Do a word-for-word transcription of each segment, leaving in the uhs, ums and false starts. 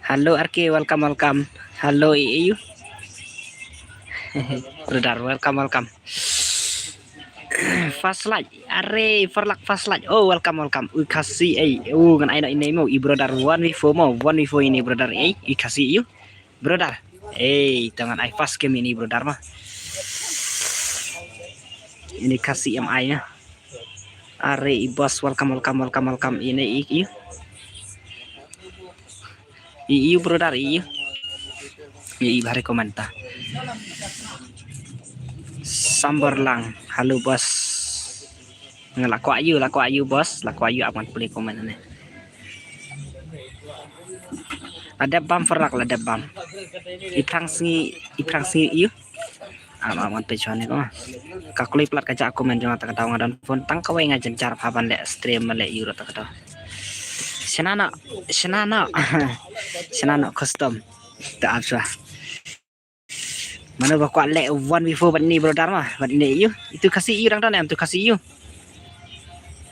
Hello R K, welcome, welcome. Hello, i, i, you. Brother, welcome, welcome. First like, are, for luck, first like. Oh, welcome, welcome. U Khasi, eh. Oh, ngan ai no ini mo, i brother one v four mo, one v four ini brother, eh. I Khasi, you. Brother. Eh, tangan ai first game ini brother mah. Ini Khasi M I na. Are i boss, welcome, welcome, welcome, welcome. Ini i, i. I, i brother, i. I, i bhari komenta. Sambar lang. Halo boss. Nga la kwah ïu, la kwah ïu boss, la kwah ïu, ap ngan pule comment ne. La dep bam for luck, la dep bam. I phrang sngi, i phrang sngi ïu. Am, am, ngan peit shwa ne ko. Ka kloi plat ka jaka comment jong nga ta ka daw, nga don phone tang kawei, nga jynjar bha ban leh stream, ban leh ïu ruh ta ka daw. Shna noh, shna noh. Shna noh custom. Ta ap shwa. Mano ba kwah leh one v four bad ini brother mah, bad ini ïu. Itu Khasi ïu dang don em, tu Khasi ïu.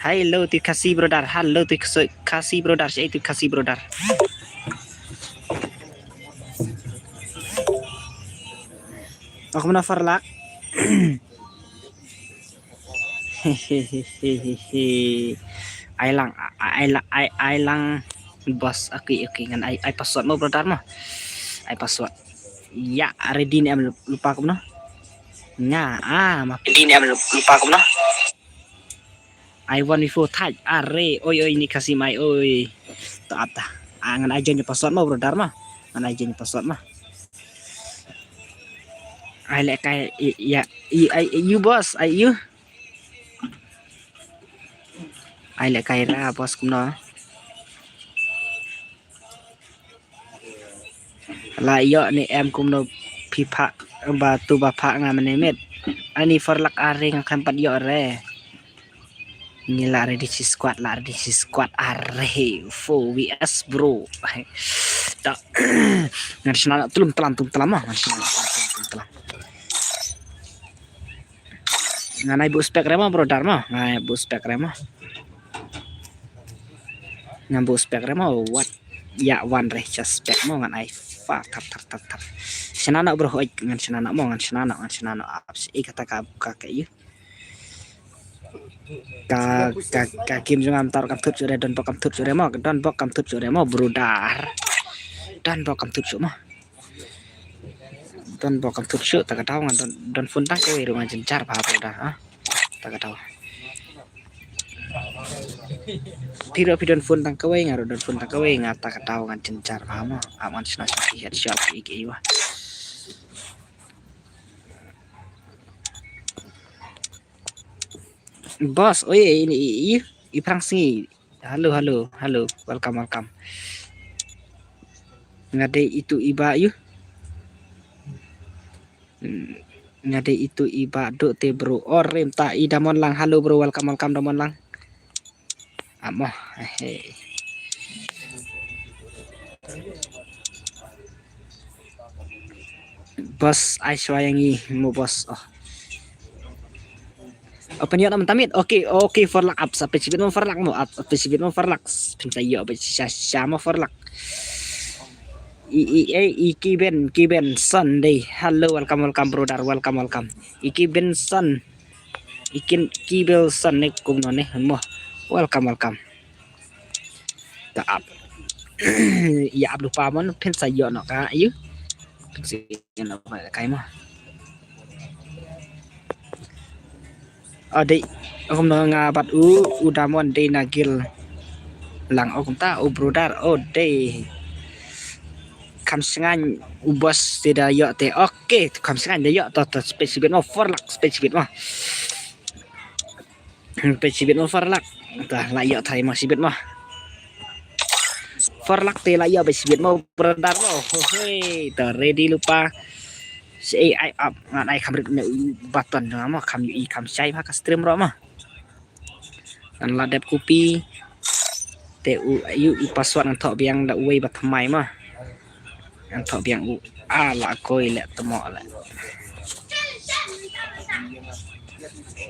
Hello tu Khasi brother, hello tu Khasi, Khasi brother, shaei tu Khasi brother. Oh, kumno for luck? Ai lang, ai, ai lang, ai, ai lang boss, okay, okay, ngan ai, ai password mo brother mo. Ai password. Ïa, ready ne em, lupa kumno? Nga, ah, ma ready ne em, lupa kumno? Ai one v four thait, are, oi, oi, ini Khasi mai, oi. Ta ap ta. Ah, ngan ai join password mo brother mo. Ngan ai join password mo. Ai leh kai, i, ïa, i, ai, i, ïu boss, ai ïu. Ai leh kai ra boss kumno. La ïoh ne em kumno phi phah ba tu ba phah nga mane met. Ani for luck are nga khlem pat ïoh re. Ngi la ready shi squad, la ready shi squad are four v four bro. Ta. Ngan shna tlum tlam tlum tlam mo, ngan shna tlum tlam. Ngan ai buh spec re mo brother mo, ngan ai buh spec re mo. Ngan buh spec re mo, wat. Ïa wan re, just spec mo, ngan ai fa, thap, thap, thap, thap. Shna noh bro, oi, ngan shna noh mo, ngan shna noh, ngan shna noh, ap shi, eh, kata ka, ka, ka, ïu. Ka, ka, ka game jong nga mynta kam thut shuh re, don bok kam thut shuh re mo, don bok kam thut shuh re mo, brother. Don bok kam thut shuh mo. Don bok kam thut shuh, ta ka daw ngan don, don phone tang kawei ruh ngan jynjar bha brother, ha. Ta ka daw. Phi ruh phi don phone tang kawei, nga ruh don phone tang kawei, nga ta ka daw ngan jynjar bha mo. Ap ngan shna shna ki headshot ki ki wa. Boss, oi, ini i, i, i phrang sngi. Hello, hello, hello. Welcome, welcome. Nga dei itu i ba ïu. Hmm, nga dei itu i ba duk te bro. Or rim ta i Damon Lang. Hello bro, welcome, welcome Damon Lang. Amo, eh. Boss, ai shwa ïa ngi mo boss. Oh. Open ïoh na mynta miet. Okay, okay, for luck ap sa pechibit mo for luck mo ap pechibit mo for luck. Pynta ïoh pechibit sha mo for luck. I i e i Kiben Kiben Sunday. Hello, welcome, welcome brother, welcome, welcome. I Kiben Sun. I Kin Kiben Sun ne kumno ne mo. Welcome, welcome. Ta ap. Ïa ap lupa mon pynta ïoh no ka ïu. Pynta ïoh no ka kai mo. Adei, kumno nga bad u, u Damon dei na guild lang, o kumta, u brother, o dei. Kham shngaiñ u boss te da ïoh te. Okay, kham shngaiñ da ïoh to, to, spec shibit mo, for luck, spec shibit mo. Spec shibit mo, for luck. Ta, la ïoh thai mo shibit mo. For luck te la ïoh ba shibit mo brother mo. Hoi, ta ready lupa. Shi ai ap ngan ai kham rit ne button nga mo kham ïohi kham shai bha ka stream ro mo. Ngan la dep copy. Te u ïu i password ngan thoh biang da uwei ba thymmai mo. Ngan thoh biang u. Ah, la koi le temo le.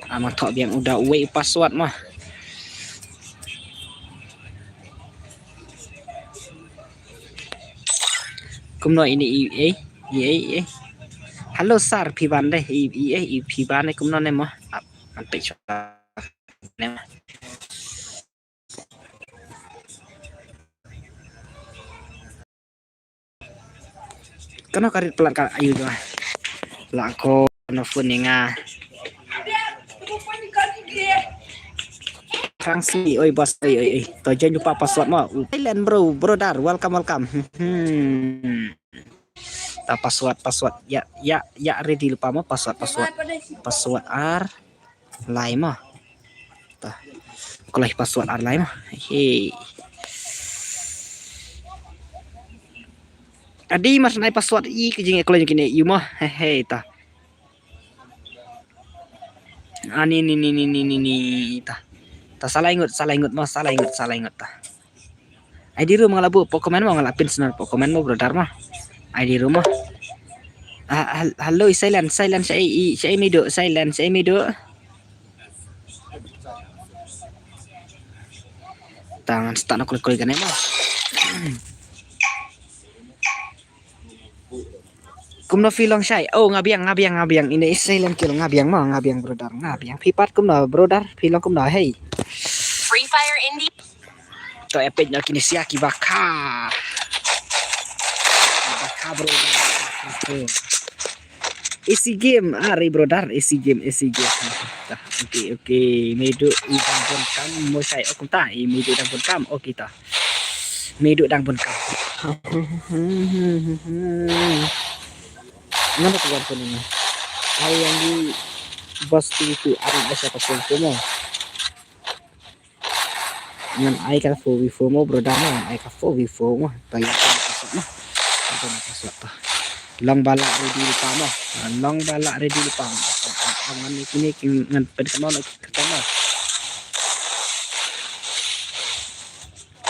Ama thok biang uda uwei password ma. Kumno ini i ei i ei i ei. Hello sir, phi ban de i i ei i phi ban de kumno ne mo. Ap an pe cho ne mo. Kano ka rit plat ka ayu jong la ko no phone ni nga. Kang si oi bos oi oi oi. To jan lupa password mo. Thailand bro, brother, welcome welcome. Hmm. Ta password password ya ya ya ready lupa mo password password. Password ar lai mo. Ta. Ko lai password ar lai mo. He. Adi mas nai password i ke jing ko lai kine yu mo. He he ta. Ani ni ni ni ni ni ni ta. Ta salai ngut salai ngut mo salai ngut salai ngut ta. Ai di ru mo ngala bu pok komen mo ngala pin snar pok komen mo brother mo. Ai di ru mo. Ah, hal- halo i silent silent sa i sa i midu silent sa i midu. Tangan start na kuli kuli kane mo. Kumno phi long shai. Oh ngabiang ngabiang ngabiang ini silent kill ngabiang mo ngabiang brother ngabiang phi pat kumno brother phi long kumno hey. Free Fire Indie. To epic no kini sia ki baka. Baka bro. Easy game, ari brother, easy game, easy game. Ta, okay, okay. Medu idang pun kam mo shai ok ta. I medu idang pun kam ok ta. Medu idang pun kam. Mana tu pun ini? Ai yang di bos tu itu ada siapa pun semua. Ngan ai ka four v four mo brother mo ngan ai ka four v four mo. Ta ya ka password mo. Ito na password to. Long bala ready lupa mo. Long bala ready lupa mo. Ngan ni kini ngan ped ka mo na ka mo.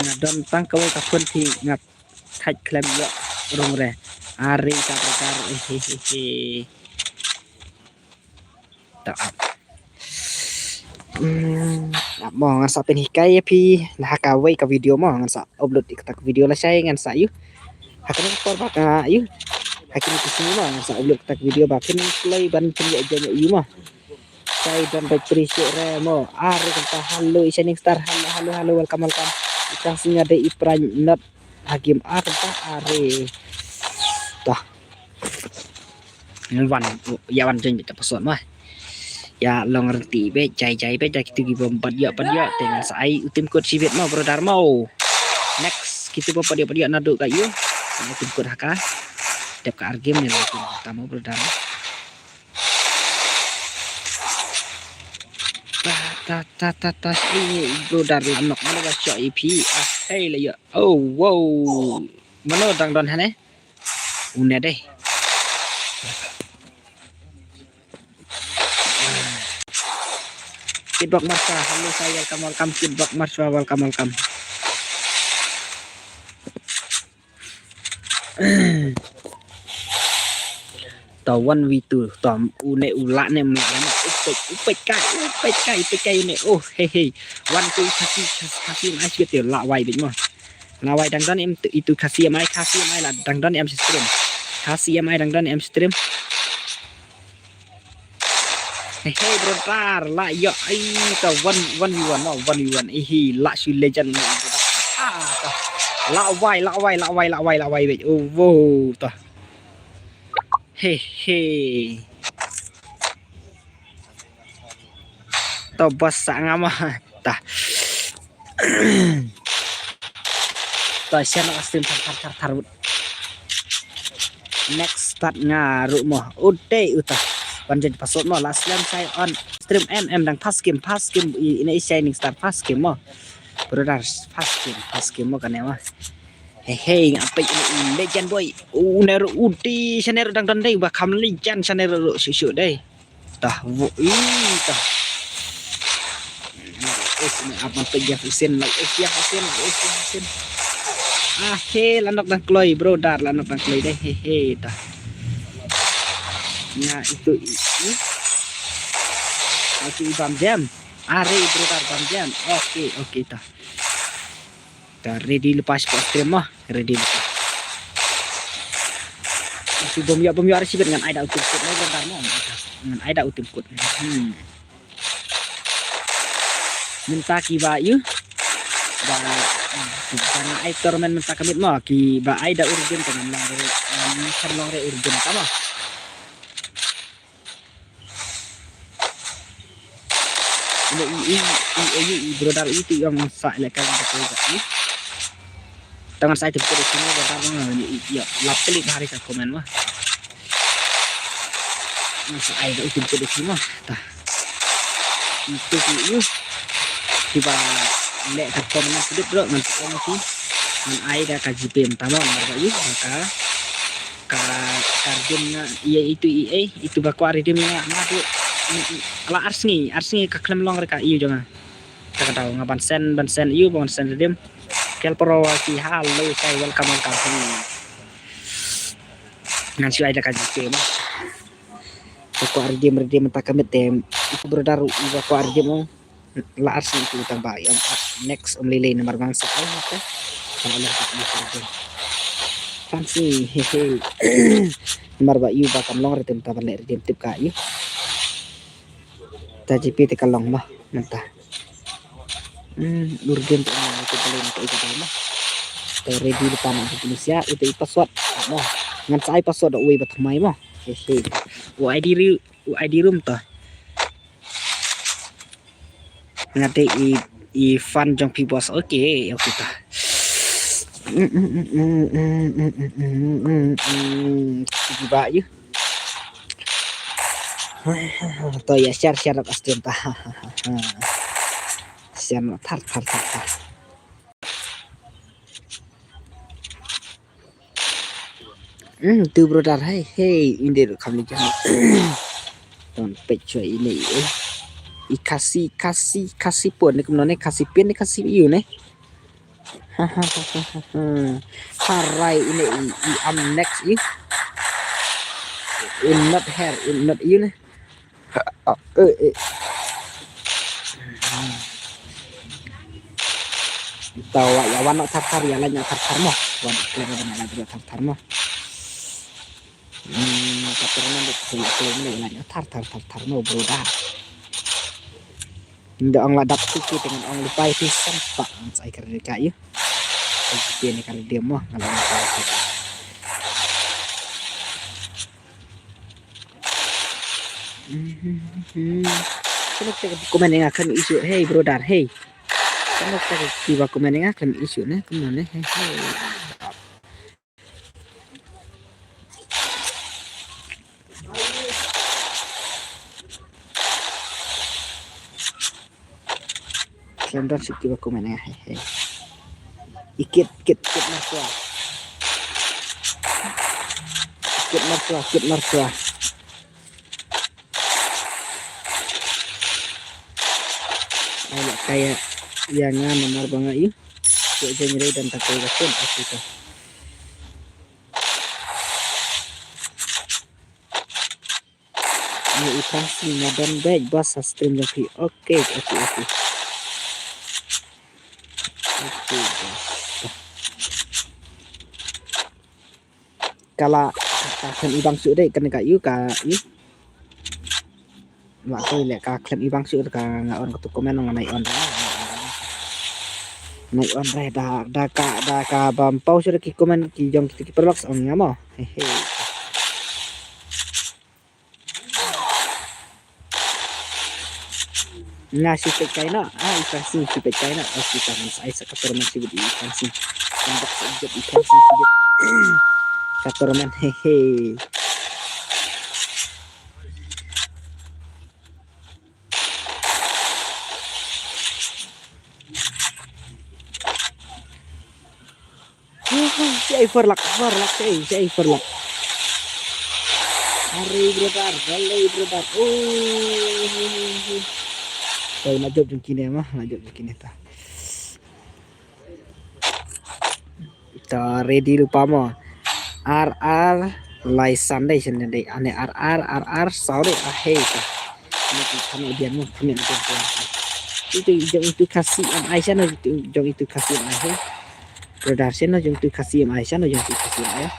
Nga don tang kawai ka phone ki nga thaj klem yo rung re. Ari ka brother eh he he he. Ta ap. Hmm, ap mo ngan sa pynhikai ïa phi na ha kawei ka video mo ngan sa upload ïa kata ka video lashai ngan sa ïoh. Ha kane ka por ba ka ïoh. Ha kine ki sngi mo ngan sa upload kata ka video ba phin kloi ban pynïoh ïa ïoh mo. Sai don bad appreciate re mo. Are kata hello i Shining Star hello hello hello welcome welcome. I Kang Singh Ade i Prime not ha game a kata are. Tah. Wan ïa wan join bad ta password mo. Ïa long renti bad jai jai bad da kitu ki bom bad ïa bad ïa te ngan sa ai u team code shibit mo brother mo. Next kitu bom bad ïa bad ïa nadu ka ïa. Ai team code ha ka. Dep ka ar game ne la team ta mo brother mo. Ta ta ta ta ta. Ini brother la nok mana ba shot ip. Ah, hey la ïa. Oh wow. Mano dang don hane? Une deh. Kid Bak Marsha, hello sai welcome welcome Kid Bak Marsha welcome welcome. Ta one v two ta une u la ne mla ne u pek u pek kai u pek kai pek kai une oh he he. One two khasi khasi mai shit la wai bit mo. La wai dang don em itu khasi mai khasi mai la dang don em stream. Khasi mai dang don em stream. Hey, hey brother la yo ai ta one one v one no one v one eh la shu legend no. Ah ta. La wai la wai la wai la wai la wai bit oh wow ta. He he. To bos sa ngam ta. To sian ka stream thar thar thar thar. Next start nga ru mo. Ute uta. Ban jai password mo la slem sai on. Stream em em dang first game first game ina i Shining Star first game mo. Brother first game first game mo kane mo. He he nga pek ini legend boy. U neru uti shaneru dang don dei ba kam legend shaneru shu shu dei. Tah vo i tah. Is ni apa pek ya Husin la is ya Husin is ya Husin. Ah, he, la nok dang kloi, brother, la nok dang kloi dei, he, he, ta. Nga itu i, i. Itu i bam jam. Are, brother, bam jam. Okay, okay, ta. Ta ready lepas pa stream mah, ready lepas. Itu bom ya, bom ya, are sibet ngan ai da utim kut, brother, mo. Ngan ai da utim kut. Hmm. Mynta kiba ïu ba, ba nga ai tournament mynta ka miet mo, kiba ai da urgent te ngam long re, ngam long re urgent ta mo. Ine i, i, i, i, i, brother, i, tu ïong sa le ka ka ka i. Tangan sa tim kut sini, brother, mo, i, i, ïa, lap klik hari ka comment mo. Ngan sa ai da u tim kut ïa ki mo. Ta. Itu ki ïu. Kiba leh ka tournament sibit bro, ngan sa ong ki. Ngan ai da ka G P mynta mo, namar ba ïu, ka, ka, ka redeem nga, ïa itu i, eh, itu ba kwah redeem nga, nga tu, la ar sngi, ar sngi ka khlem long re ka ïu jong nga. Ta ka daw, nga ban send, ban send ïu, ban send redeem. Kel pro wa ki, hello, sai, welcome, welcome. Ngan shu ai da ka G P mo. Ba kwah redeem, redeem mynta ka miet te. Itu brother, i ba kwah redeem mo. La ar sngi itu tang ba ïa next um lei lei namar ba nga sa ai mo te. Kan Allah ka ïu ka redeem. Kan sngi, he, he. Namar ba ïu ba kam long redeem ta ban leh redeem tip ka ïu. Ta G P te ka long mo mynta. Hmm, urgent te mo, te beli mo, te ita mo. Te ready depan aku Indonesia, itu i password mo. Ngan sa ai password da uwei ba thymmai mo. He, he. U I D ru, u I D room to. Nga te i, i fan jong phi boss. Okay, okay ta. Kiba ïu. To ïa share, share ka stream ta. Share no thar, thar, thar, thar. Hmm, tu brother, hey, hey, inde ru kam ni jam. Ton pek chwa ine i, eh. I Khasi, Khasi, Khasi pun ni kumno ne, Khasi pin ni, Khasi ïu ne. Ha, ha, ha, ha, ha, ha. Harai ine i, i am next i. In not her, in not ïu ne. Ah, eh, eh. Tau wa ïa wan noh thar thar, ïa lait noh thar thar mo. Wan khlem wan lait noh thar thar mo. Hmm, ka tournament dei khlem ïa lait noh thar thar thar thar mo, brother. Nda ong la dap tu ki dengan ong lupai ti san pak ngan sa ai ka reka ïu. Ka G P ni ka redeem mo, ngan ong lupai ti. Kano ka comment ïa nga khlem issue, hey brother, hey. Kano ka kiba comment ïa nga khlem issue ne, kumno ne, hey, hey. Khlem don shuh kiba comment ïa nga, he, he. I kit, kit, kit mar shuwa. Kit mar shuwa, kit mar shuwa. Ai la ka ïa, ïa nga namar ba nga ïu. Ïa jeng rei dan ta koi ka phone, aku ta. Ïa i Khasi nga don bad ba sa stream jong phi. Okay, okay, okay. Okay, guys. Ka la ka khlem i bang shuh dei kane ka ïu ka ïu. Wa koi le ka khlem i bang shuh ka nga on ka tu comment nga nai on. Nai on re da da ka da ka bam pau shuh ki comment ki jong ki ki perlok ong nga mo. He he. Nga shu peit kai na, ah, i Khasi shu peit kai na, ah, shu tang sa ai sa ka tournament shu bit i Khasi. Kan bak sa jep i Khasi shu bit. Ka tournament, he he. Uhuh, si ai farlak, farlak, si ai, si ai farlak. Are brother, are brother. Oh. Taw na jop jong kine ma, na jop jong kine ta. Ta ready lypa mo. Ar ar lai Sunday shen dei. Ane ar ar ar ar sorry ah hei ta. Ane ki kami bian mo kami bian mo. Itu jong itu Khasi em ai shen itu jong itu Khasi em ai hei. Brother shen jong itu Khasi em ai shen jong itu Khasi em ai.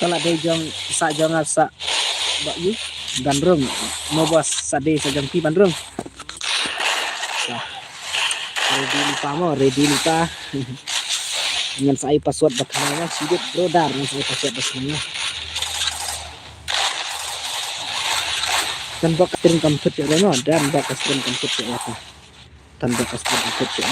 Ka la dei jong sa jong nga sa ba yu ban rung mo boss sa dei sa jong phi ban rung. Sa. Ready lypa mo ready lypa. Ngan sa ai password ba khnang mo shidit brother ngan sa ai password ba khnang mo. Dan bak ka stream kam thut ya mo dan bak ka stream kam thut ya. Dan bak ka stream kam thut ya.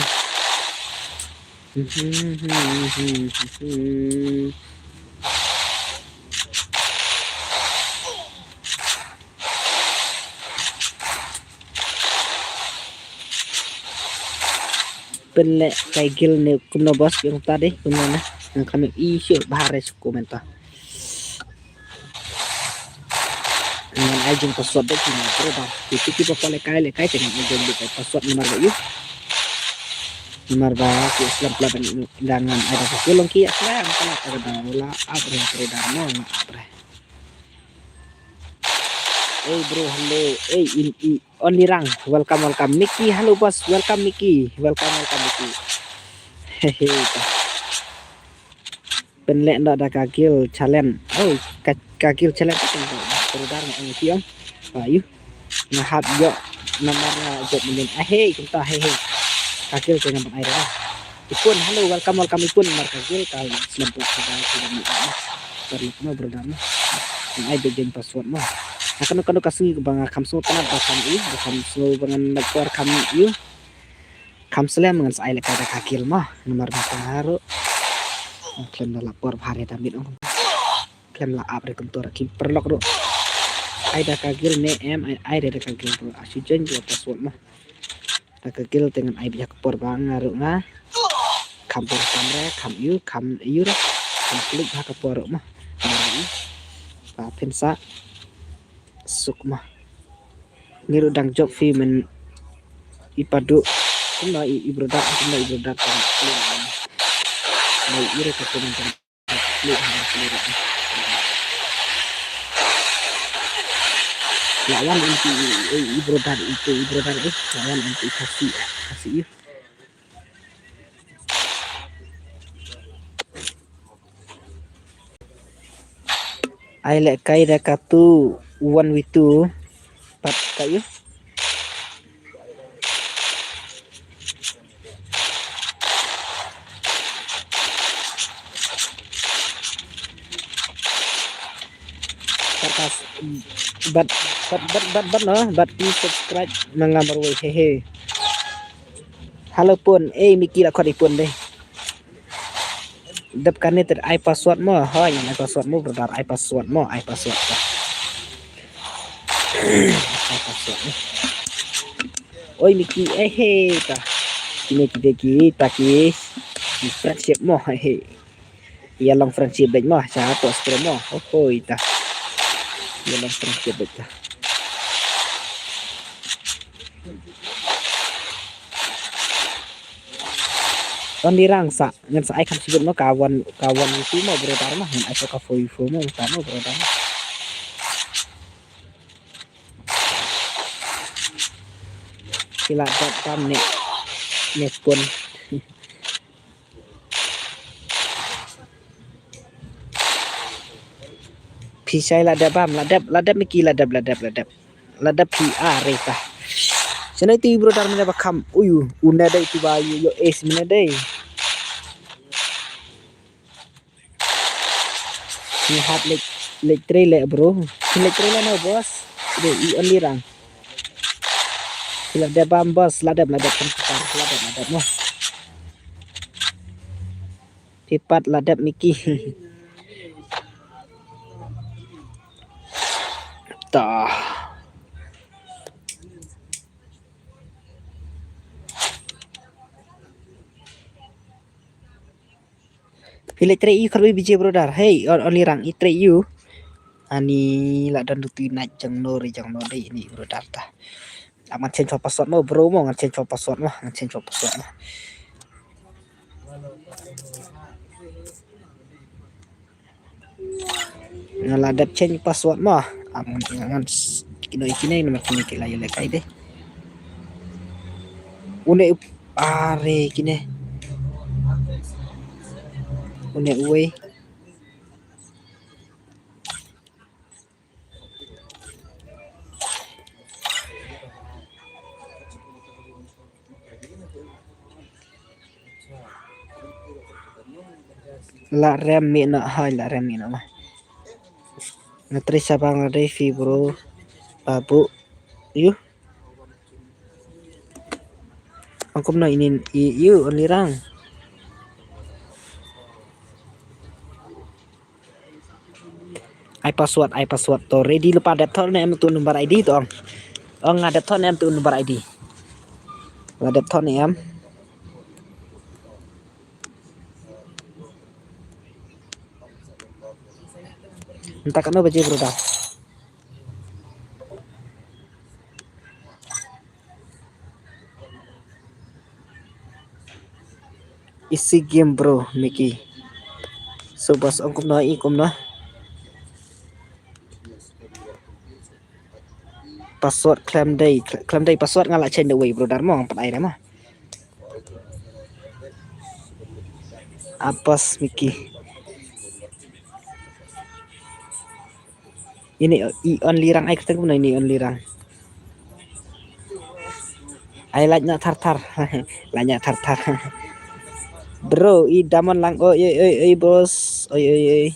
Pynleh kai guild ne kumno boss biang ta dei kumno ne. Ngan kami issue bahar res komenta. Ngan ai jing password dei ki ngan bro ba. Ki ki ba pale kai le kai te ngan ai jing dei kai password number ba yu. Number ba ki Islam pla ban da ngan ai da ki long ki Islam pla ka da wala abre abre da no abre. Hey bro hello hey in i only rang welcome welcome Mickey hello boss welcome Mickey welcome welcome Mickey. Hehe. Pynleh nda da ka guild challenge. Oh, ka ka guild challenge ka teng ko. Brother nga ang kiong. Ba yu. Nga hap yo namar nga jop mending. Ah hey, kumta hey hey. Ka guild teng ban ai da. Ipun, hello, welcome welcome Ipun mar ka guild ka slem pla ka da ka da ni. Sorry no brother no. Ngan ai bejeng password no. Nga kano kano ka sngi ba nga kham sngew tnat ba kham i, ba kham sngew ba ngan nak por kham i. Kham slem ngan sa ai lehkai da ka guild mo namar ba ka ruh. Khlem da la por bha re da mit ong. Khlem la ap re kumto ra ki paralok ruh. Ai da ka guild ne em ai ai re da ka guild ruh. Ashu join da password mo. Da ka guild te ngan ai bha ka por ba nga ruh nga. Kham por kham re kham yu kham yu re. Kham klik bha ka por ruh mo. Namar i. Ba phin sa suk mo. Ngi ruh dang jop phi men i padu. Kumno i i brother kumno i brother ka. Mai i re ka kumno ka. La wan anti i i brother i i brother i la wan anti Khasi Khasi i. Ai lehkai da katu one v two pat ka yu. Pat kas bat bat bat bat bat no bat please subscribe manga marwei hehe. Hello pun eh Mickey la khot i pun deh. Dep kane ter ai password mo. Hoi ngan ai password mo brother ai password mo ai password ta. Ai password mo. Oi Mickey eh he ta. Kine kide ki ta ki friendship mo he. Ïa long friendship bad mo cha to stream mo. Hoi ta. Ïa long friendship bad ta. Wan dirang sa ngan sa ai kham sibut mo ka wan ka wan yu mo brother mo ngan ai ka fo yu mo ta mo brother mo. Sila dot tam ne ne pun. Phi shai la dep bam la dep la dep miki la dep la dep la dep. La dep phi a re ta. Sene ti brother mene ba kham uyu une dei ti ba yu yo es mene dei. Ni hat lek lek tre le bro. Lek tre le no boss. Dei i only rang. La dep bam boss la dep la dep kan la dep la dep no. Phi pat la dep miki. Ta. Phi leh trei ïa u khat bai biji brother. Hey, on, Onlyrang i trei ïa u. Ani la don tu nai jong no re jong no dei ini brother ta. Am ngan change password mo bro mo, ngan change password mo, ngan change password mo. Nga la dep change password mo. Am ngan, ngan s-, kino kine namar kine ki la ïalehkai de. Une u-, are kine. Une uwei. La rem mi na hai la rem mi na ma. Nga trei sha Bangladesh bro. Babu. Yu. Ong kumno inin i yu Onlyrang. Ai password, ai password to ready lypa dep thon ne em tu number I D to ong. Ong nga dep thon ne em tu number I D. La dep thon ne em. Mynta katno baje brother. Easy game bro, Mickey. So boss ong kumno i kumno. Password khlem dei, khlem dei password nga la change the way brother mo, nga pat ai re mo. Apas Mickey. Ini i Onlyrang ai kata kumno ini Onlyrang. Ai lait na thar thar. Lait na thar thar. Bro, i damon lang oi oi oi oi boss. Oi oi oi.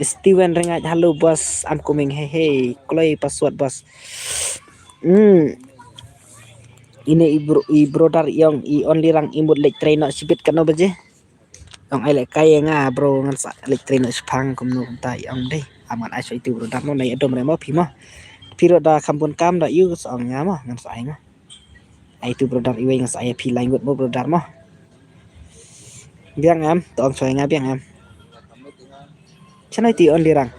Steven Ringait, hello boss, I'm coming. Hey hey, kloi password boss. Hmm. Ini i bro, i brother ïong i Onlyrang i mut leit trei noh shibit katno baje. Ong ai lehkai ïa nga bro, ngan sa leit trei noh shipang kumno kumta ïong dei. Am ngan ai sha itu brother mo, nai adom re mo phi mo. Phi ruh da kham bun kam da ïu sa ong nga mo, ngan sa ai mo. Ai tu brother iwei ngan sa ai phi lai ngut mo brother mo. Biang em, to ong choi nga biang em. Chano iti Onlyrang.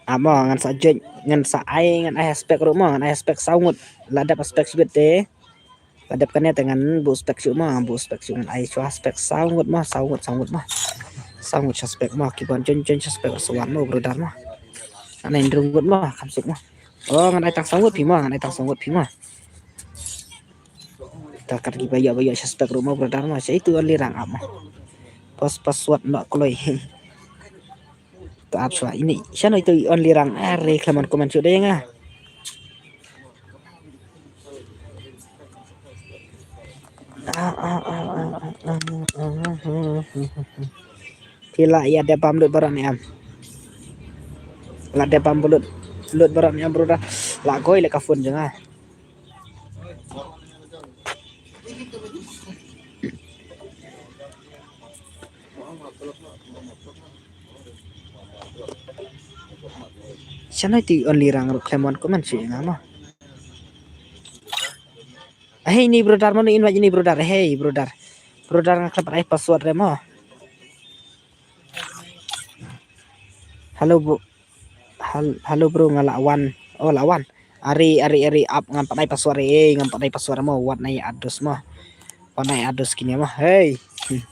Amo ngan sa join, ngan sa ai, ngan ai spek ruh mo, ngan ai spek saw ngut. La dep spek shibit te. La dep kane te ngan buh spek shuh mo, ngan buh spek shuh ngan ai shuh spek saw ngut mo, saw ngut, saw ngut mo. Saw ngut sha spek mo, ki ban join, join sha spek sa wan mo brother mo. Ngan ai hynriew ngut mo, kham suk mo. Oh, ngan ai tang saw ngut phi mo, ngan ai tang saw ngut phi mo. Ta kat ki ba ïoh ba ïoh sha spek ruh mo brother mo, sha itu Onlyrang ap mo. Pas password noh kloi. To ap shuwa ini. Shano itu Onlyrang. Are khlem wan comment shuh dei nga. Phi la ïa dep bam lut baroh ne em. La dep bam lut, lut baroh ne em brother. La goi la ka phone jong nga. Shano iti Onlyrang ruh khlem wan comment shuh ïa nga mo. Hey ini brother mo, ini brother, hey brother. Brother nga khlem pat ai password re mo. Hello bro. Hal-, hello bro, nga la wan. Oh la wan. Ari ari ari ap, ngam pat ai password re, eh, ngam pat ai password mo, wat nai ados mo. Wat nai ados kine mo. Hey. Hmm.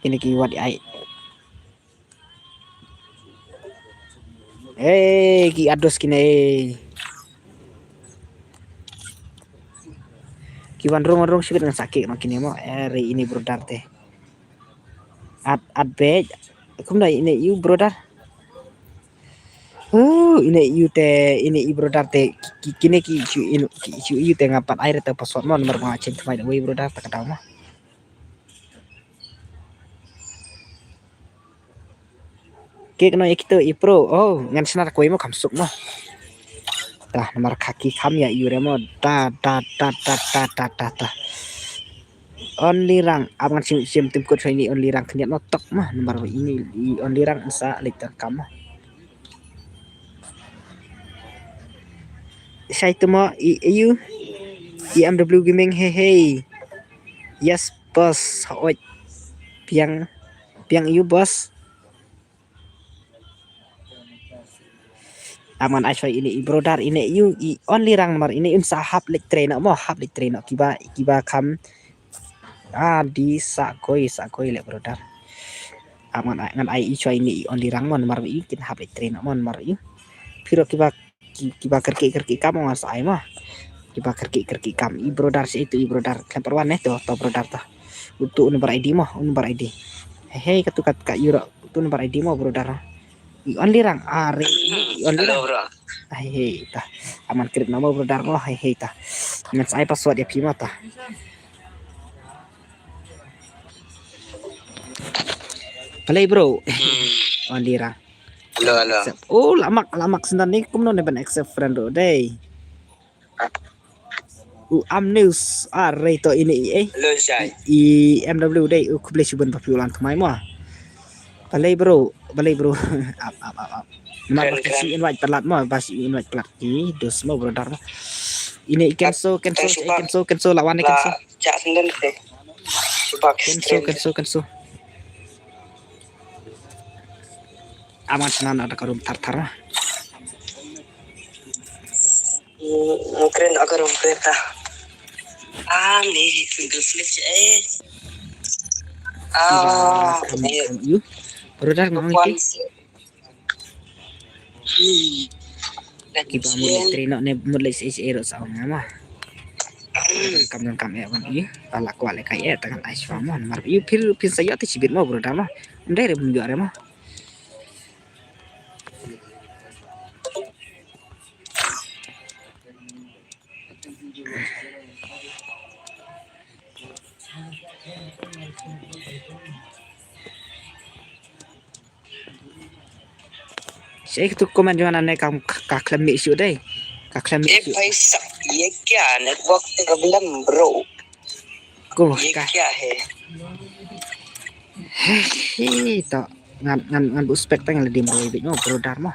Kine ki wat ai. Hey, ki ados kine. Ki wan rung rung shibit ngan sa kik ma kine mo. Are ini brother te. At at be. Kumno ini ïu brother. Oh, ini ïu te, ini ïu brother te. Ki-, kine ki ïu ïu, ki ïu ïu te ngam pat ai re te password mo, namar ba nga change thymmai da wei brother ta ka daw mo. Kik no ïa kito i pro. Oh, ngan shna da kawei mo kham suk mo. Ta namar khaki kham ïa ïu re mo. Ta ta ta ta ta ta ta ta. Only Rang, ap ngan shim, shim tim kut shwa ini Only Rang khyndiat noh tok ma, namar ba ini i Only Rang sa leit tang kam ma. Shai tu ma, i, i, you, i M W Gaming, hey, hey. Yes, boss, hoi. Piang, piang you, boss. Aman ai shwa ini i brother ini you i Only Rang namar ini un sa hap leit train mo, hap leit train kiba, kiba kham. Ah, di sa koi, sa koi le brother. Aman ai, ngan ai i shwa ini i Only Rang mo namar i kin hap leit train mo namar i. Phiro kiba, ki, kiba kerki, kerki kam ngan sa ai mo. Kiba kerki, kerki kam i brother si itu i brother. Klemper wan eh to, to brother to. Utu un bar I D mo, un bar I D. Hei, hei, katu kat ka euro. Utu un bar I D mo brother. I Only Rang, are, i Only Rang. Hei, hei, ta. Aman krit nama brother mo, hei, hei, ta. Ngan sa ai password ya phi mo ta. Play bro. Only Rang. Hello, hello. Oh, lamak, lamak sendan ni kumno ne ban accept friend ro dei. U Amnews, ah, rei to ini i, eh. Hello, Shai. I M W dei, u khublei shibun ba phi u lan thymmai mo. Balei bro, balei bro. Ap, ap, ap, ap. Namar ba shi invite palat mo, ba shi invite palat ki, dos mo brother mo. Ini i cancel, cancel, cancel, cancel, la wan i cancel. Cak senden te. Cancel, cancel, cancel. Aman sana na da karum tar tar ma. Mungkin agak rumpet ta. Ah, ni single switch eh. Ah, you. Brother ngong ki. Kiba mut le trino ne mut le si si ero sa ngama. Kam kam e wan i. Ala kwa le kai e tangan ai shwa mo. Mar you pil pil sa yo te sibit mo brother mo. Ndai re mun yo re mo. Sha tu comment jong nga ne kam ka khlem mih shuh dei. Ka khlem mih shuh. Bhai sab ye kya network problem bro? Ko ye kya hai? He to ngan ngan ngan bu spek tang le dim roi bit mo brother mo.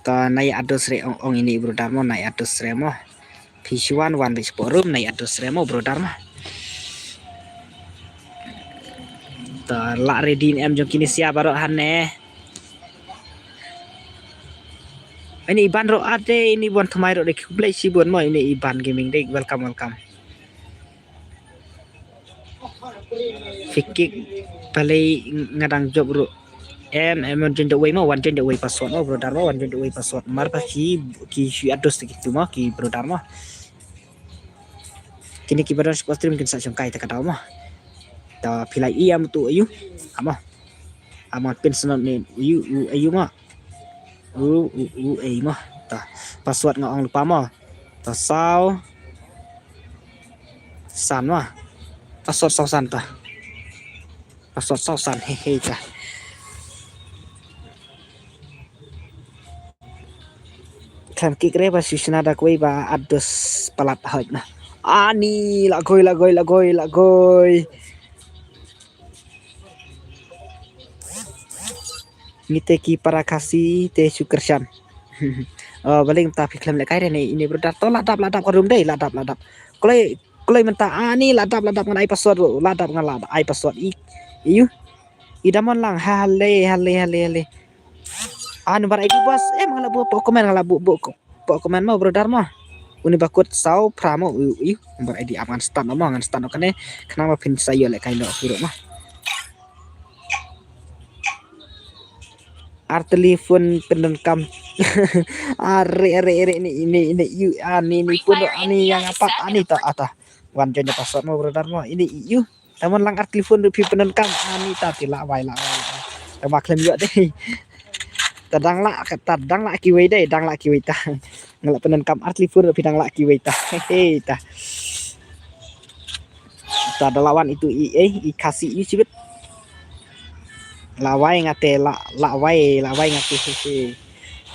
Ta nai ados re ong ong ini brother mo nai ados re mo. Phi shuan wan bit spot room nai ados re mo brother mo. Ta la ready em jong kini sia baro hane. Ini iban ro ade ini wan thymmai ro de khublei shibun mo ini iban gaming de welcome welcome. Fikik balei nga dang jop ruh. Em em wan join the way mo wan join the way password mo brother mo wan join the way password mar pa ki ki shu ados te kitu mo ki brother mo. Kini ki brother spot stream kin sa shongkai te ka daw mo. Ta phi lai i am tu ayu. Amo. Amo pin snot ni ayu ayu mo. U u u ei mo. Ta password nga ong lupa mo. Ta saw san mo. Password saw san ta. Password saw san he he ta. Kan kik re ba shisna da koi ba ados palat hoj na. Ani lagoi lagoi lagoi lagoi. Ngi te ki para Khasi te shu kyrshan. Oh, baling ta phi khlem le kai re ne ini brother to la dap la dap ka room dei la dap la dap. Kloi kloi mynta ani la dap la dap ngan ai password la dap ngan la ai password i. Iu. I damon lang hale hale hale hale. Ah number I D bos em ngan la bu pok comment ngan la bu bu. Pok comment mo brother mo. Uni bakut saw phra mo u u number I D ap ngan start mo ngan start kane khnang ba phin sa yo le kai lo puro mo. Ar telefon pyndonkam. Are are are ni ni ni yu ani ni pun ani yang apa ani ta ata. Wan join password mo brother mo ini yu. Taman lang ar telefon ruh phi pyndonkam ani ta ti la wai la wai. Ta ba khlem ïoh dei. Ta dang la ta dang la kiwei dei dang la kiwei ta. Nga la pyndonkam ar telefon ruh phi dang la kiwei ta. He ta. Ta da la wan itu i eh i Khasi i sibit. La wai nga te la la wai la wai nga te he he.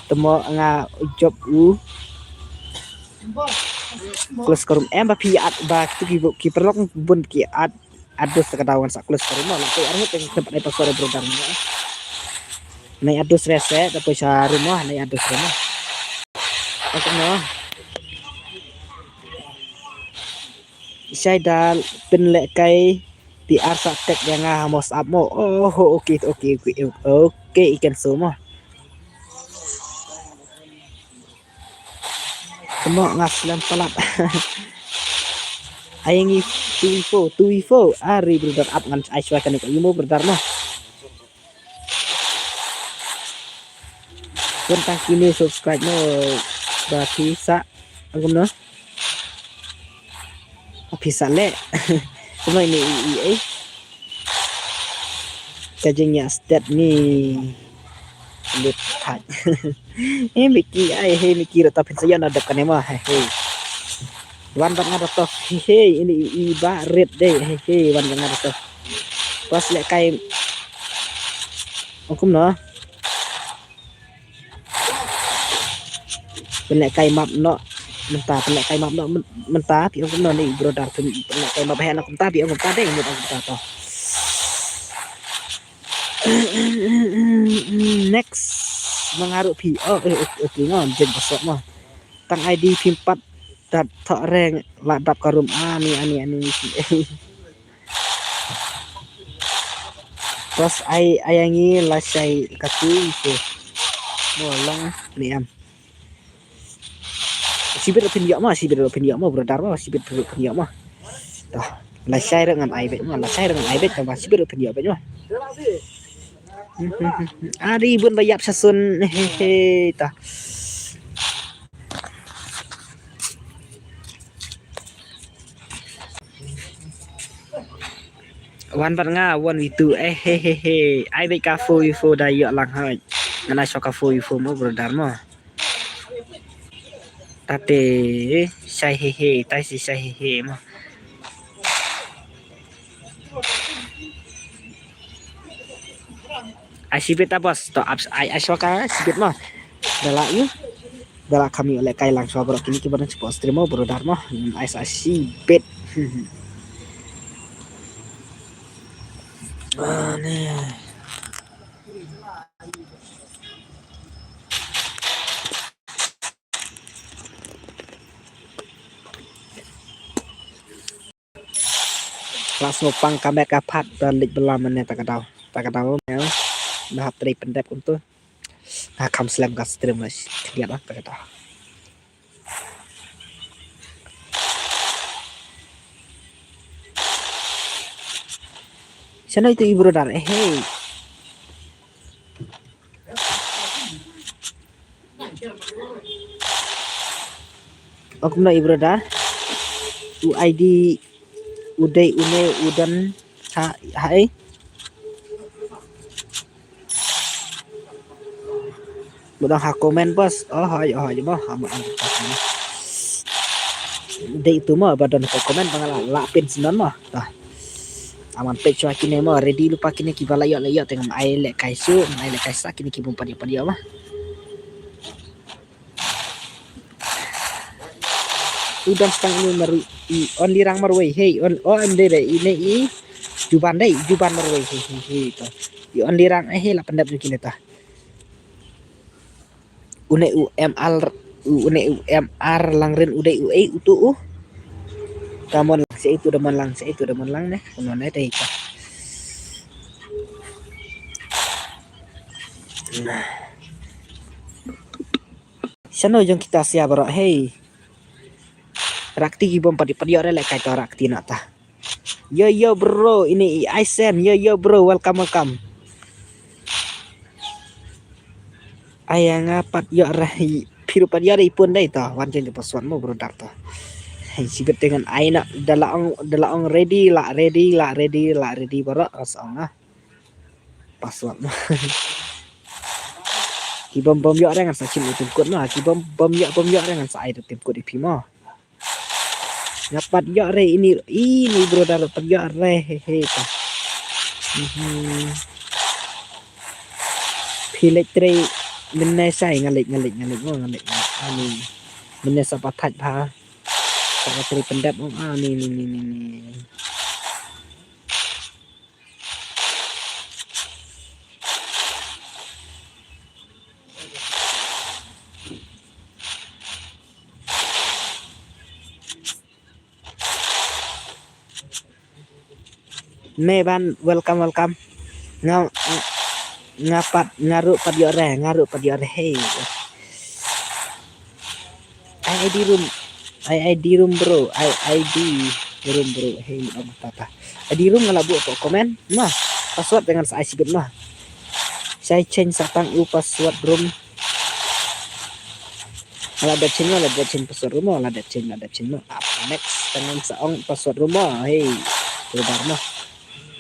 Temo nga jop u. Close ka room em ba phi at ba tu ki bu-, ki paralok bun ki at, at dos ka daw ngan sa close ka room la. Te ar hut te khlem pat ai password brother. Nai at dos re se da poi sha room mo, nai at dos re mo. Aka no. Shai dal pynlehkai ti ar sa tek ïa nga ha WhatsApp mo. Oh, okay, okay, okay, okay, i kan so mo. Temo nga slem palat. Ai ngi tu info, tu info. Ari brother ap ngan ai shwa kane ka imo brother mo. Bun tang kine subscribe mo ba phi sa. Agum no. Phi sa le. Kumno ini i, i, eh. Ka jingïa stet ni lut thak. Eh, Miki, ai, hey, Miki, rata phin sa ïa na dep kane ma, hey, hey. Wan bad nga rata, hey, hey, ini i, i ba red dei, hey, hey, wan bad nga rata. Pas leh kai. Ong kumno. Pynlehkai map noh mynta, pynlehkai map noh myn-, mynta, phi ong kumno ni brother, pyn-, pynlehkai map heh noh kumta, phi ong kumta dei, mut ong kumta to. Next. Mangaru phi. Oh, eh, eh, okay, ngo jeng basok mo. Tang I D phim pat dat thok reng la dap ka room ani, ani, ani, ni phi. Pas ai, ai ngi la shai katu itu. Mo long ni am. Sibit phin ïoh mo, sibit phin ïoh mo, brother mo, sibit phin ïoh mo. Tah, la shai rek ngan ai bet mo, la shai rek ngan ai bet, tah, sibit phin ïoh bet mo. Ari bun ba ïap sha sun, hehe, tah. Wan bad nga, wan witu, eh, he, he, he. Ai beit ka four u four da ïoh lang hoi. Ngan ai shuwa ka four u four mo, brother mo. Tate, shai he, he, tai si shai he, he mo. Ai sibit ta boss, to ap ai, ai shuwa ka sibit mo. Da la ïoh. Da la kham ïoh lehkai lang shuwa baroh kine kiba don shapoh stream mo, brother mo. Ai sa sibit. Ani. La sngewpang ka met ka phad da leit bylla mynne ta ka daw. Ta ka daw ne. Nga hap trei pyndep kumto. Nga kham slem ka stream la khyndiat ta ka daw. Shano ito i brother, eh, hey. O kumno i brother? U I D u dei une u don ha, ha ei? Ba don ha comment boss. Oh, hoi, hoi, mo, ha, mo, ha, mo. Dei tu mo, ba don ha comment ba nga la, la pyn snon mo. Tah. Aman peit shuwa kine mo, ready lypa kine kiba la ïoh, la ïoh, te ngam ai lehkai shuh, ngam ai lehkai sa kine kibym pat ïoh, pat ïoh mo. U dang stang ine marwei, i only rang marwei, hey, on, oh, em dei dei, ine i Juban dei, Juban marwei, hey, hey, hey, to. I only rang, eh, hey, la pyndep jong kine ta. Une u M R, u, une u M R Langrin u dei u ei utu u. Ka mon lang, sa itu da mon lang, sa itu da mon lang ne, kumno ne dei ka. Nah. Shano jong kita sia baroh, hey. Rakti kibym pat ïoh, pat ïoh re lehkai to rakti na ta. Yo, yo, bro, ini i Aisen, yo, yo, bro, welcome, welcome. Ai nga pat ïoh re, phi ruh pat ïoh re i pun dei to, wan jeng de password mo brother to. Hei, sibit te ngan ai na, da la ong, da la ong ready, la ready, la ready, la ready baroh, as ong ah. Password mo. Kibym bym ïoh re ngan sa shim u tim code mo, kibym bym ïoh, bym ïoh re ngan sa ai u tim code i phi mo. Nga pat ïoh re ini, ini brother pat ïoh re, he, he, ta. Mhm. Phi leit trei mynne shai, nga leit, nga leit, nga leit, oh, nga leit, nga leit. Ani. Mynne sa pat thait bha. Sa pat trei pyndep ong a ni ni ni ni ni. Me ban welcome welcome. Nga nga pat nga ruh pat ïoh re, nga ruh pat ïoh re. Hey. I ID room. I ID room bro. I ID room bro. Hey, ong papa. ID room nga la buh ko comment. Mah. Password dengan sa I C group mah. Sa I change sa tang u password room. Ala dep change mo, ala dep change password room mo, ala dep change, ala dep change mo. Up next, tang sa ong password room mo. Hey, brother mo.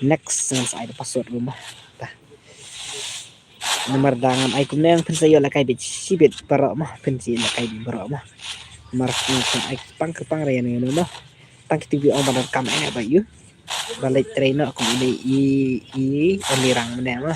Next, tang sa ai password room mo. Tah. Namar da ngan ai kumne phin sa ïoh lehkai bit shibit baroh mo, phin sa ïoh lehkai bit baroh mo. Namar phin ai pang kyrpang re ïa ne mo. Tang kito ki ong ba donkam eh ba ïoh. Ba leit trei noh kum ine i, i, Onlirang mynne mo.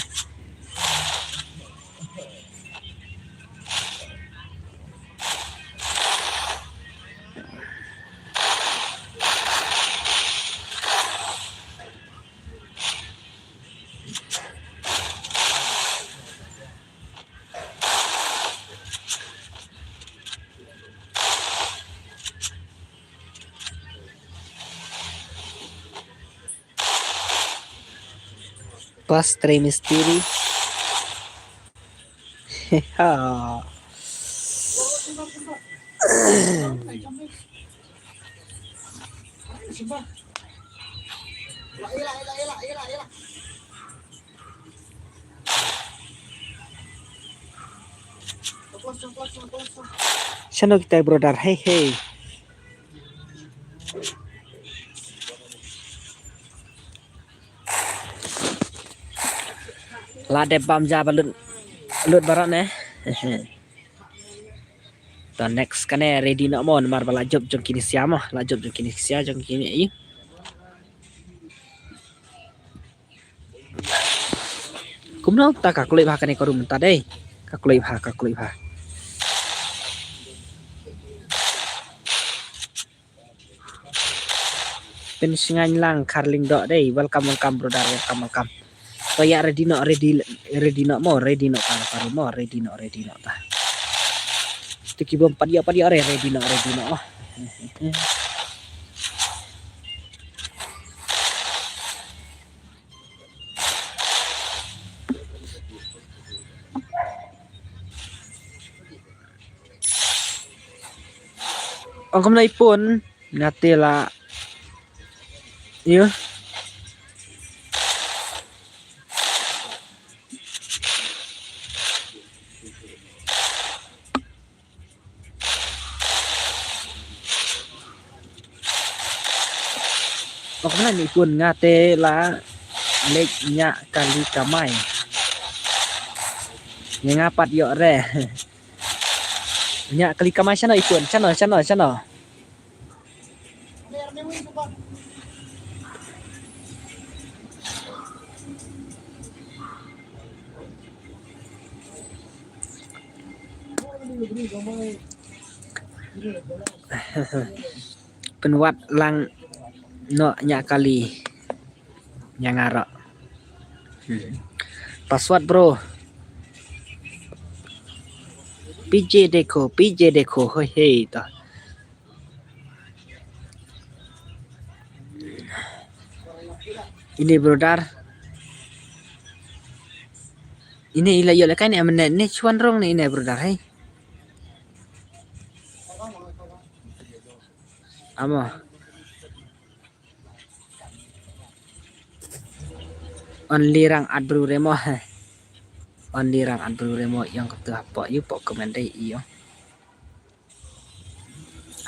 Pas trei mistiri. Ha. Shano kita brother, hey hey. La dep bam ja ba lut, lut baroh ne. To next kane ready noh mo namar ba la jop jong kine sia mo, la jop jong kine sia jong kine i. Kumno ta ka kloi bha kane ka room ta dei. Ka kloi bha, ka kloi bha. Pynshngaiñ lang Kharlyngdoh dei. Welcome, welcome brother, welcome, welcome. To ïa ready noh, ready, ready noh mo, ready noh ka, ka mo, ready noh, ready noh ta. To ki bym pat ïa, pat ïa re, ready noh, ready noh mo. Ong kumno i Pun, nga te la. Ïa. Ong kumno i Pun, nga te la leit ñiah kali kamai. Ïa nga pat ïoh re. Ñiah kali kamai shano i Pun, shano, shano, shano. Pynwad lang noh ñiah kali. Ñiah nga ruh. Hmm. Password bro. P J dekho, P J dekho, hoi hei to. Ine brother. Ine i la ïoh lehkai ne em ne, ne chuan rong ne ine brother hei. Amo. Onlirang at bru remo he. Onlirang at bru remo ïong kata hapoh ïu pok comment dei ïong.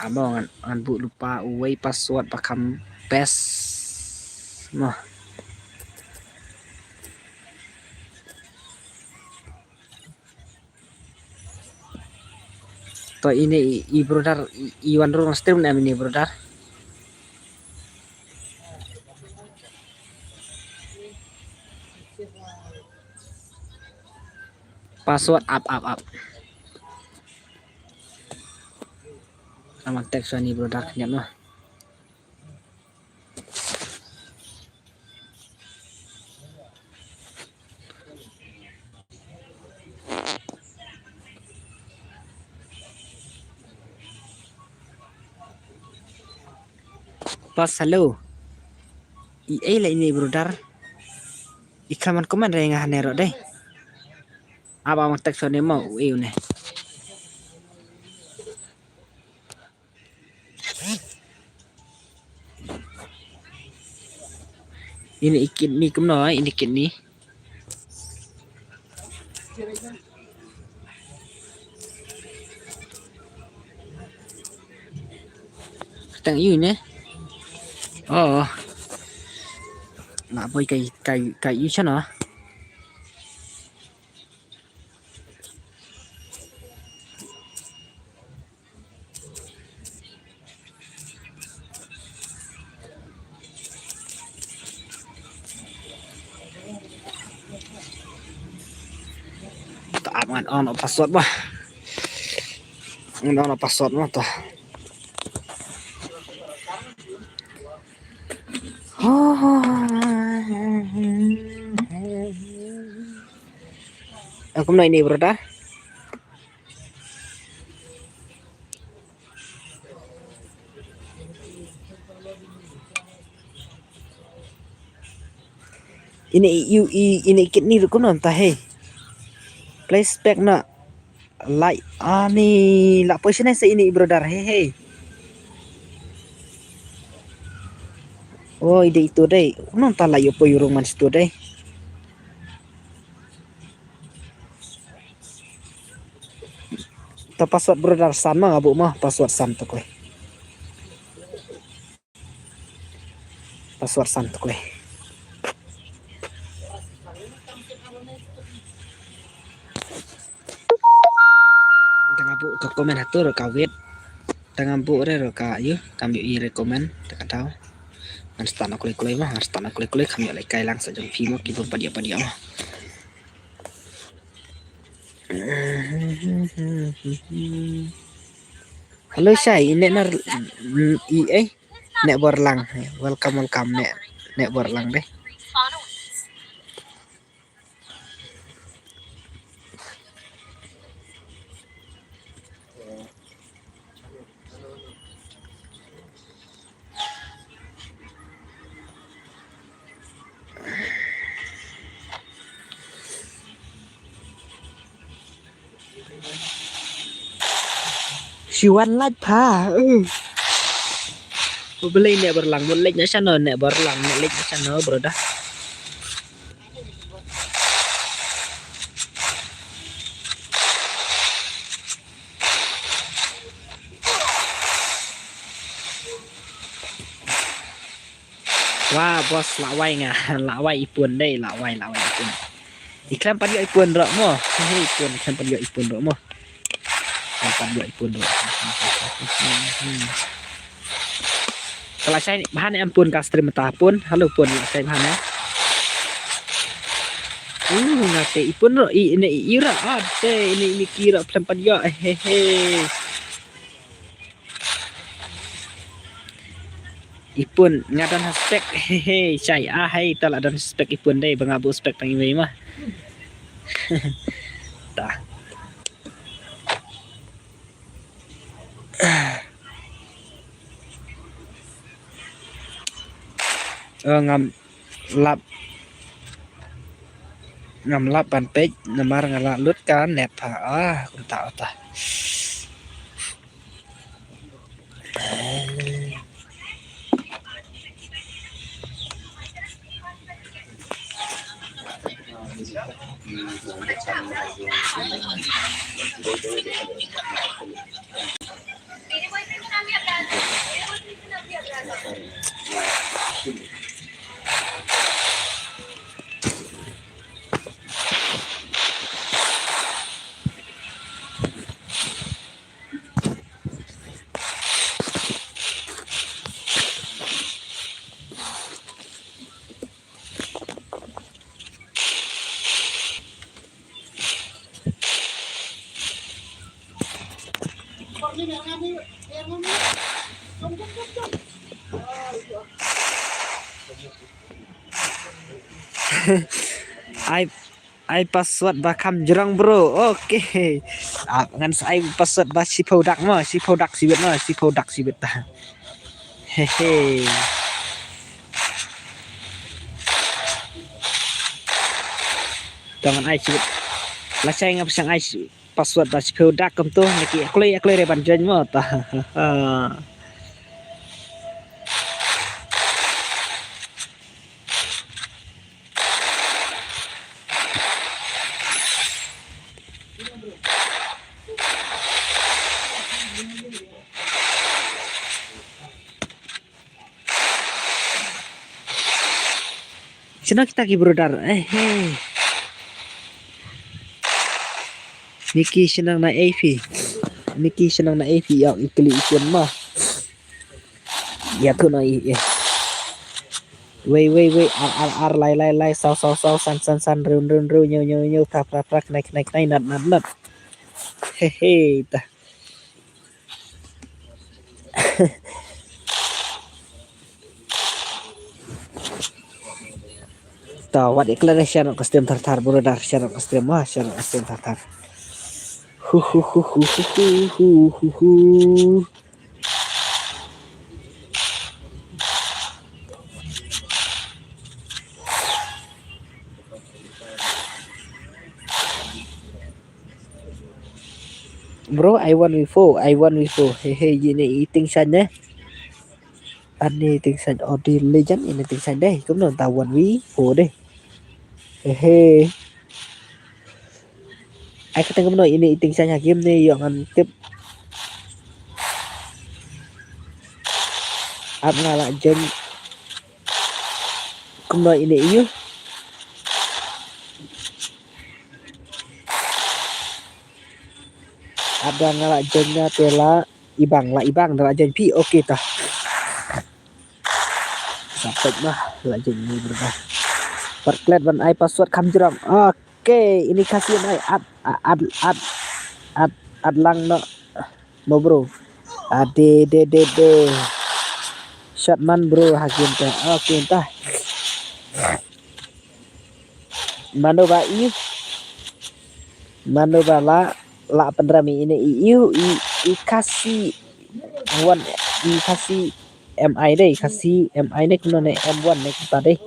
Amo ngan, ngan buh lypa uwei password ba kham best mo. To ine i, i brother i, i wan rung stream ne em ine brother. Password up up up. Tang ban text ïa ine i brother khyndiat noh. Pas, hello. I ei la ine i brother. I khlem ban comment re nga hane ruh dei. Aba mang text ne mo u ei une. Ine i kidney kumno, ine i kidney. Tang yu ne. Oh. Na boy kai kai kai yu chana. Ta ap ngan on password ba. Ngan on password ma ta. Aku mena ini, brother? Ini i, i, ini kit ni rukum nam ta he. Play spec na. Like ani la poi sini sa ini brother he he. Oh, ide itu deh. Nam ta like yo poi urung man situ deh. Ta password brother san ma abu ma password san tu koi. Password san tu koi. Tang abu ka comment hatu ro ka wait. Tang abu re ro ka yu kam yu i recommend ta ka tau. Ngan start na koi koi ma, ngan start na koi koi kam yu lai kai lang sa jong phi ma ki bum padia padia ma. Hello Shai, ine nar i eh ne borlang. Welcome welcome ne ne borlang deh. Shiwan lait pha. Belai ne berlang, mun lek na sana ne berlang, ne lek na sana brother. Wa boss lawai nga lawai ipun dei lawai lawai ipun. Iklam padio ipun ro mo. Hei ipun iklam padio ipun ro mo. Iklam padio ipun ro. Kalau saya bahan ampun ka stream ta pun. Halo pun saya bahan ya. Uh ngate ipun ro i ne i ira ate ini ini kira iklam padio hehe. Ipun nga don ha spek hehe chai ah hai ta la don ha spek ipun dei ba nga bu spek tang iwei ma. Ta. Oh ngam lap ngam lap ban peit namar nga la lut ka net pha ah kumta ota. Ai, ai password ba kham jrong, bro. Okay. Ah, ngan sa ai password ba shiphew dak mo, shiphew dak shibit mo, shiphew dak shibit ta. Hehe. Tang ai shibit. Lashai nga pyrshang ai shi-, password ba shiphew dak kumto, naki kloi, kloi re ban join mo ta. Shano kita ki brother? Eh, eh. Niki shnong na A P. Niki shnong na A P, ïa, i kli i kun ma. Ïa tu na i, eh. Wei, wei, wei, ar, ar, ar, lai, lai, lai, saw, saw, saw, san, san, san, run, run, run, nyu, nyu, nyu, pra, pra, pra, knai, knai, knai, nat, nat, nat. He, he, ta. Ta, wat iklan share ka stream thar thar, brother, share ka stream, wah, share ka stream thar thar. Hu, hu, hu. Bro, ai one v four, ai one v four. He, he, ine i tyngshaiñ ne. Ane i tyngshaiñ, oh, de legend, ine i tyngshaiñ dei. Kumno ta one v four dei. He, he. Ai kata kumno ine i tyngshaiñ ha game ne, ïoh ngan tip. Ap nga la join. Kumno ine i ïoh. Ada nga la join na te la ibang, la ibang da la join phi, okay ta. Sa pek ma, la join ni brother. Pat klet ban ai password kham jrong. Okay, ine Khasi ai at, at, at, at, at lang no. Mo bro. Ade, de, de, de. Shot man bro, ha game te. Okay ta. Mano ba i, mano ba la, la pynrem ine i, i, i, i Khasi one, i Khasi M I dei, Khasi M I ne kumno ne M one ne kumta dei.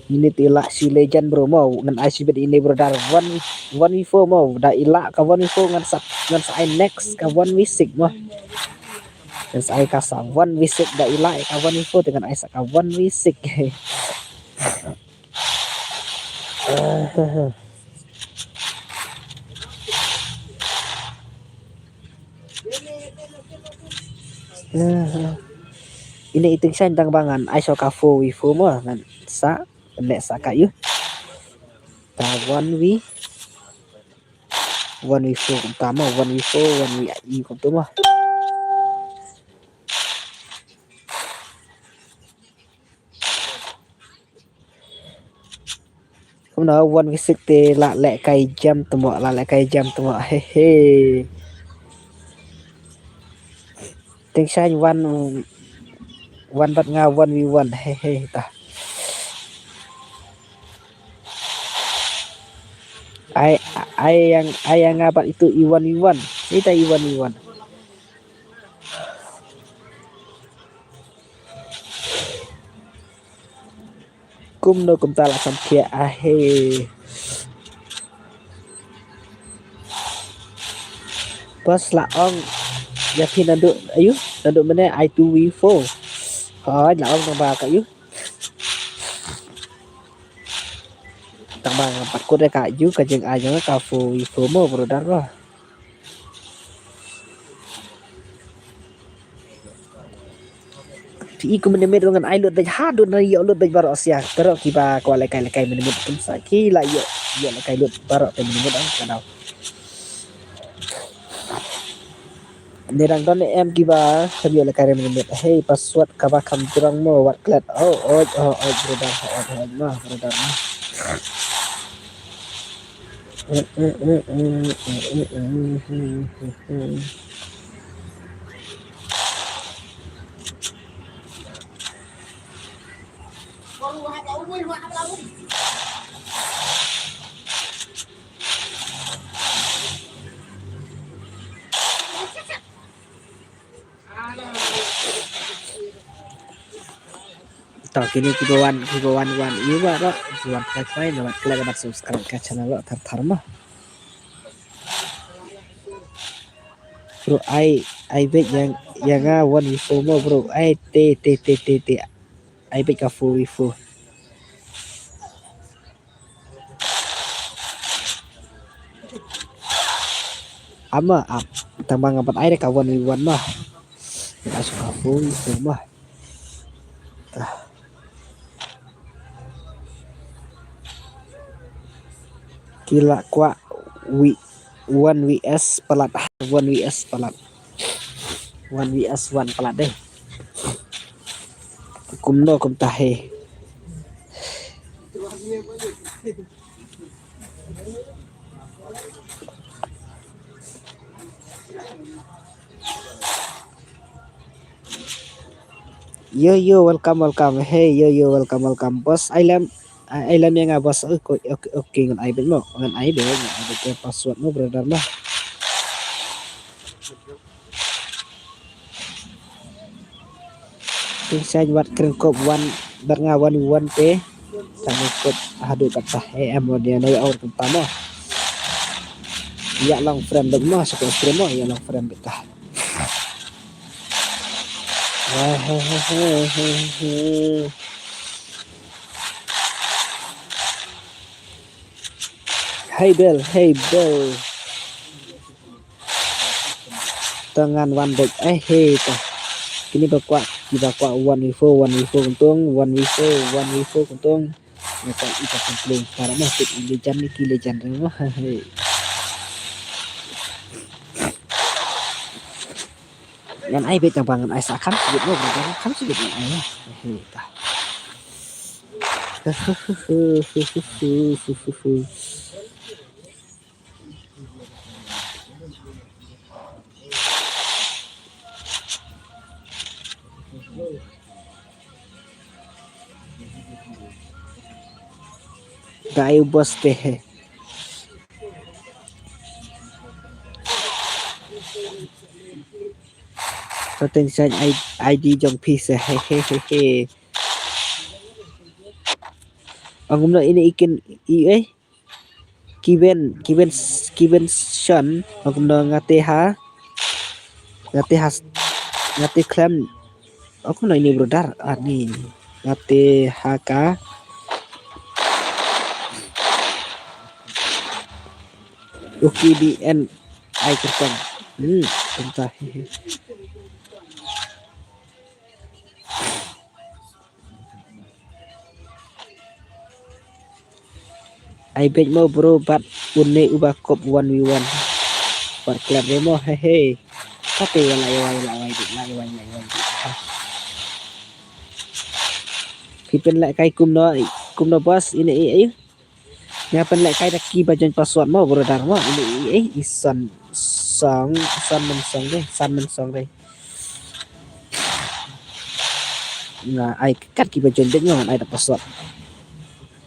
Ine te la shi legend bro mo, ngan ai shibit ine brother one, one v four mo, da i la ka one v four ngan sa, ngan sa ai next ka one v six mo. Ngan sa ai ka sa one v six da i la ka one v four te ngan ai sa ka one v six. Ine i tyngshaiñ tang ba ngan ai sa ka four v four mo ngan sa leh sa ka ïoh. Ta one v, one v four kumta mo, one v four, one v i kumta mo. Kumno one v six te la leh kai jam tmo, la leh kai jam tmo, he he. Tyngshaiñ one, one bad nga one v one, he he ta. Ai, ai ïa nga, ai ïa nga bad itu i one v one. Ita i one v one. Kumno kumta la samkhia ahe. Bas la ong ïa phi naduh ayu, naduh mynne ai two v four. Hooid la ong nang ba ka ayu. Tang ba nga pat kut ïa ka ayu ka jingai jong nga ka four v four mo brother mo. Te i kum minimit ruh ngan ai lut beit haduh na ïoh lut beit baroh sia. Tero kiba kwah lehkai lehkai minimit kum sa ki la ïoh ïoh lehkai lut baroh te minimit ang ka daw. Nirang don em kiba kham ïoh lehkai minimit. Hey password kaba kham jrong mo wat klet. Oh oi oh oi brother oh oi ma brother ma. To kine kiba wan, kiba wan, wan ïa ba, ba, kiba wan khlem khlem, ba khlem, ba subscribe ka channel ba thar thar ma. Bro, ai, ai beit ïa, ïa nga one v four mo, bro. Ai, te, te, te, te, te. Ai beit ka four v four. Ama, ap, tang ba nga pat ai da ka one v one ma. Nga ai sa ka four v four ma. Ah. Ki la kwah wi-, one v s palat, one v s palat. One v s one palat dei. Kumno kumta he. Yo, yo, welcome, welcome. Hey, yo, yo, welcome, welcome. Boss, ai lem, ai, ai lem ïa nga, boss. Okay, okay, okay, ngan ai beit mo. Ngan ai beit, ngan ai beit ka password mo, brother mo. Teng sha wat kren kop wan, bad nga wan wan te. Tang kop haduh kata, eh, em, dia na ïa or kata mo. Ïa long friend bad mo, sa ko friend mo, ïa long friend bad ta. Hey, Bel, hey, Bel. Ta ngan wan beit, eh, hey, ta. Kine ba kwah, kiba kwah one v four, one v four kuntung, one v four, one v four kuntung. Nga kwah ita kuntung, para mah, kit i legend ni, ki legend ni mah, hey. Ngan ai beit tang ba ngan ai sa kham sibit mo, bro, kham sibit ngan ai. He ta. Dai bos te he. Sa teng sa I D jong phi sa he he he he. Ang kumno ini ikin i eh. Kiwen, kiwen, kiwen shan. Ang kumno ngate ha. Ngate ha, ngate klem. Ang kumno ini brother. Ani ngate ha ka. Uki di en ai kertang. Hmm, entah. Ai beit mo bro, bad une uba kop one v one. Bad klet re mo, he he. Kate wala wai wala wai wala wai wala wai. Phi pynlehkai kumno, kumno boss, ine i ayu. Nga pynlehkai da ki ba join password mo brother mo, ine i ayu, i son song, son men song de, son men song de. Nga ai kat ki ba join dek nga ai da password.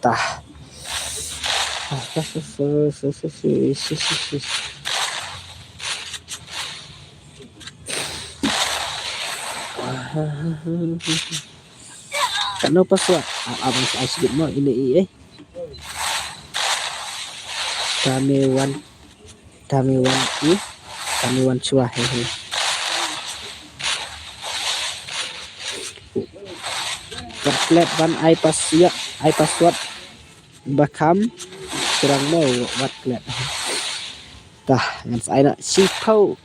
Tah. Kano password? Abang sa ai sibit mo ini i eh. Kami wan Tami wan i, tami wan chua he he. Wat klet ban ai pas ya, ai password ba kham srang mo wat klet. Tah ngan sa ai na shiphew,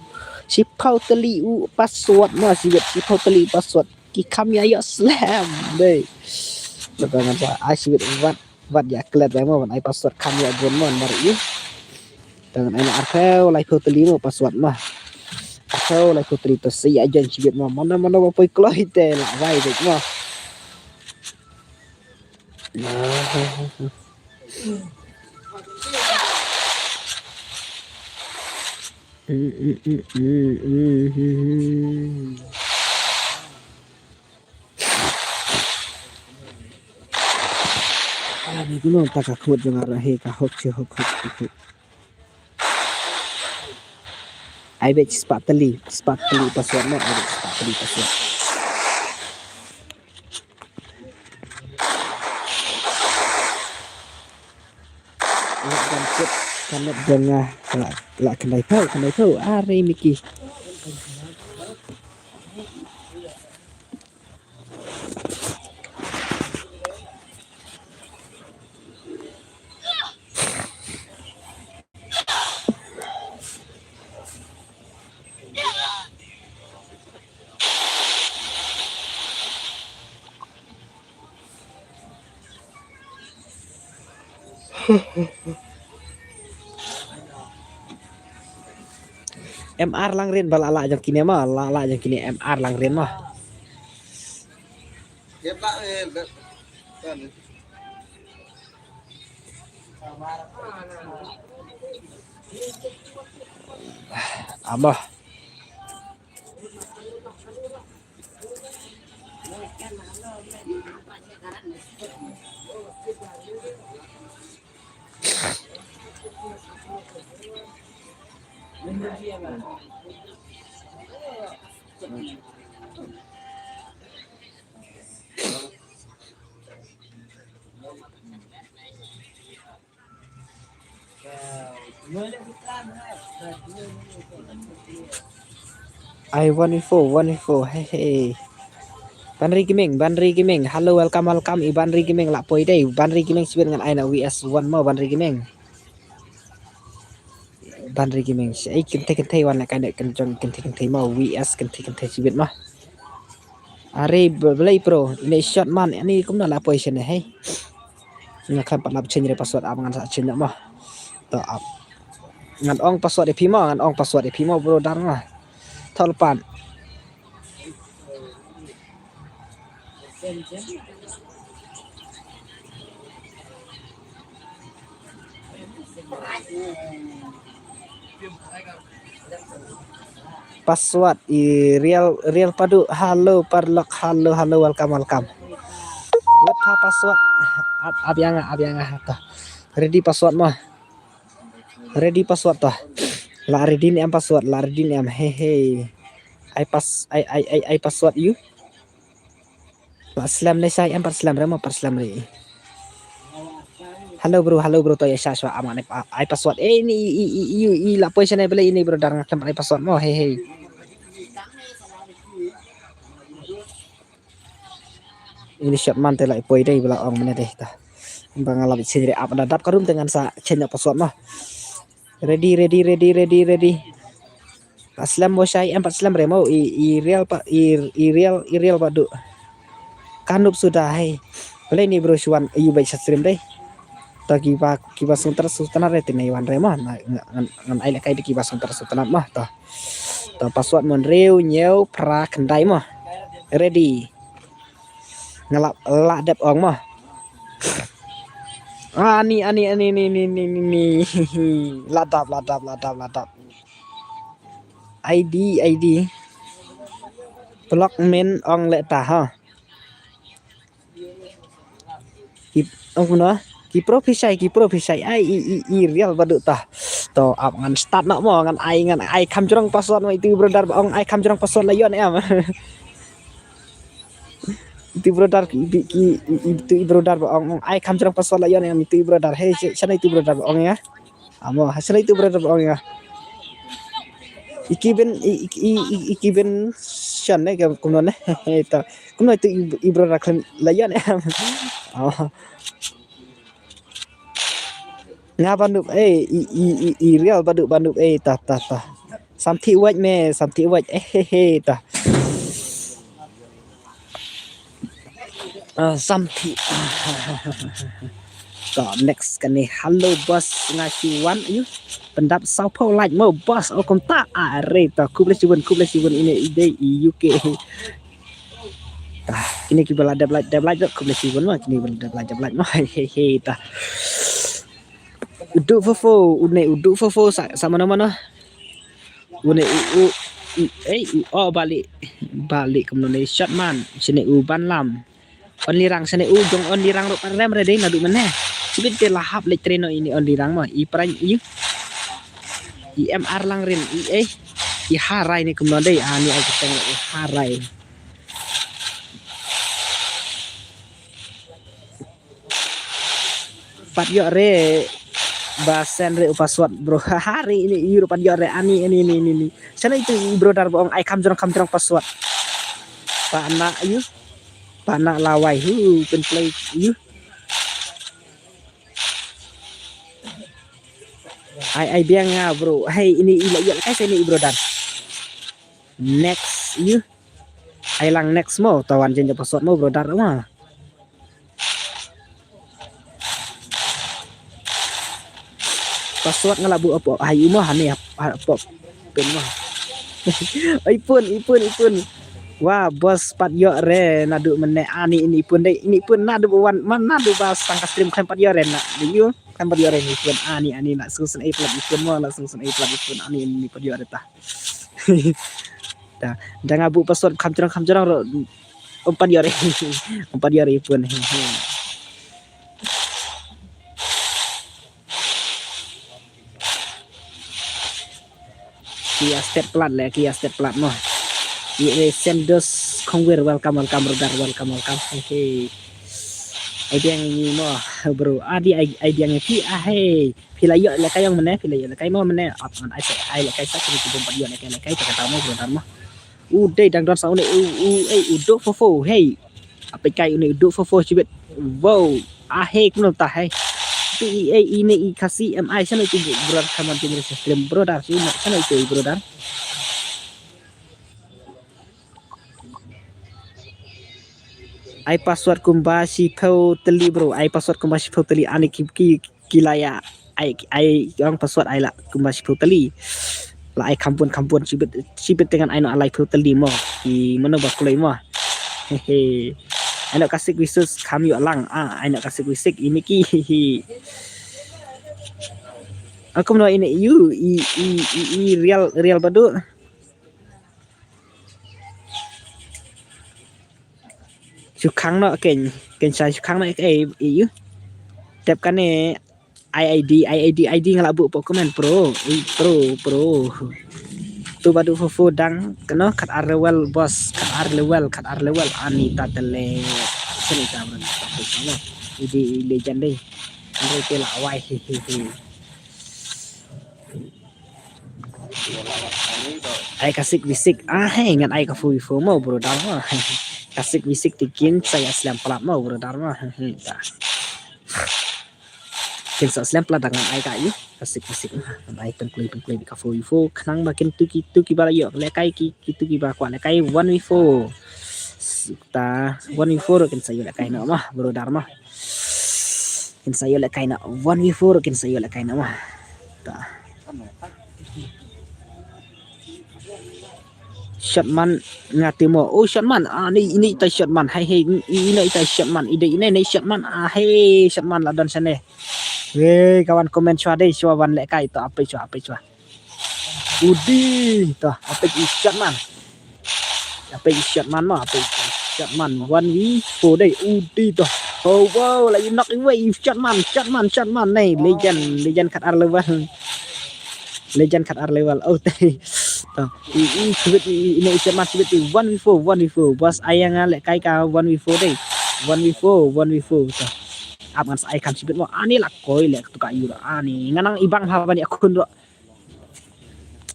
shiphew tylli u password na shibit shiphew tylli u password ki kham ya ya slam dei. Lepas ngan sa ai shibit wat Wat ïa klet ïa mo ban ai password kham ïa bun mo mar ïa. Tang ai na arphew laiphew tylli mo password ma. Arphew laiphew tylli to sa ïa jan shibit mo. Mano mano ba poi kloi te la wai dek mo. Ani kumno ta ka khmut jong nga ruh hi ka hok chi hok hok hok hok. Ai beit spah tylli, spah tylli password mo, ai beit spah tylli password. Lah jam kut kanat jong nga, lah, lah khyndai phew, khyndai phew, are Mickey. M R Langrin ba la lah jong kine ma, la lah jong kine M R Langrin ma. Amo. Ai one info, one info, hey hey. Banri Gaming, Banri Gaming, hello, welcome, welcome, i Banri Gaming, lah poi dei, Banri Gaming, sibit ngan ai na V S one mo, Banri Gaming. Banri Gaming, ai kynthei kynthei wan la kai ne kan jong kynthei kynthei mo, V S kynthei kynthei sibit mo. Are, Blei Pro, ine shot man, ani kumno lah poi shane, hey. Nga khlem pat lap change re password ap ngan sa change mo. To ap. Ngan ong password ïa phi mo, ngan ong password ïa phi mo bro dar mo. Thol pan. Password i real, real padu, hello parlok, hello, hello, welcome, welcome. What ha password? Ap, ap ïa nga, ap ïa nga to. Ready password mo. Ready password to. La ready ne em password, la ready ne em. Hey hey. Ai pass, ai ai ai ai password you. Pat slem ne sai em pat slem re mo pat slem re. Hello bro, hello bro to ïa sha sha am ne ai password. Eh ni i i i i la poi shane bele ini bro dar nga khlem ai password mo he he. Ini shot man te la poi dei bela ong mene dei ta. Ba nga la bit sini re ap da dap karum te ngan sa change password mo. Ready ready ready ready ready. Pat slem mo shai em pat slem re mo i i real pa i i real i real ba du. Kanup suda hai. Bele ni bro shuan yu bai sa stream dei. To kiba kiba suntar suntar re tene wan re mo ngan ai le kai de kiba suntar suntar mo to. To password mon reu nyeu pra kendai mo. Ready. Ngelap la dep ong mo. Ani ani ani ni ni ni ni ni. Ladap ladap ladap ladap. I D, I D. Block men ong le ta ha. Ki ong no. Ki pro phi shai, ki pro phi shai. Ai i i i real badu ta. To ap ngan start no mo ngan ai ngan ai kam jrong password mo itu brother ong ai kam jrong password la yon em. Itu brother ki ki itu brother ong ai kam jrong password la yon em itu brother. Hey shana itu brother ong ya. Amo, hasana itu brother ba ong ya. Iki ben iki ben shan ne ka kumno ne. Ita kumno itu i brother khlem la yan. Oh. Nga bandup eh i i i real bandup bandup eh ta ta ta. Samthi wait me samthi wait eh he he ta. Ah, samthi. To next kane hello boss nga shi wan yu. Pendap saw pau like mo boss o konta are to kuble shi wan kuble shi wan ine ide i U K. Ah, kini ki bala dab like dab like kuble shi wan mo kini bala dab like dab like mo he he he ta. Udu fofo une udu fofo sa sa mana mana. Une u u ei u o balik balik kumno ne shot man sini u ban lam. Only Rang shane u jong Only Rang ruh parem re dei naduh mynne. Shibit te la hap leit train noh ine Only Rang mo. I pran i. I M R lang rin i eh. I Harai ne kumno dei ani ai kuteng i Harai. Pat ïoh re ba send re u password bro. Haha re ini i ruh pat ïoh re ani ini ini ini. Shane itu i brother ba ong ai kham jrong kham jrong password. Pa na yu. Pa na lawai hu pen play yu. Ai ai biang nga bro. Hey ini i la ïoh kai sa ini i brother. Next yu. Ai lang next mo tawan jen password mo brother mo. Password nga la buh apo ai mo hani apo pin mo. Ai pun i pun i pun. Wah boss pat ïoh re naduh mynne ani ini pun dei ini pun naduh wan man naduh ba sang ka stream khlem pat ïoh re na dei yu khlem pat ïoh re ini pun ani ani na sung sun ai plat i pun mo la sung sun ai plat i pun ani ini pat ïoh re ta. Da da nga buh password kham jrong kham jrong ro. Umpat ïoh re. Umpat ïoh re i pun. Ki ïa step plat le ki ïa step plat mo. Ye re Sendos Kongwir welcome welcome brother welcome welcome. Hey. Ai biang ni mo bro. Adi ai ai biang ni pi ah hey. Phi la ïoh le kai ong mene phi la ïoh le kai mo mene ap ngan ai sa ai le kai sa kini kibum pat ïoh le kai le kai ta kata mo brother mo. U dei dang don sa une u u ei u duk fofo hey. Ape kai une u duk fofo shibit. Wow. Ah hey kumno ta hey. Tu i ei ine i kasi M I sana itu brother kaman tu mereka stream brother sih sana itu brother. Ai password kumba shiphew tylli bro ai password kumba shiphew tylli ani ki ki ki la ïa ai ai ong password ai la kumba shiphew tylli. La ai khampun khampun shibit shibit te ngan ai noh laiphew tylli mo. Ki mano ba kloi mo. Hehe. Ai noh ka sik wisus kham ïoh lang ah ai noh ka sik wisik ini ki. Aku mano ini yu i i i, i real real badu. Shu khang noh ken ken sa shu khang noh ei ei yu. Tep kane I I D I I D I D nga la buh pok comment pro ei pro pro. Tu badu fofo dang kano khat ar level boss khat ar level khat ar level ani ta tele. Sini ta bro. Ini legend deh. Andre te la wai he he he. Ai ka sik wisik ah he ngan ai ka fu fu mo bro dal mo. Ka sik wisik te kin sa ïa slem plat mo bro dal mo. Kin sa slem plat da ngan ai ka yu ka sik wisik ngan ai pengklui pengklui ka fu fu khnang ba kin tu ki tu ki ba la ïoh le kai ki ki tu ki ba kwah le kai one wi fu. Ta one wi fu kin sa ïoh le kai no mo bro dal mo. Kin sa ïoh le kai na one wi fu kin sa ïoh le kai na ma. Ta. Shotman nga timo. Oh shotman. Ah ni ini ta shotman. Hai hai ini ta shotman. Ide ini ni shotman. Ah hai shotman la don sene. Hei kawan comment shwa dei shwa wan le kai to ape shwa ape shwa. Udi toh ape i shotman. Ape i shotman ma ape i shotman one v four dei udi toh. Oh wow la i knock iwei i shotman shotman shotman nei legend legend khat ar level. Legend khat ar level oh dei. Toh i i shibit i i nei shotman shibit i one v four one v four boss ayang le kai ka one v four dei. One v four one v four toh. Ap ngan sa ai kam shibit mo ani la koi le tu ka yu ani nganang ibang ha bani akun ro.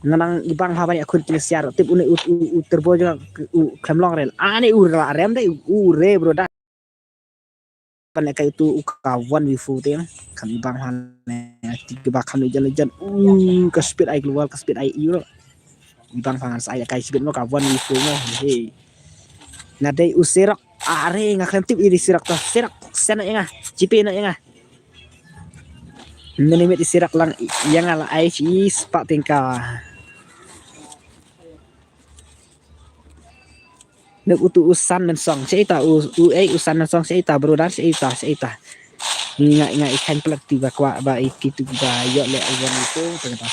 Nganang ibang ha bani akun kine siar tip une u u u turbo jong u khlem long rel. Ani u la rem dei u re bro da. Pan kai tu u ka one v four te kan ibang ha ne ti ba kham le jan le jan u ka speed ai global ka speed ai euro. Ibang ha ngan sa ai kai speed mo ka one v four mo he. Na dei u serok are nga khlem tip i di serok to serok sen na nga jipe na nga. Mini mit isi rak lang yang ala ai chi spah tingka. Nuk utu usan men song si ita u u ei usan men song si ita brother si ita si ita. Nga nga ikan pelat tiba kwa ba iki tu ba yok le awan itu kata.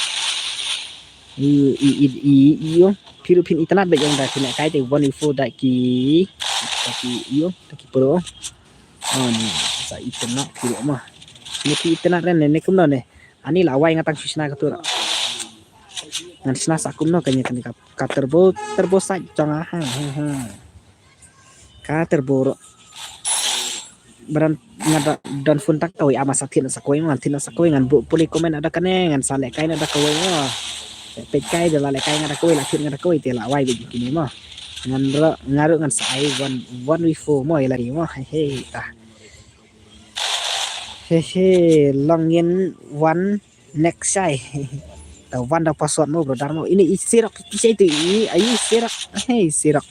I i i i i ong. Phi ruh phin itynnad bad ong da phi lehkai te one v four da ki, da ki i ong, da ki pro. Ani sa itynnad phi ruh ma. Ni phi itynnad ne ne kumno ne. Ani la wai nga tang shu shna ka tur. Ngan shna sa kumno kane kane ka, ka turbo, turbo sa jong a ha ha ha. Ka turbo ruh. Bran nga da don phone ta kawei, ama sa thied na sa kawei, ngan thied na sa kawei, ngan buh pule comment na da kane, ngan sa lehkai na da kawei mo. Peit kai da la lehkai nga da kawei, la thied nga da kawei te la wai bad kine mo. Ngan ruh, nga ruh ngan sa ai one, one v four mo ïa la ri mo. He he ta. He he, long yin one next shai. Ta wan da password mo brother mo. Ine i sirok ki shai tu i ayu sirok. He sirok.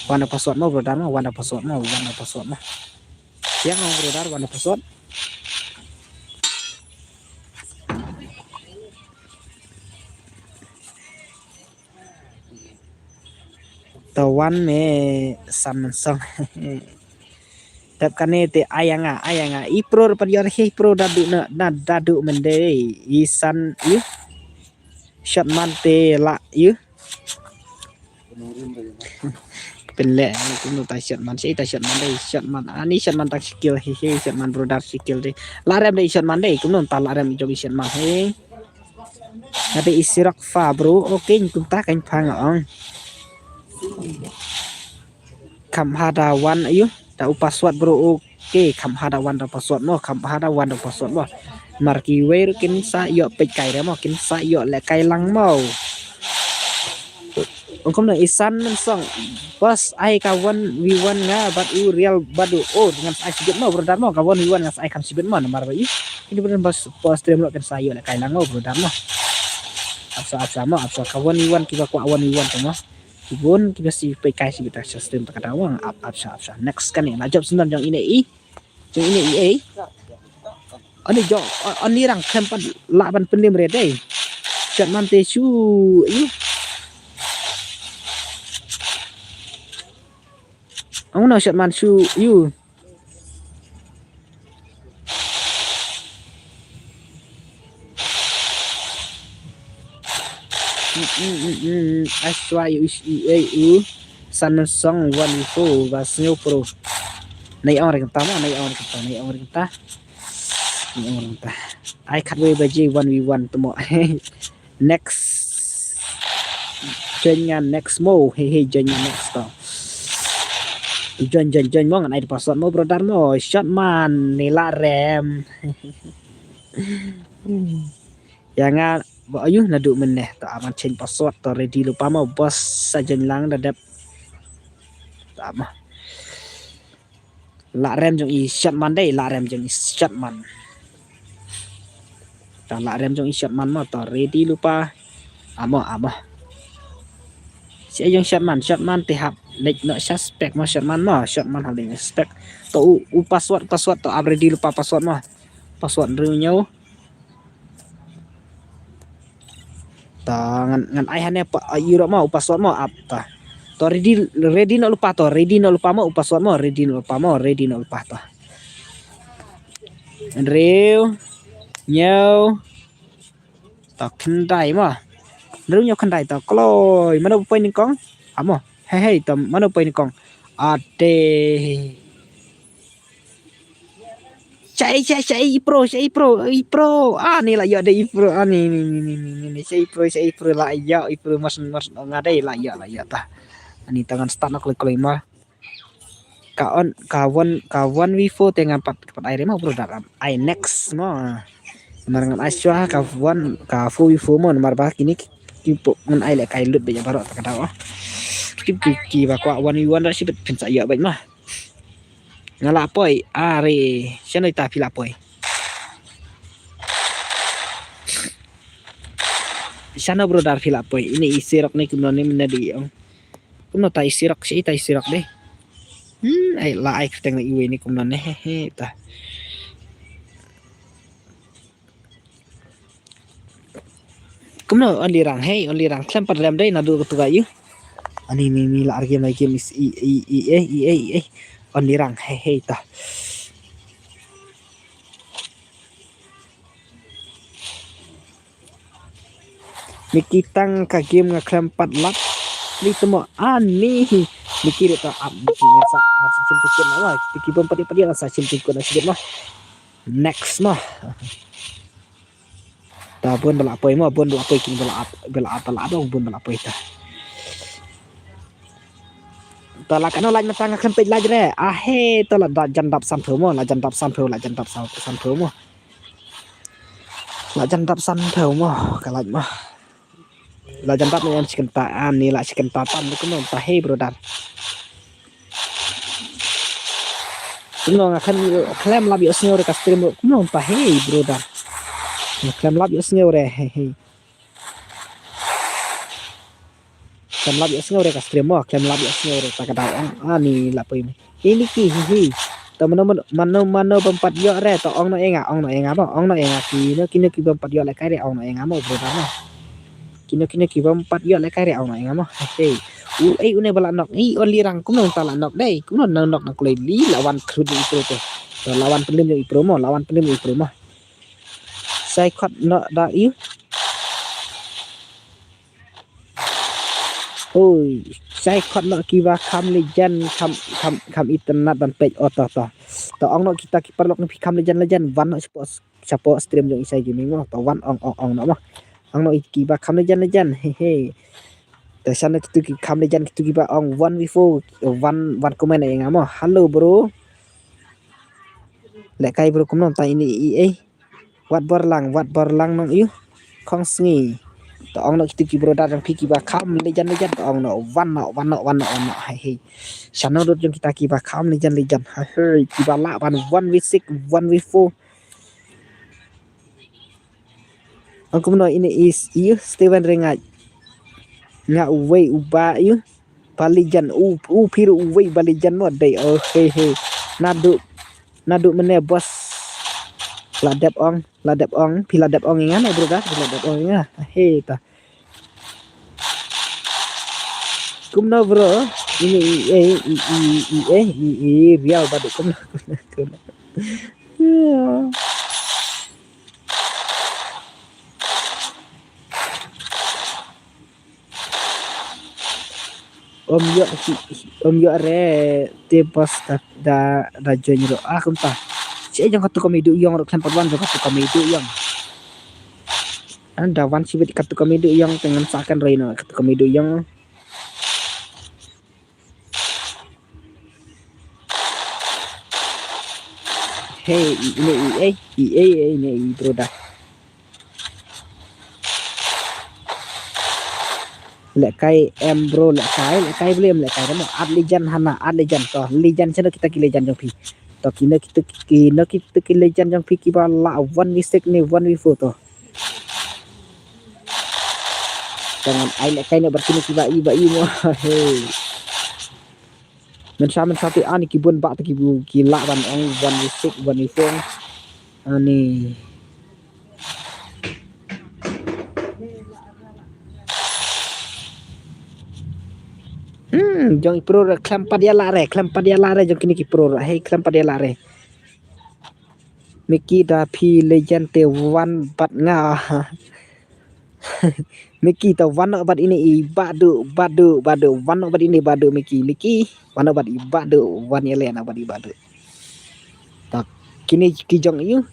Wan da password mo brother mo, wan da password mo, wan da password mo. Yang mo brother, wan da password. Ta wan me san men song. Tep kane te ayanga, ayanga. I pro pat yor he pro dadu na, na dadu mende. I san i. Shot man te la i. Pynleh kumno ta shot man, shi ta shot man dei, shot man. Ani shot man ta skill he he, shot man brother skill dei. La rem dei shot man dei, kumno ta la rem jong i shot man he. Ngate i sirok fa bro, okay, kumta kan phang ong. Kham hada wan ayu, ta u password bro, okay, kham hada wan da password mo, kham hada wan da password mo. Mar kiwei ruh kin sa ïoh peit kai re mo, kin sa ïoh lehkai lang mo. Ong kumno i san men song. Bos ai ka one v one nga bad u real bad u. Oh, ngan sa ai sibit mo brother mo, ka one v one ngan sa ai kham sibit mo namar ba i. Ini brother bos, bos stream lo kin sa ïoh lehkai lang mo brother mo. Apsa apsa mo, apsa ka one v one kiba kwah one v one mo. Kibun kiba sa peit kai sibit ta sa stream ta ka dawang ap apsa apsa. Next kane la jop sendam jong ine i. Jong ine i ei. Ani jong, ani rang khlem pat lah ban pynlim re dei. Shot man te shu i. Ang no shot man shu i. Ashwa yu ish i ei u. San men song one v four ba sngew pro. Nai ong ring ta ma, nai ong ring ta, nai ong ring ta. Nai ong ring ta. Ai khatwei baje one v one tu mo. Next. Join nga next mo. He he, join nga next to. Join join join mo, ngan ai password mo brother mo. Shot man ni la rem. Ya nga ba ayu na du men ne. Ta aman change password to ready lupa mo bos sa join lang da dep. Ta ma. La rem jong i shot man dei, la rem jong i shot man. Ta la rem jong i shot man mo to ready lupa. Amo amo. Si jong shot man, shot man te hap lek no suspect mo shot man mo, shot man hap lek no suspect. To u, u password, password to ap ready lupa password mo. Password renew. Ta ngan ngan ai hane pa iro ma u password mo ap ta. To ready ready no lupa to ready no lupa mo u password mo ready no lupa mo ready no lupa ta. Rew nyau ta khyndai mo. Rew nyau khyndai ta kloi mano poi nyngkong amo hei hei ta mano poi nyngkong ate. Shai shai shai i pro shai i pro i pro ah ni la ïoh de i pro ah ni ni ni ni ni ni shai i pro shai i pro la ïoh i pro mas mas nga de la ïoh la ïoh ta. Ani tangan start nok kloi kloi ma. Ka on ka one ka one v four te ngan pat pat ai re ma bro da ai next ma. Mar ngan ai shwa ka one ka four v four ma mar ba kini ki po ngan ai le kai lut be ya baro ta ka daw. Ki ki ki ba kwa one v one da shi bet pin sa ïoh bet ma. Nga la poi are shano ita phi la poi. Shano brother phi la poi ini i sirok ni kumno ni mena di ong. Kumno ta i sirok shi ita i sirok de. Hmm ai la ai kreteng na iwe ni kumno ne he he ta. Kumno only rang hei only rang klem pat rem dei na du tu ga yu. Ani ni ni la game na game is i i i eh i eh i eh only rang hei hei ta. Miki tang ka game nga khlem pat lap. Ni temo ani. Miki re ta ap Miki nga sa, nga sa shim tingkut na wa. Miki bym pat ïa pat ïa nga sa shim tingkut na shibit ma. Next ma. Ta bun ba la poi ma, bun ba la poi kin ba la ap, ba la ap, ba la ap, bun ba la poi ta. Ta la kano laj mata nga khlem peit laj re. Ah he, ta la da jan dap san phew mo, la jan dap san phew, la jan dap san, san phew mo. La jan dap san phew mo, ka laj mo. La jan dap ni an chicken ta, an ni la chicken ta tam ni kumno ta he brother. Kumno nga khlem, khlem lap ïoh sngew re ka stream kumno ta he brother. Nga khlem lap ïoh sngew re he he. Khlem lap ïoh sngew re ka stream mo, khlem lap ïoh sngew re ta ka dau ong ani la poi me. Ini ki hi hi. Ta mano mano mano mano bym pat ïoh re ta ong no enga, ong no enga mo, ong no enga kino kino ki bym pat ïoh le kai re ong no enga mo brother mo. Kino kino ki bym pat ïoh le kai re ong no enga mo. Hey. U ei une ba la nok, ei on li rang kumno ta la nok dei, kumno na nok na kloi li la wan khru di ipro te. Ta la wan pynlim jong ipro mo, la wan pynlim jong ipro mo. Sai khot no da ïu. Oi, sai khot no kiba kham legend kham kham kham itynnad ban peit o to to. To ong no kita ki paralok ni phi kham legend legend wan no chapo chapo stream jong Isai Gaming mo. To wan ong ong ong no mo. Ong no kiba kham legend legend. He he. To shan no kitu ki kham legend kitu kiba ong one v four wan wan comment ïa nga mo. Hello bro. Leh kai bro kumno ta ini i ei. Wat bor lang, wat bor lang nong ïu. Khong sngi. To ong no kitu ki brother jong phi kiba kham legend legend to ong no wan no wan no wan no wan no hai hei. Shan no dot jong kita kiba kham legend legend hai hei kiba lah ban one v six, one v four. Ong kumno ini is ïu Steven Ringai. Nga uwei uba ïu. Ba legend u u phi ruh uwei ba legend mo dei oh hei hei. Nadu nadu mene boss. La dep ong, la dep ong, phi la dep ong ïa nga no brother, phi la dep ong ïa nga. Hei ta. Kumno bro? Ini i e i i i e i i real badu kumno kumno kumno. Om ïoh hi- hi- om ïoh re te boss da da da join ro ah kumta. Che jong katu kami du yong ro khlem pat wan jong katu kami du yong. An da wan sibit katu kami du yong te ngan sa kan roi no katu kami du yong. Hey, i- ini i ei i ei ei ini i brother. Leh kai em bro leh kai leh kai bro em leh kai mo at legend hana at legend to legend sino kita ki legend jong phi. To kino kita kino kita ki legend jong phi kiba la one v six ni one v four to. Jangan ai leh kai ne berkini kiba i ba i mo. Hey. Mensa mensa ti ani ki bun ba ti ki bu ki la ban ong one v six one v four. Ani. Hmm, jong i pro re khlem pat ïa la re, khlem pat ïa la re jong kini ki pro re. Hei khlem pat ïa la re. Miki da phi legend te wan bat nga. Miki ta wan no bat ini i badu badu badu wan no bat ini badu Miki Miki wan no bat i badu wan ïa le na bat i badu. Ta kini ki jong ïu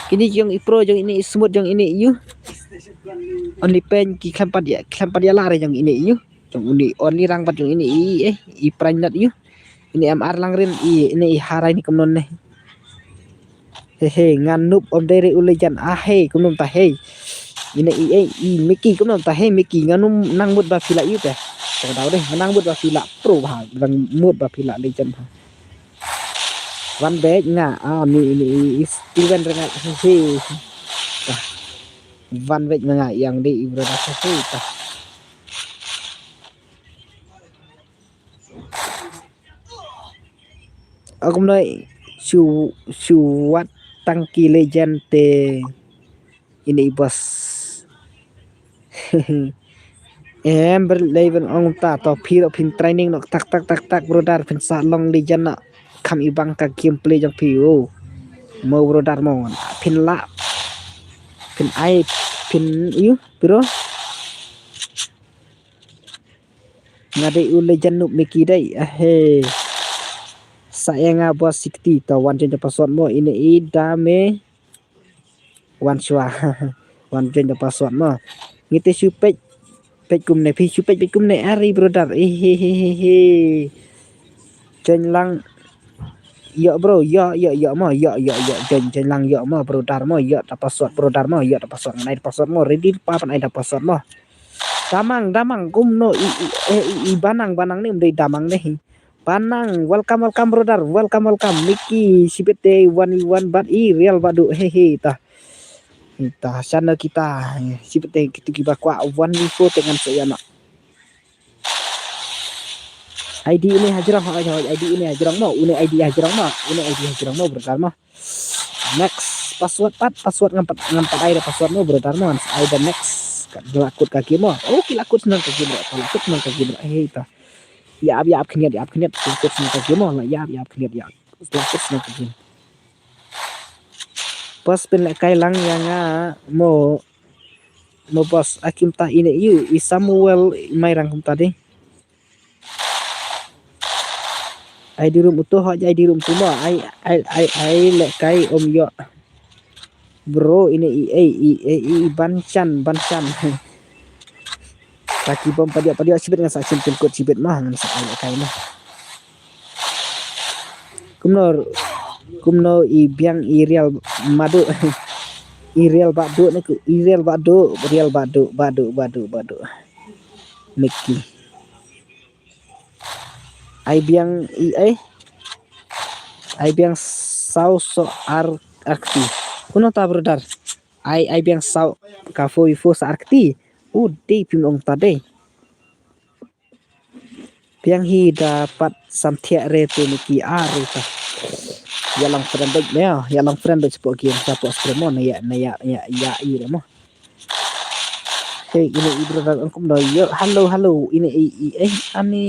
kini jong i pro jong ini i smooth jong ini ïu. Only pen ki khlem pat ïa khlem pat ïa la re jong ini ïu. Jong uni only rang bat jong ini i eh i prangnat ïu. Ini em ar lang rin i ini i harai ni kumnon ne. He he ngan nup om dei re u lejan a he kumnom ta he. Ini i eh i Miki kumnom ta he Miki ngan num nang mut ba phi la ïu te. Ko dau deh nang mut ba phi la pro ba nang mut ba phi la lejan ba. Wan bek nga a mi ini i Steven rengat he he. Wan bek nga yang dei i brother he he ta. Aku mnoi shu shu wat tang ki legend te ini i boss. Em ber lei ben ong ta to phi ro phin training nok tak tak tak tak brother phin sa long legend nok kham i bang ka gameplay jong phi o. Mo brother mo phin la phin ai phin ïu bro. Nga dei u legend Noob Mickey dei. Ahe. Sa ïa nga bos sikti ta wan jan da password mo ine i da me. Wan shwa. Wan jan da password mo. Ngi te shu peit. Peit kumne phi shu peit peit kumne ari brother. Ehehehe. Jan lang. Yo bro, yo yo yo mo, yo yo yo jan jan lang yo mo brother mo, yo da password brother mo, yo da password ngai da password mo, ready pa pan ai da password mo. Damang damang kumno i i eh, i, i banang banang ni mdei damang ni. Banang, welcome welcome brother, welcome welcome. Mickey sibit te one one bat i real badu hehe ta. Ta sana kita sibit te kitu kiba kwa one four te ngan sa ïa na. I D ini hajrong ha hoi I D ini hajrong mo, une I D hajrong mo, une I D hajrong mo brother mo. Next password pat password ngam pat ngam pat ai da password mo brother mo, ai da next. Ka la kut ka ki mo. Oh ki la kut senang ka ki bro, la kut senang ka ki bro. Hei ta. Ïap ïap khniat ïap khniat la kut senang ka ki mo, la ïap ïap khniat ïap. La kut senang ka ki. Pas pynlehkai lang ïa nga mo. Mo bos akim ta ine yu i Samuel i mai rang kumta de. Ai di rum uto hoj ai di rum tuma ai ai ai ai lehkai om yo. Bro ine i ei i ei i banchan banchan. Taki bom padio padio sibit nga sa sim pin kut sibit mah ngan sa ai lehkai mah. Kumno kumno i biang i real madu. I real badu ne ku i real badu real badu badu badu badu. Mickey. Ai biang i ai. Ai biang sau so ar arkti. Kuno ta brother. Ai ai biang sau ka fo i fo sa arkti. U dei pim ong ta dei. Biang hi da pat sam thiah re te ni ki ar re ta. Ya lang friend dek meo, ya lang friend dek sepo ki sepo stream mo na ya na ya ya ya i re mo. Hey, ini i brother angkum do yo. Hello hello, ini i i eh ani.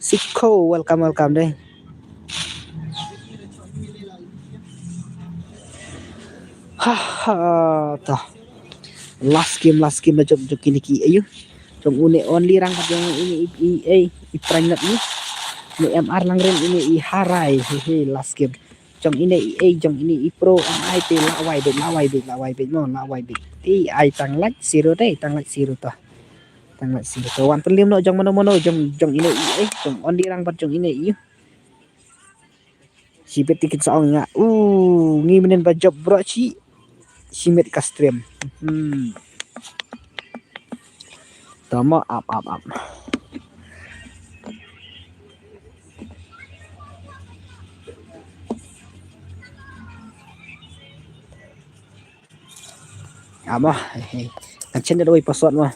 Siko welcome welcome deh. Haha ta. Last game last game jom jom kini ki ayu. Jom une only rang kat jom ini i i i prangnat ni. Ni M R lang ren ini i harai hehe last game. Jong ine i ei jong ine i pro M I te lawai bit lawai bit lawai bit mo lawai bit. Te ai tang lak siro te tang lak siro to. Tang lak siro to wan pelim no jong mano mano jong jong ine i ei jong on dirang bat jong ine i. Si bit tikin sa ong nga u ngi menen ba job bro si. Simit ka stream. Hmm. Tama ap ap ap. Ama, eh, eh. Ngan chen da wei password ma.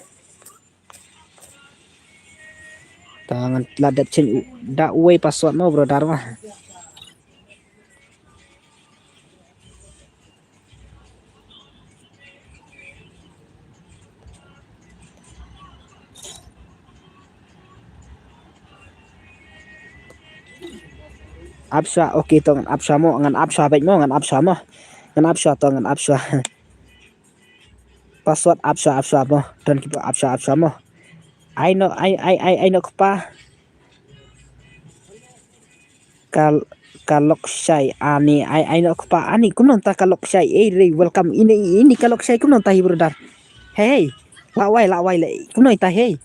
Ta ngan la dat chen u da wei password ma brother ma. Apsa, okay to ngan apsa mo, ngan apsa bek mo, ngan apsa mo. Ngan apsa to, ngan apsa. Password apsa, apsa mo. Don kiba apsa, apsa mo. Ai no, ai, ai, ai, ai no kpa. Kal kalok shai ani ai ai no kpa ani kumno ta kalok shai ei rei welcome ini ini kalok shai kumno ta hi brother. Hey lawai lawai le kumno ta hey.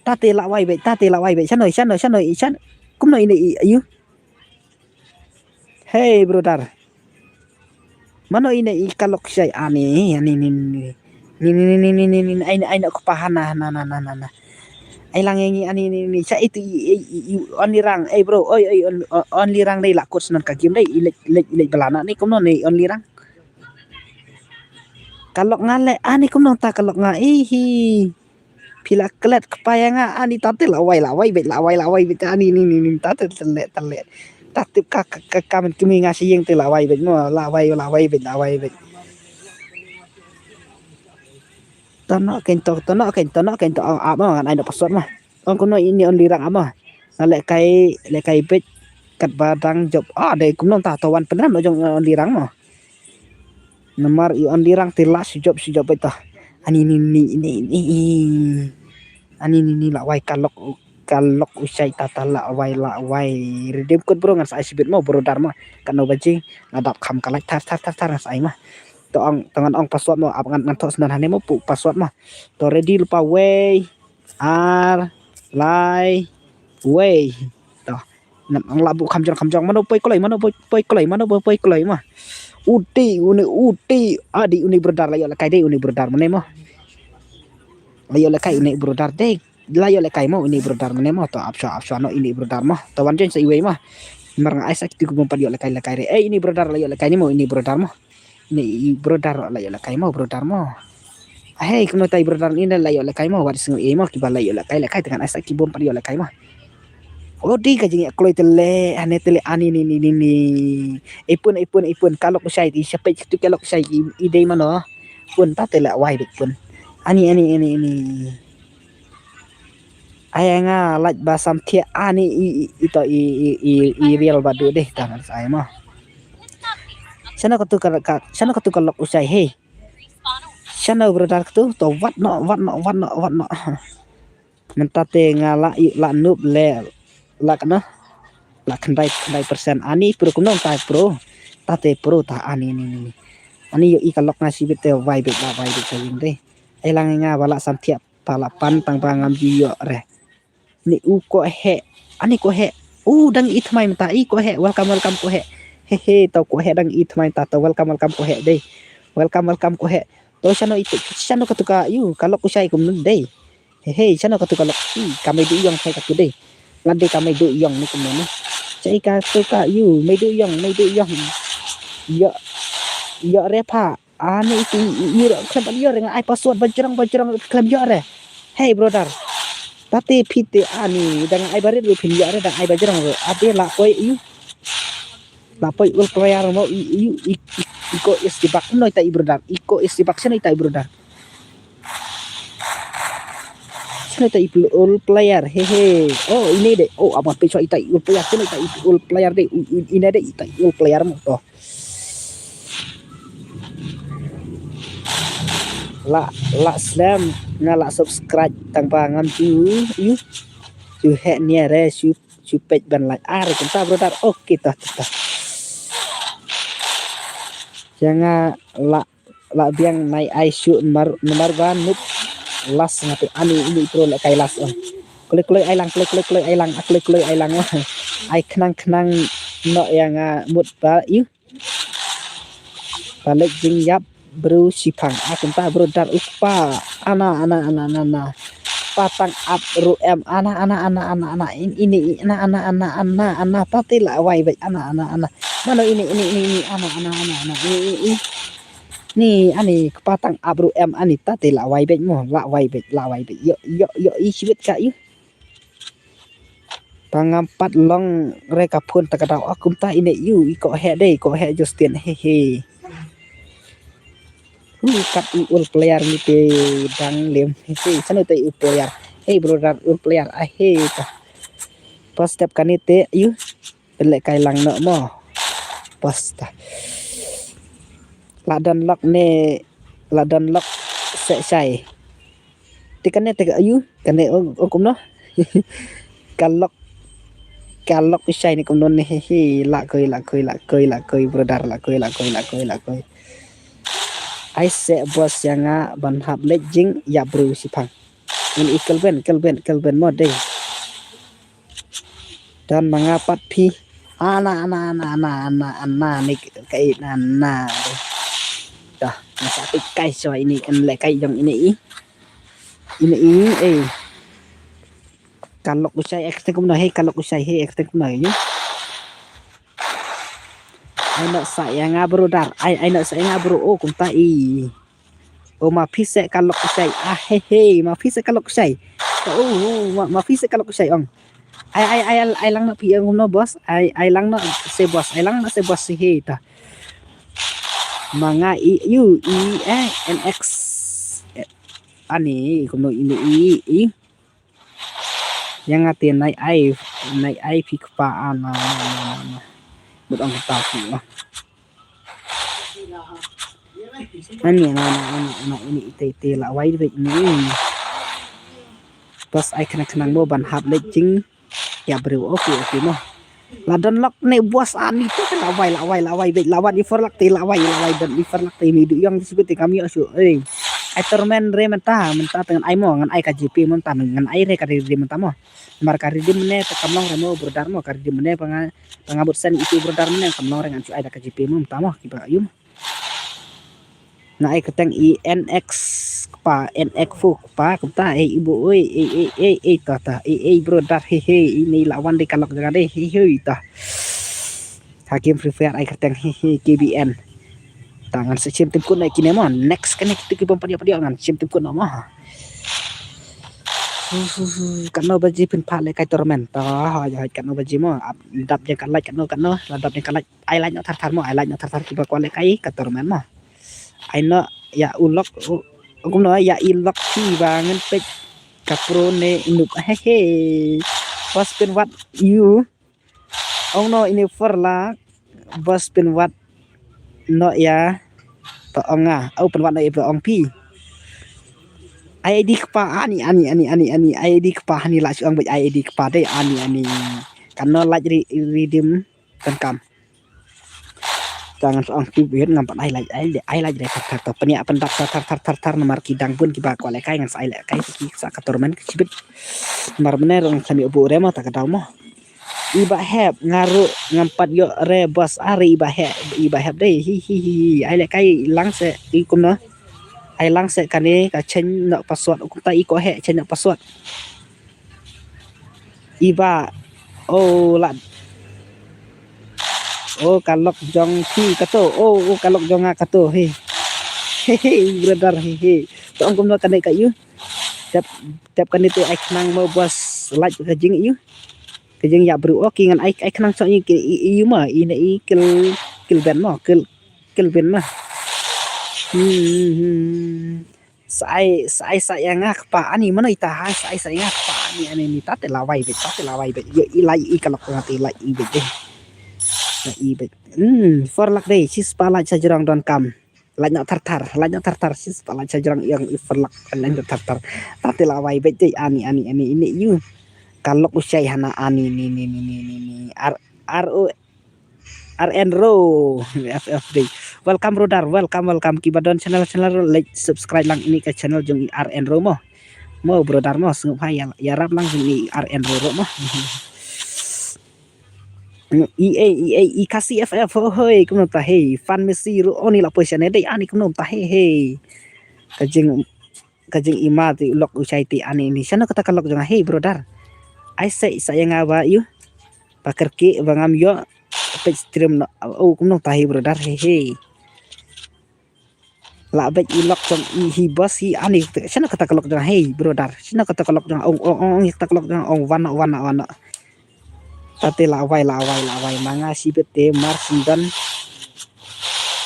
Tate lawai be tate lawai be shano shano shano i shan kumno ini i ayu. Hey brother. Mano ine i kalok shai ani ani ni ni ni ni ni ni ni ni ni ai ai nak kupa hana hana hana hana hana. Ai lang ngi ani ni ni sa itu i i i only rang ei bro oi oi only rang dei la kut snan ka kim dei i lek lek lek belana ni kumno ni only rang. Kalok nga le ani kumno ta kalok nga ihi. Pila klet kpai nga ani tate lawai lawai bet lawai lawai bet ani ni ni ni tate tele tele tate ka ka ka men kimi nga siyeng te lawai bet no lawai lawai bet lawai bet. Tono ken to tono ken tono ken to ap ma ngan ai no password ma. Ong kono ini only rang ama. Nga le kai le kai bet kat badang job ah dei kumno ta to wan penram no jong only rang ma. Namar i only rang te la sijop sijop beta. Ani ni ni ni ni. Ani ni ni la wai ka lok u, ka lok u shai ta ta la wai la wai. Redeem code bro ngan sa ai shibit mo brother mo. Ka no baji nga dap kham ka like thar thar thar thar ngan sa ai mo. To ong to ngan ong password mo ap ngan ngan thok snan hane mo pu password mo. To ready lypa wei. Ar lai wei. To. Ngan ong la bu kham jong kham jong mano poi kloi mano poi poi kloi mano poi poi kloi mo. Uti uni uti adi uni brother la ïoh la kai dei uni brother mane mo. La ïoh la kai uni brother dei. La ïoh la kai mo uni brother mane mo to ap sha ap sha no uni brother mo. To wan jen sa iwei mo. Mar nga ai sa kitu ku bom pat ïoh la kai la kai re. Eh uni brother la ïoh la kai ni mo uni brother mo. Uni i brother la ïoh la kai mo brother mo. Ahei kumno tai brother ni la ïoh la kai mo wat sngew ei mo kiba la ïoh la kai la kai tang ai sa ki bom pat ïoh la kai mo. Odi ka jingïa kloi tele hane tele ani ni ni ni ni. Ipun ipun ipun ka lok shai ti shapet tu ka lok shai i dei mano. Pun ta tele wai bit pun. Ani ani ani ani. Ai nga laj ba sam thia ani i i to i i i real ba du deh tang ai mo. Shano katu ka ka shano katu ka lok u shai he. Shano brother katu to wat no wat no wat no wat no. Mynta te nga la i la nup le la kana la khandai khandai persen ani pro kumno tai pro. Ta te pro ta ani ni ni. Ani yo i ka lok nga sibit te wai bit la wai bit ka yin deh. Ai lang nga ba la sam thia pa la pan tang ba ngam ju ïoh re. Ni u ko he ani ko he. U dang i tmai mynta i ko he welcome welcome ko he. He he to ko he dang i tmai mynta to welcome welcome ko he dei. Welcome welcome ko he. To shano i shano katu ka yu ka lok u shai kum nun dei. He he shano katu ka lok i ka mai du yong thai katu dei. Ngan dei ka mai du yong ni kum nun. Shai katu ka yu mai du yong mai du yong. Yo yo re pha. Ani iti iro klem ïoh re nga ai password bajrong bajrong klem ïoh re. Hey brother. Tati phi te ani dang ai barit re phin ïoh re dang ai bajrong re. Ade la poi i. La poi ul player mo i i i i ko is di bak no ita i brother. I ko is di bak sino ita i brother. Sino ita i ul player he he. Oh ini de. Oh abang pe ita i ul player sino ita i ul player de. Ina de ita i ul player mo to. La la slem nga la subscribe tang ba ngam ju yu ju he nia re ju ju pet ban like are kumta brother. Okay ta ta. Janga la la biang nai ai shu mar mar ba nup las ngati ani ini pro le kai las. Kloi kloi ai lang kloi kloi kloi ai lang kloi kloi ai lang ai khnang khnang no yang mut ba yu. Balik jing yap bru sipang. Aku entah bru dar ukpa. Ana ana ana ana ana. Patang ap ru em ana ana ana ana ana ini ana ana ana ana ana tati la wai bai ana ana ana. Mano ini ini ini ini ana ana ana ana ini ini. Ni ani kepatang ap ru em ani tati la wai bai mo la wai bai la wai bai yo yo yo i sibit ka yu. Pangam pat long re ka phun ta ka dau akum ta ine yu i ko he dei ko he Justin he he. Hu kat i ul player ni te dang lem he he sanu te i ul player he brother ul player a he ta. Pas step kani te yu pele kai lang no mo. Pas ta. La don lok ne la don lok se sai. Te kane te ayu kane ong kumno. Kalok kalok isai ni kumno ni he he la koi la koi la koi la koi brother la koi la koi la koi la koi. Ai se bos yang nga ban hap lejing ya bru sipang. Ini ikel ben kel ben kel ben mo dei. Dan manga pat phi ana ana ana ana ana ana ni kai na na. Dah masa pi kai so ini kan le kai jong ini i. Ini i eh. Kalok usai ek tengkum no hei kalok usai hei ek tengkum no yu. Ai no sa ya nga bro dar ai ai no sa ya nga bro o kumta i. O ma phi se kalok usai ah he he ma phi se kalok usai. O o ma phi se kalok usai ong. Ai ai ai ai lang na phi ong no boss ai ai lang na se boss ai lang na se boss si he ta. Ma nga i yu i eh N X. Ani kumno ini i i. Yang ati nai ai nai ai phi kpa ana mut ong ta phi. Ani ana ana ana ana ini ite ite la wai bek ni. Bas ai khnang khnang mo ban hap leit jingïabriew. Okay, okay mo. La don lok ne bas ani te la wai, la wai, la wai beit, la wan i for lak te, la wai, la wai don i for lak te, mi du yong sibit te kam ïoh shuh. Ei. Ai tournament re mynta, mynta te ngan ai mo, ngan ai ka G P mo mynta, ngan ai re ka redeem mynta mo. Namar ka redeem ne te kam long re mo brother mo, ka redeem ne panga, panga bud sen itu brother ne kam long re ngan shu ai da ka G P mo mynta mo, kiba ïum. Nga ai kyrteng i N X kpa, N X four kpa, kumta, ei, ibu, oi, ei, ei, ei, ei, ta, ta, ei, ei, brother, he, he, ini la wan dei ka lok jong nga dei, he, he, ta. Ha game Free Fire ai kyrteng, he, he, K B N. Ta ngan sa shim tim kut na kine mo, next kane kitu ki bom padio padio ngan shim tim kut na mo. Hu, hu, hu, katno baje phin phah leh kai tournament. Ta, ha, ha, katno baje mo, ap, dap jeng ka light katno, katno, la dap jeng ka light. Ai light noh thar thar mo, ai light noh thar thar kiba kwah leh kai ka tournament mo. Ai noh ïa u lok, u, kumno ïa i lok phi ba ngan peit ka pro ne noob, he he. Bas pynwad ïu. Ong noh ine for lak. Bas pynwad noh ïa. To ong nga, au pynwad noh ïa to ong phi. Ai I D kpa ani, ani, ani, ani, ani, ai I D kpa ani la shu ong beit ai I D kpa dei ani, ani. Katno light re-, redeem. Kan kam. Ta ngan sa ong ki bit ngam pat ai light, ai, ai light re thar thar to. Pynïa pyndap thar thar thar thar thar namar ki dang bun kiba kwah leh kai ngan sa ai leh kai ki sa ka tournament ki shibit. Namar mynne ruh ngan sa mih buh re mo ta ka daw mo. I Bah Hep nga ruh ngam pat ïoh re bas, are i Bah Hep, i Bah Hep dei, hi, hi, hi, hi. Ai leh kai lang se i kumno. Ai lang se kane ka change noh password, kumta i ko he change noh password. I Bah, oh, la. Oh, ka lok jong phi kato. Oh, oh, ka lok jong nga kato. He. He, he, brother, he, he. To ong kumno kane ka ïu. Tep, tep kane te ai khnang mo bas light ka jingïu. Ka jingïabriew. Oh, ki ngan ai, ai khnang shuh ïu ki, i, i, ïu ma. I ne i kill, kill ben mo. Kill, kill ben ma. Hmm, hmm, hmm. Sa ai, sa ai sa ïa nga kpa ani mano ita ha, sa ai sa ïa nga kpa ani, ani ni ta te la wai beit, ta te la wai beit. Ïoh i lai i ka lok nga te lai i beit dei. Lai i beit. Hmm, for lak dei, shispah light sha jrong don kam. Light noh thar thar, light noh thar thar, shispah light sha jrong ïong i for lak, light noh thar thar. Ta te la wai beit dei, ani, ani, ani, ini ïu. Ka lok u shai hana ani, ni, ni, ni. Ar, ar u R N Ro, F F dei. Welcome, brother. Welcome, welcome. Kiba don channel, channel, like, subscribe lang ini ka channel jong i R N Ro mo. Mo, brother mo, sngewbha ïa, ïarap lang jong i R N Ro ro mo. I, i, i, i, i Khasi F F, oh, hoi, kumno ta, hei, fan Messi ro, oni la position, eh, dei, ani kumno ta, hei, hei. Ka jing, ka jing ima ti lok u shai ti ani ni. Shano kata ka lok jong nga, hei, brother. Ai sa, sa ïa nga ba ïu. Ba kyrkieh ba ngam ïoh peit stream noh. Oh, kumno ta hi brother, he he. La beit i lok jong i hi boss hi ani. Shano kata ka lok jong, hei brother. Shano kata ka lok jong, ong, ong, ong, ong, kata ka lok jong, ong, wan noh, wan noh, wan noh. Ta te la wai, la wai, la wai ma nga shibit te mar shin don.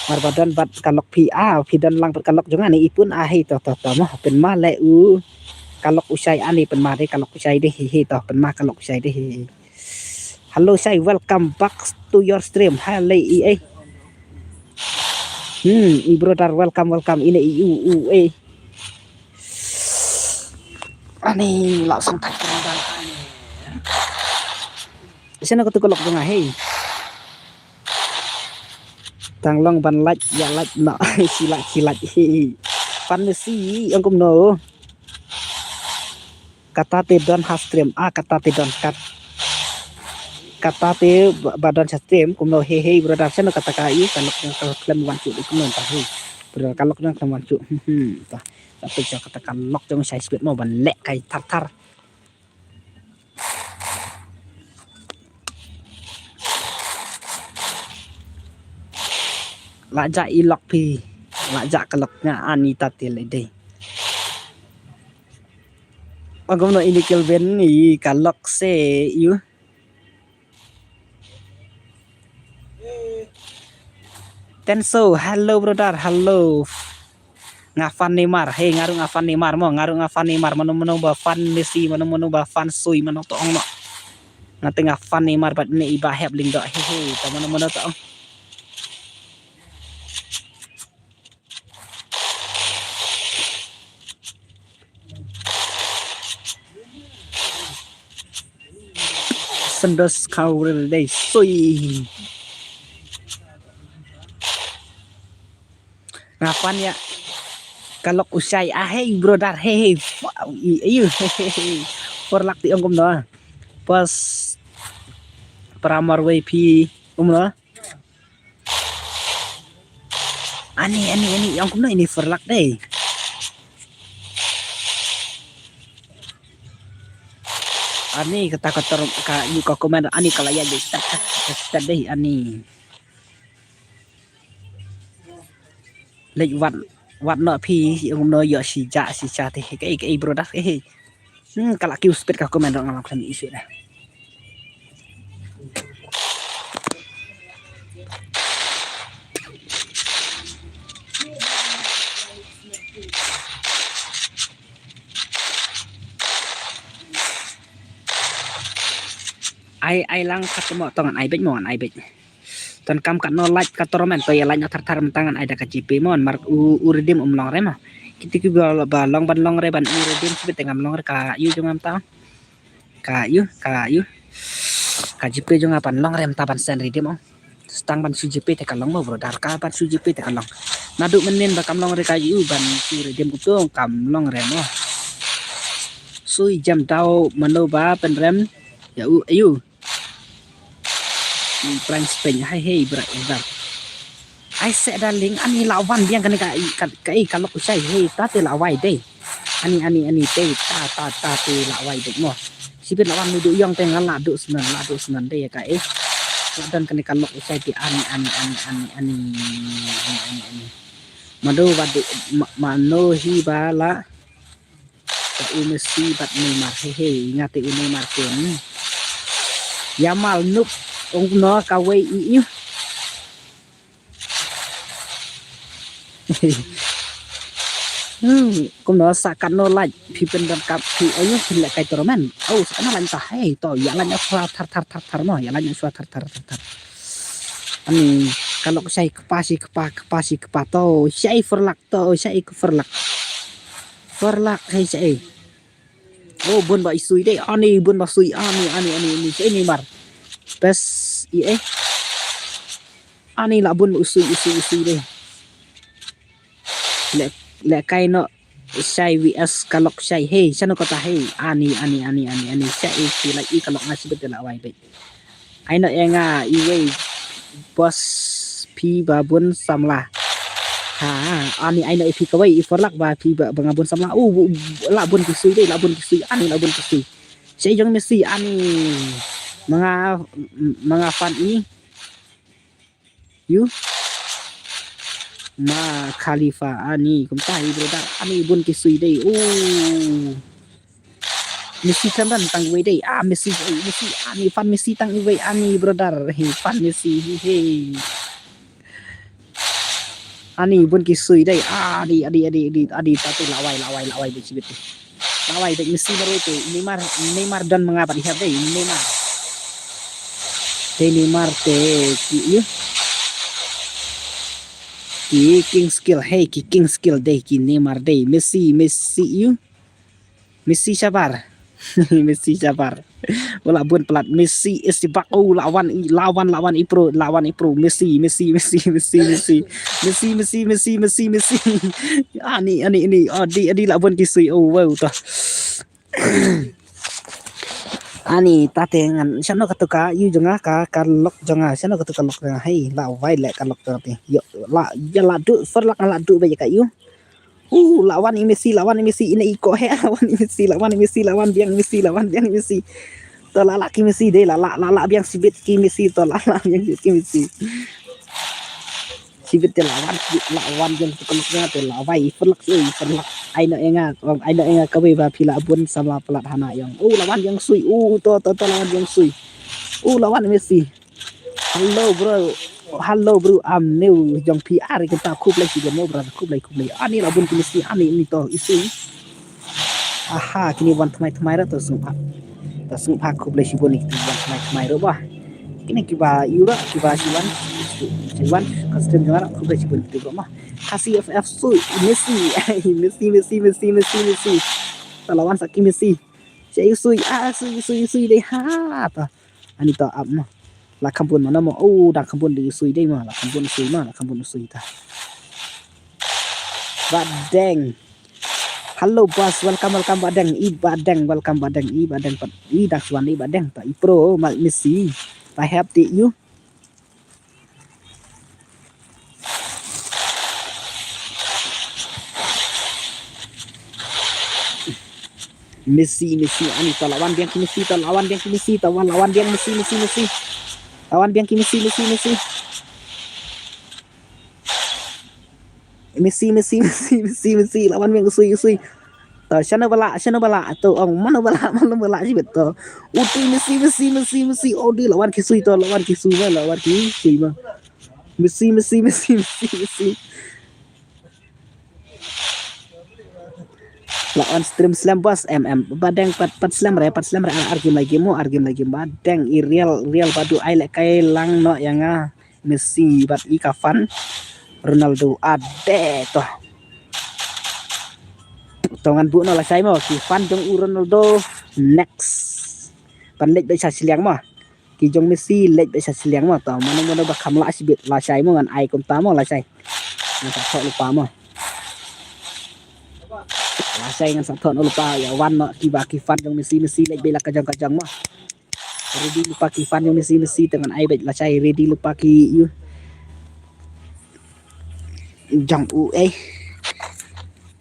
Mar ba don bad ka lok phi a, phi don lang bad ka lok jong nga ne i pun a, hei to, to, to mo. Pynma leh u. Ka lok u shai ani pynma de ka lok u shai de, hei, hei to, pynma ka lok u shai de, hei. Hello, Shai, welcome back to your stream. Hello, E A. Hmm, i brother, welcome, welcome. Ine i u, u, eh. Ani, la song thai kerang dang ani. Shano katu ka lok jong nga, hei. Tang long ban like, ïa like noh. Shi like, shi like, hei. Fan Messi, ong kumno. Kata te don ha stream. Ah, kata te don kat. Kata te ba, ba don ha stream. Kumno, hei, hei, brother. Shano kata ka i, ka lok jong ka klem wan shuh kumno ta, hei. Brother, ka lok jong klem wan shuh. Hmm, hmm, ta. Tapi kata ka lok jong Shai Speed mo ban leh kai thar thar. La jah i lok phi. La jah ka lok nga ani ta te le dei. Agam no ini Kelvin i ka lok se ïu. Tenso, hello brother, hello. Nga fan Neymar, hey, nga ruh nga fan Neymar mo, nga ruh nga fan Neymar, mano mano ba fan Messi, mano mano ba fan Sui, mano to ong no. Nga te nga fan Neymar bad ne i Bah Hep Lyngdoh, he he, to mano mano to ong. Sendos kau dei sui. Ngapan ya? Ka lok u shai, ah, hey, brother, hey, hey, fa-, i-, ayu, hey, hey, hey. Por lak ti ong kumno. Pas para marwei phi kumno. Ani, ani, ani, ong kumno ini for lak dei. Ani kata ka tor ka yu ka comment ani ka la ya dei start, start, start dei ani. Lek wat, wat no phi, ong no yo shi ja shi cha te, ke, ke, brother, eh. Hmm, ka la kiu speed ka comment nga la khlem isi da. Ai, ai lang khat mo tong ai bej mo ai bej. Ton kam kat no live ka tournament to ya live no thar thar mentang ai da ka G P mo mar u, u redeem um long re mo. Kiti ki ba, ba long ban long re ban u redeem sibit te ngam long re ka yu jong am ta. Ka yu, ka yu. Ka G P jong nga ban long re mta ban send redeem mo. Stang ban shu G P te ka long mo brother ka ban shu G P te ka long. Nadu men men ba kam long re ka yu ban shu redeem ku tong kam long re mo. Sui jam dau mano ba pen rem ya u ayu. Prank speng hai hei bra bra. Ai se darling ani la wan biang kane ka ka ka lok u shai hei ta te la wai dei. Ani ani ani te ta ta ta te la wai dei mo. Sibit la wan mi du yong te ngan la du snan la du snan dei ka eh. La dan kane ka lok u shai te ani ani ani ani ani ani ani ani. Mado ba de ma no hi ba la. Ka u Messi bad Neymar he he nga te u Neymar ken. Yamal nup ong no ka wei i i. Hmm, kumno sa kat no laj phi pen dan kap phi ayu phi lek kai tournament. Oh sa kat no laj ta hei to ya laj no sua thar thar thar thar mo ya laj no sua thar thar thar thar. Ani ka lok shai kpa shi kpa kpa shi kpa to shai for lak to shai for lak. For lak hei shai. Oh bun ba i sui dei ani bun ba sui ani ani ani ani shai Neymar. Bes i eh. Ani la bun ba u sui u sui u sui dei. Le le kai no shai V S ka lok shai hei shano kata hei ani ani ani ani ani shai i ki la i ka lok nga sibit la wai dei. Ai no e nga i wei boss phi ba bun samla. Ha ani ai no e phi ka wei i for lak ba phi ba ba nga bun samla. U la bun ki sui dei la bun ki sui ani la bun ki sui. Shai jong Messi ani manga manga fan i. Yu ma Khalifa ani kumta i brother ani bun ki sui dei u. Messi kan dan tang wei dei ah Messi eh, Messi ani fan Messi tang i wei ani brother he fan Messi he he. Ani bun ki sui dei ani ani ani ani ani ta tu lawai lawai lawai bun sibit. Lawai dek Messi baru tu Neymar Neymar don manga bad hiap dei Neymar. Dei Neymar te ki yu. Ki king skill hey ki king skill dei ki Neymar dei Messi Messi yu. Messi shabar. Messi shabar. Wala bun pelat Messi is back oh lawan lawan lawan i pro lawan i pro Messi Messi Messi Messi Messi Messi Messi Messi Messi Messi Messi Messi. Ani ani ani adi adi la bun ki sui oh wow ta. Ani ta te ngan shano ka tu ka yu jong nga ka ka lok jong nga shano ka tu ka lok jong nga hei la wai le ka lok jong nga te yo la ya la du for lak la du ba ya ka yu. Uh, lawan i Messi, lawan i Messi, ina i ko he, lawan i Messi, lawan i Messi, lawan biang Messi, lawan biang Messi. To la la ki Messi dei, la la la la biang sibit ki Messi, to la la biang sibit ki Messi. Sibit te lawan sibit lawan biang tu keluk na te lawai, perlak sui, perlak. Ai no enga, ai no enga kawei ba pila bun sama pelat hana yang. Oh, lawan yang sui, oh, to to to lawan yang sui. Oh, lawan Messi. Hello bro. Hello bro. Am new jong P R kita khublei shibun mo brother khublei khublei. Ani la bun ki Messi ani ni to isi. Aha kini wan tmai tmai ra to sngap. To sngap khublei shibun ni kini wan tmai tmai ra ba. Kini kiba yura kiba siwan siwan custom jong ara khublei shibun tu bro ma. Kasi F F sui Messi. Messi Messi Messi Messi Messi. Talawan saki Messi. Saya sui ah sui sui sui deh ha ta. Ani to ap mo. La kham bun mano mo. Oh, dang kham bun di sui dei mo. La kham bun sui mo. La kham bun sui ta. Ba Deng. Hello boss, welcome, welcome Ba Deng. I Ba Deng, welcome Ba Deng. I Ba Deng pat. I dang swan i Ba Deng. Ta i pro mal Messi. Ta hep ti you. Messi, Messi, ani ta lawan biang ki Messi, ta lawan biang ki Messi, ta wan lawan biang Messi, Messi, Messi. Lawan biang ki Messi, Messi, Messi. Messi, Messi, Messi, Messi, Messi, lawan biang u Sui, u Sui. Ta shano ba lah, shano ba lah, to ong mano ba lah, mano ba lah shibit to. Uti Messi, Messi, Messi, Messi, odi lawan ki Sui to, lawan ki Sui ma, lawan ki Sui ma. Messi, Messi, Messi, Messi, Messi. Lawan stream slem boss, em, em. Ba Deng pat, pat slem re, pat slem re, ar, ar game lagi mo, ar game lagi Ba Deng, i real, real ba du ai leh kai lang noh ïa nga. Messi bad i ka fan Ronaldo ade to. To ngan buh noh lashai mo ki fan jong u Ronaldo next. Pan leit beit sha shiliang mo. Ki jong Messi leit beit sha shiliang mo to. Mano mano ba kham lah shibit lashai mo ngan ai kumta mo lashai. Ngan sa thoh lypa mo. Lashai ngan sa thoh noh lypa ïa wan noh kiba ki fan jong Messi, Messi leit beit la ka jong ka jong mo. Ready lypa ki fan jong Messi, Messi te ngan ai beit lashai ready lypa ki ïa. Jong u eh.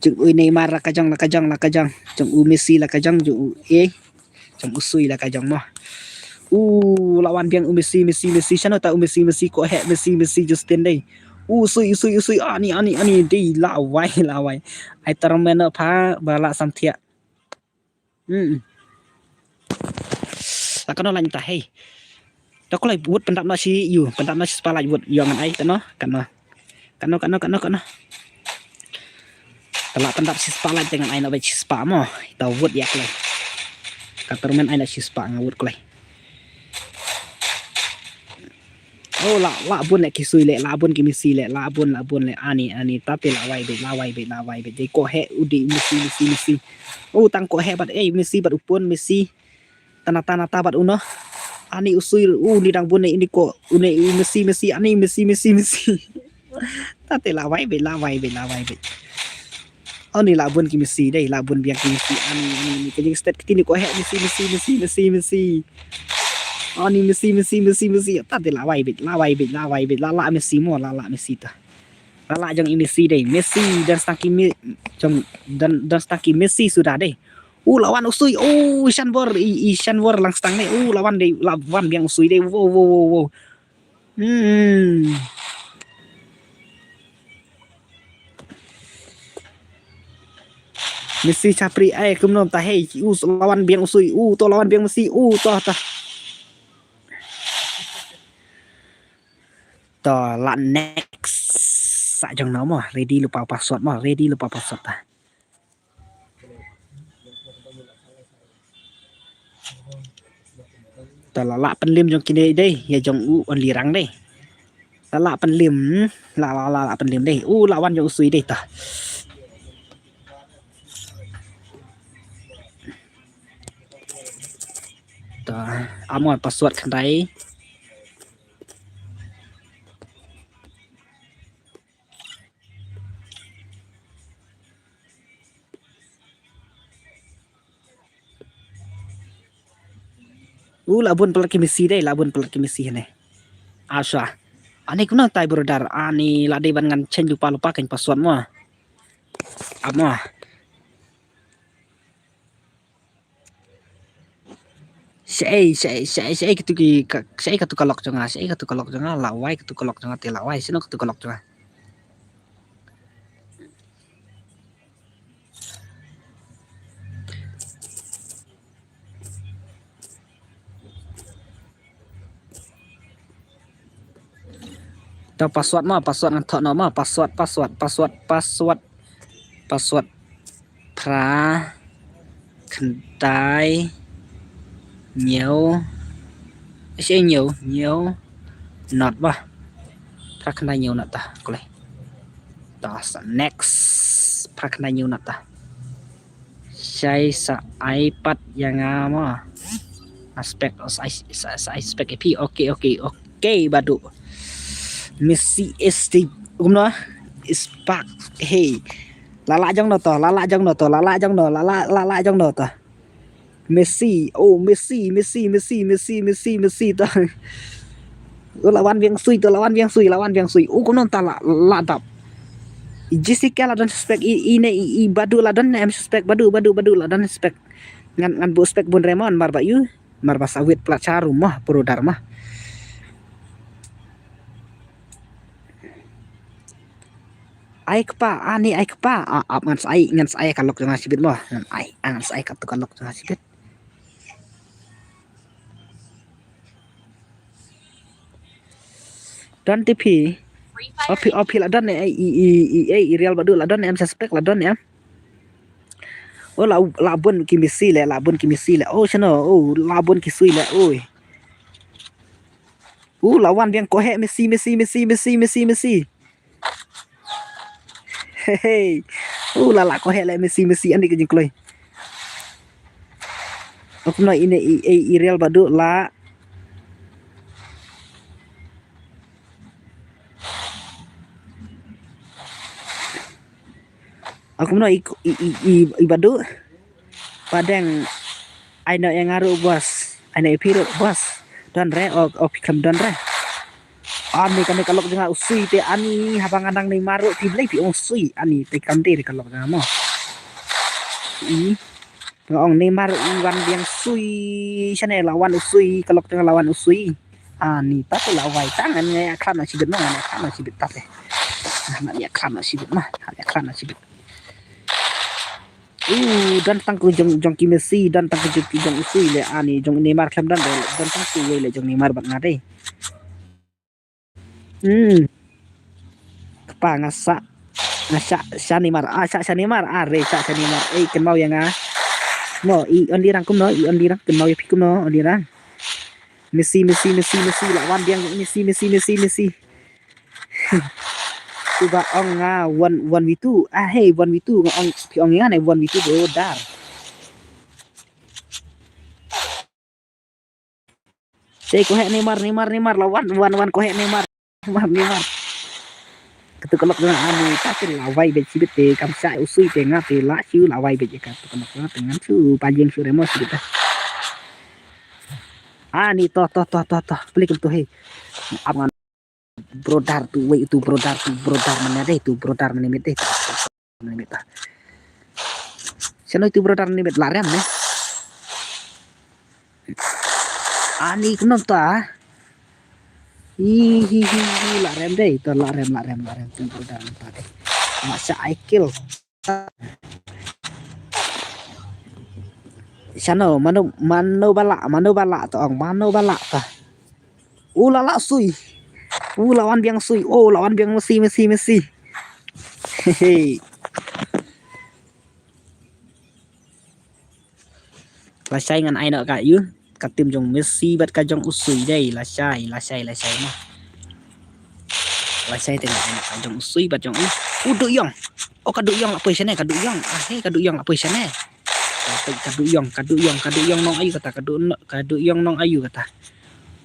Jong u Neymar la ka jong, la ka jong, la ka jong. Jong u Messi la ka jong, jong u eh. Jong u Sui la ka jong mo. U la wan biang u Messi, Messi, Messi. Shano ta u Messi, Messi ko heh, Messi, Messi Justin dei. U Sui, u Sui, u Sui. Ani, ani, ani dei lawai, lawai. Ai tar mena pha ba la sam thiah. Hmm. La kano la nta hei. Ta ko lai wut pyndap na shi yu, pyndap na shi spotlight wut yu ngan ai kano, kano. Kano, kano, kano, kano. Ta la pyndap shi spotlight te ngan ai na beit shi spot mo. Ta wut ïa ko lai. Ka termen ai na shi spot nga wut ko lai. Oh, la, la bun leh ki Sui leh, la bun ki Messi leh, la bun, la bun leh, ani, ani, ta te lawai beit, lawai beit, lawai beit. Dei ko heh, u dei Messi, Messi, Messi. Oh, tang ko heh bad, eh, Messi bad u pun, Messi. Tana, tana, ta bad uno. Ani u Sui, u ni dang bun leh, ini ko, u ni u Messi, Messi, ani Messi, Messi, Messi. Ta te lawai beit, lawai beit, lawai beit. Ani la bun ki Messi dei, la bun biang ki Messi. Ani, ani, ani, ka jingstet kti ni ko heh Messi, Messi, Messi, Messi, Messi. Ani Messi, Messi, Messi, Messi. Ta te lawai beit, lawai beit, lawai beit. La, la Messi mo, la, la Messi ta. La, la jong i Messi dei. Messi dan stang ki Mi-, jong dan, dan stang ki Messi suda dei. U la wan u Sui, u Shanbor, i, i Shanbor lang stang dei. U la wan dei, la wan biang u Sui dei. Wow, wow, wow, wow. Hmm. Messi chapri ai kumno ta hei u lawan biang u Sui u to lawan biang Messi u to ta. To la next sa jong no mo ready lypa password mo ready lypa password ta. Ta la la pynlim jong kine dei ïa jong u Onlyrang dei. La la pynlim la la la la pynlim dei u la wan jong u Sui dei ta. Ta amor password khandai. U la bun palat ki Messi dei la bun palat ki Messi hane. Asha. Ani kumno tai brother ani la dei ban ngan change lypa lypa kan password mo. Amo. Shaei shaei shaei shaei katu ki shaei katu ka lok jong nga shaei katu ka lok jong nga la wai katu ka lok jong nga te la wai sino katu ka lok jong nga. To password ma password ngan thoh no ma password password password password password phra khyndai hynñiew. Shi hynñiew hynñiew not ba phra khyndai hynñiew not ta kole. To sa next phra khyndai hynñiew not ta. Shai sa ai pat ïa nga ma. Spec, sa, sa, sa spec ïa phi. Okay, okay, okay, Badu. Messi is the, kumno? Is back. Hey. La lah jong no to, la lah jong no to, la lah jong no, la lah, la lah jong no to. Messi, oh, Messi, Messi, Messi, Messi, Messi, Messi to. Oh, la wan biang sui to, la wan biang sui, la wan biang sui. Oh, kumno ta la, la dap. I Jessica la don spec, i, i ne, i, i Badu la don ne em spec, Badu, Badu, Badu la don spec. Ngan, ngan buh spec bun re mo namar ba ïu, namar ba sa wit plat sha rum mo, puro dar mo. Ai kpa, ani ai kpa. Ah, ap ngan sa ai, ngan sa ai ka lok jong nga shibit mo. Ngan ai, ah, ngan sa ai ka tu ka lok jong nga shibit. Don te phi. O phi, o phi la don ne, i, i, i, i, i Real Badu la don ne em, suspect la don ne em. Oh, la, la bun ki Messi le, la bun ki Messi le. Oh, shano, oh, la bun ki sui le, oi. Uh, la wan biang ko he Messi, Messi, Messi, Messi, Messi, Messi. Hey, hey. Uh, la la ko he le Messi, Messi, ani ka jingkloi. Aku no ine i, i, i Real Badu la. Aku no i, i, i, i, i Badu. Padeng. Ai no ïa nga ruh, boss. Ai no ïa phi ruh, boss. Don re, o, o phi khlem don re. Ani kane ka lok jong nga u sui te ani, haba nga nang Neymar ruh phi Blei phi ong sui ani te kam te ka lok jong nga mo. I. Nga ong Neymar i wan biang sui, shane la wan u sui, ka lok jong nga la wan u sui. Ani ta te la wai ta ngan ïa khlad noh shibit mo, ngan ïa khlad noh shibit ta te. Ngan ïa khlad noh shibit mo, ngan ïa khlad noh shibit. Uh, don tang ku jong, jong ki Messi, don tang ku jong ki jong u sui le ani, jong Neymar khlem don, don tang ku wei le jong Neymar bad nga dei. Hmm. Kpa nga sa, nga sa, sa Neymar, ah, sa, sa Neymar, ah, re, sa, sa Neymar. Ei, kynmaw ïa nga. Mo, i on dirang kumno, i on dirang, kynmaw ïa phi kumno, on dirang. Messi, Messi, Messi, Messi, la wan biang Messi, Messi, Messi, Messi. Cuba ong nga one, one v two. Ah, hey, one v two, nga ong, phi ong nga ne one v two, bro, dar. Te ko he Neymar, Neymar, Neymar, la wan, wan, wan, ko he Neymar. Neymar, Neymar. Katu ka lok jong nga ani, ta te la wai beit shibit te, kam sa u sui te nga te la shu la wai beit ïa katu ka lok jong nga te ngan shu pajing shu remo shibit te. Ani to, to, to, to, to. Plik tu he. Ap ngan brother tu wei tu brother tu brother mane dei tu brother mane mit dei. Mane mit ta. Shano tu brother mane mit la rem ne. Ani kumno ta. Hi hi hi hi la rem dei to la rem la rem la rem tu brother mane ta dei. Ma sha ai kill. Shano mano mano bala mano bala to ong mano bala ta. U la la sui. U la wan biang sui. Oh, la wan biang Messi, Messi, Messi. Hehe. Lashai ngan ai noh ka ïu. Ka tim jong Messi bad ka jong u sui dei. Lashai, lashai, lashai mah. Lashai te ngan ai noh ka jong u sui bad jong u. U Du Yong. Oh, ka Du Yong la poi shane, ka Du Yong. Ah, he, ka Du Yong la poi shane. Ka Du Yong, ka Du Yong, ka Du Yong nong ayu kata, ka Du, ka Du Yong nong ayu kata.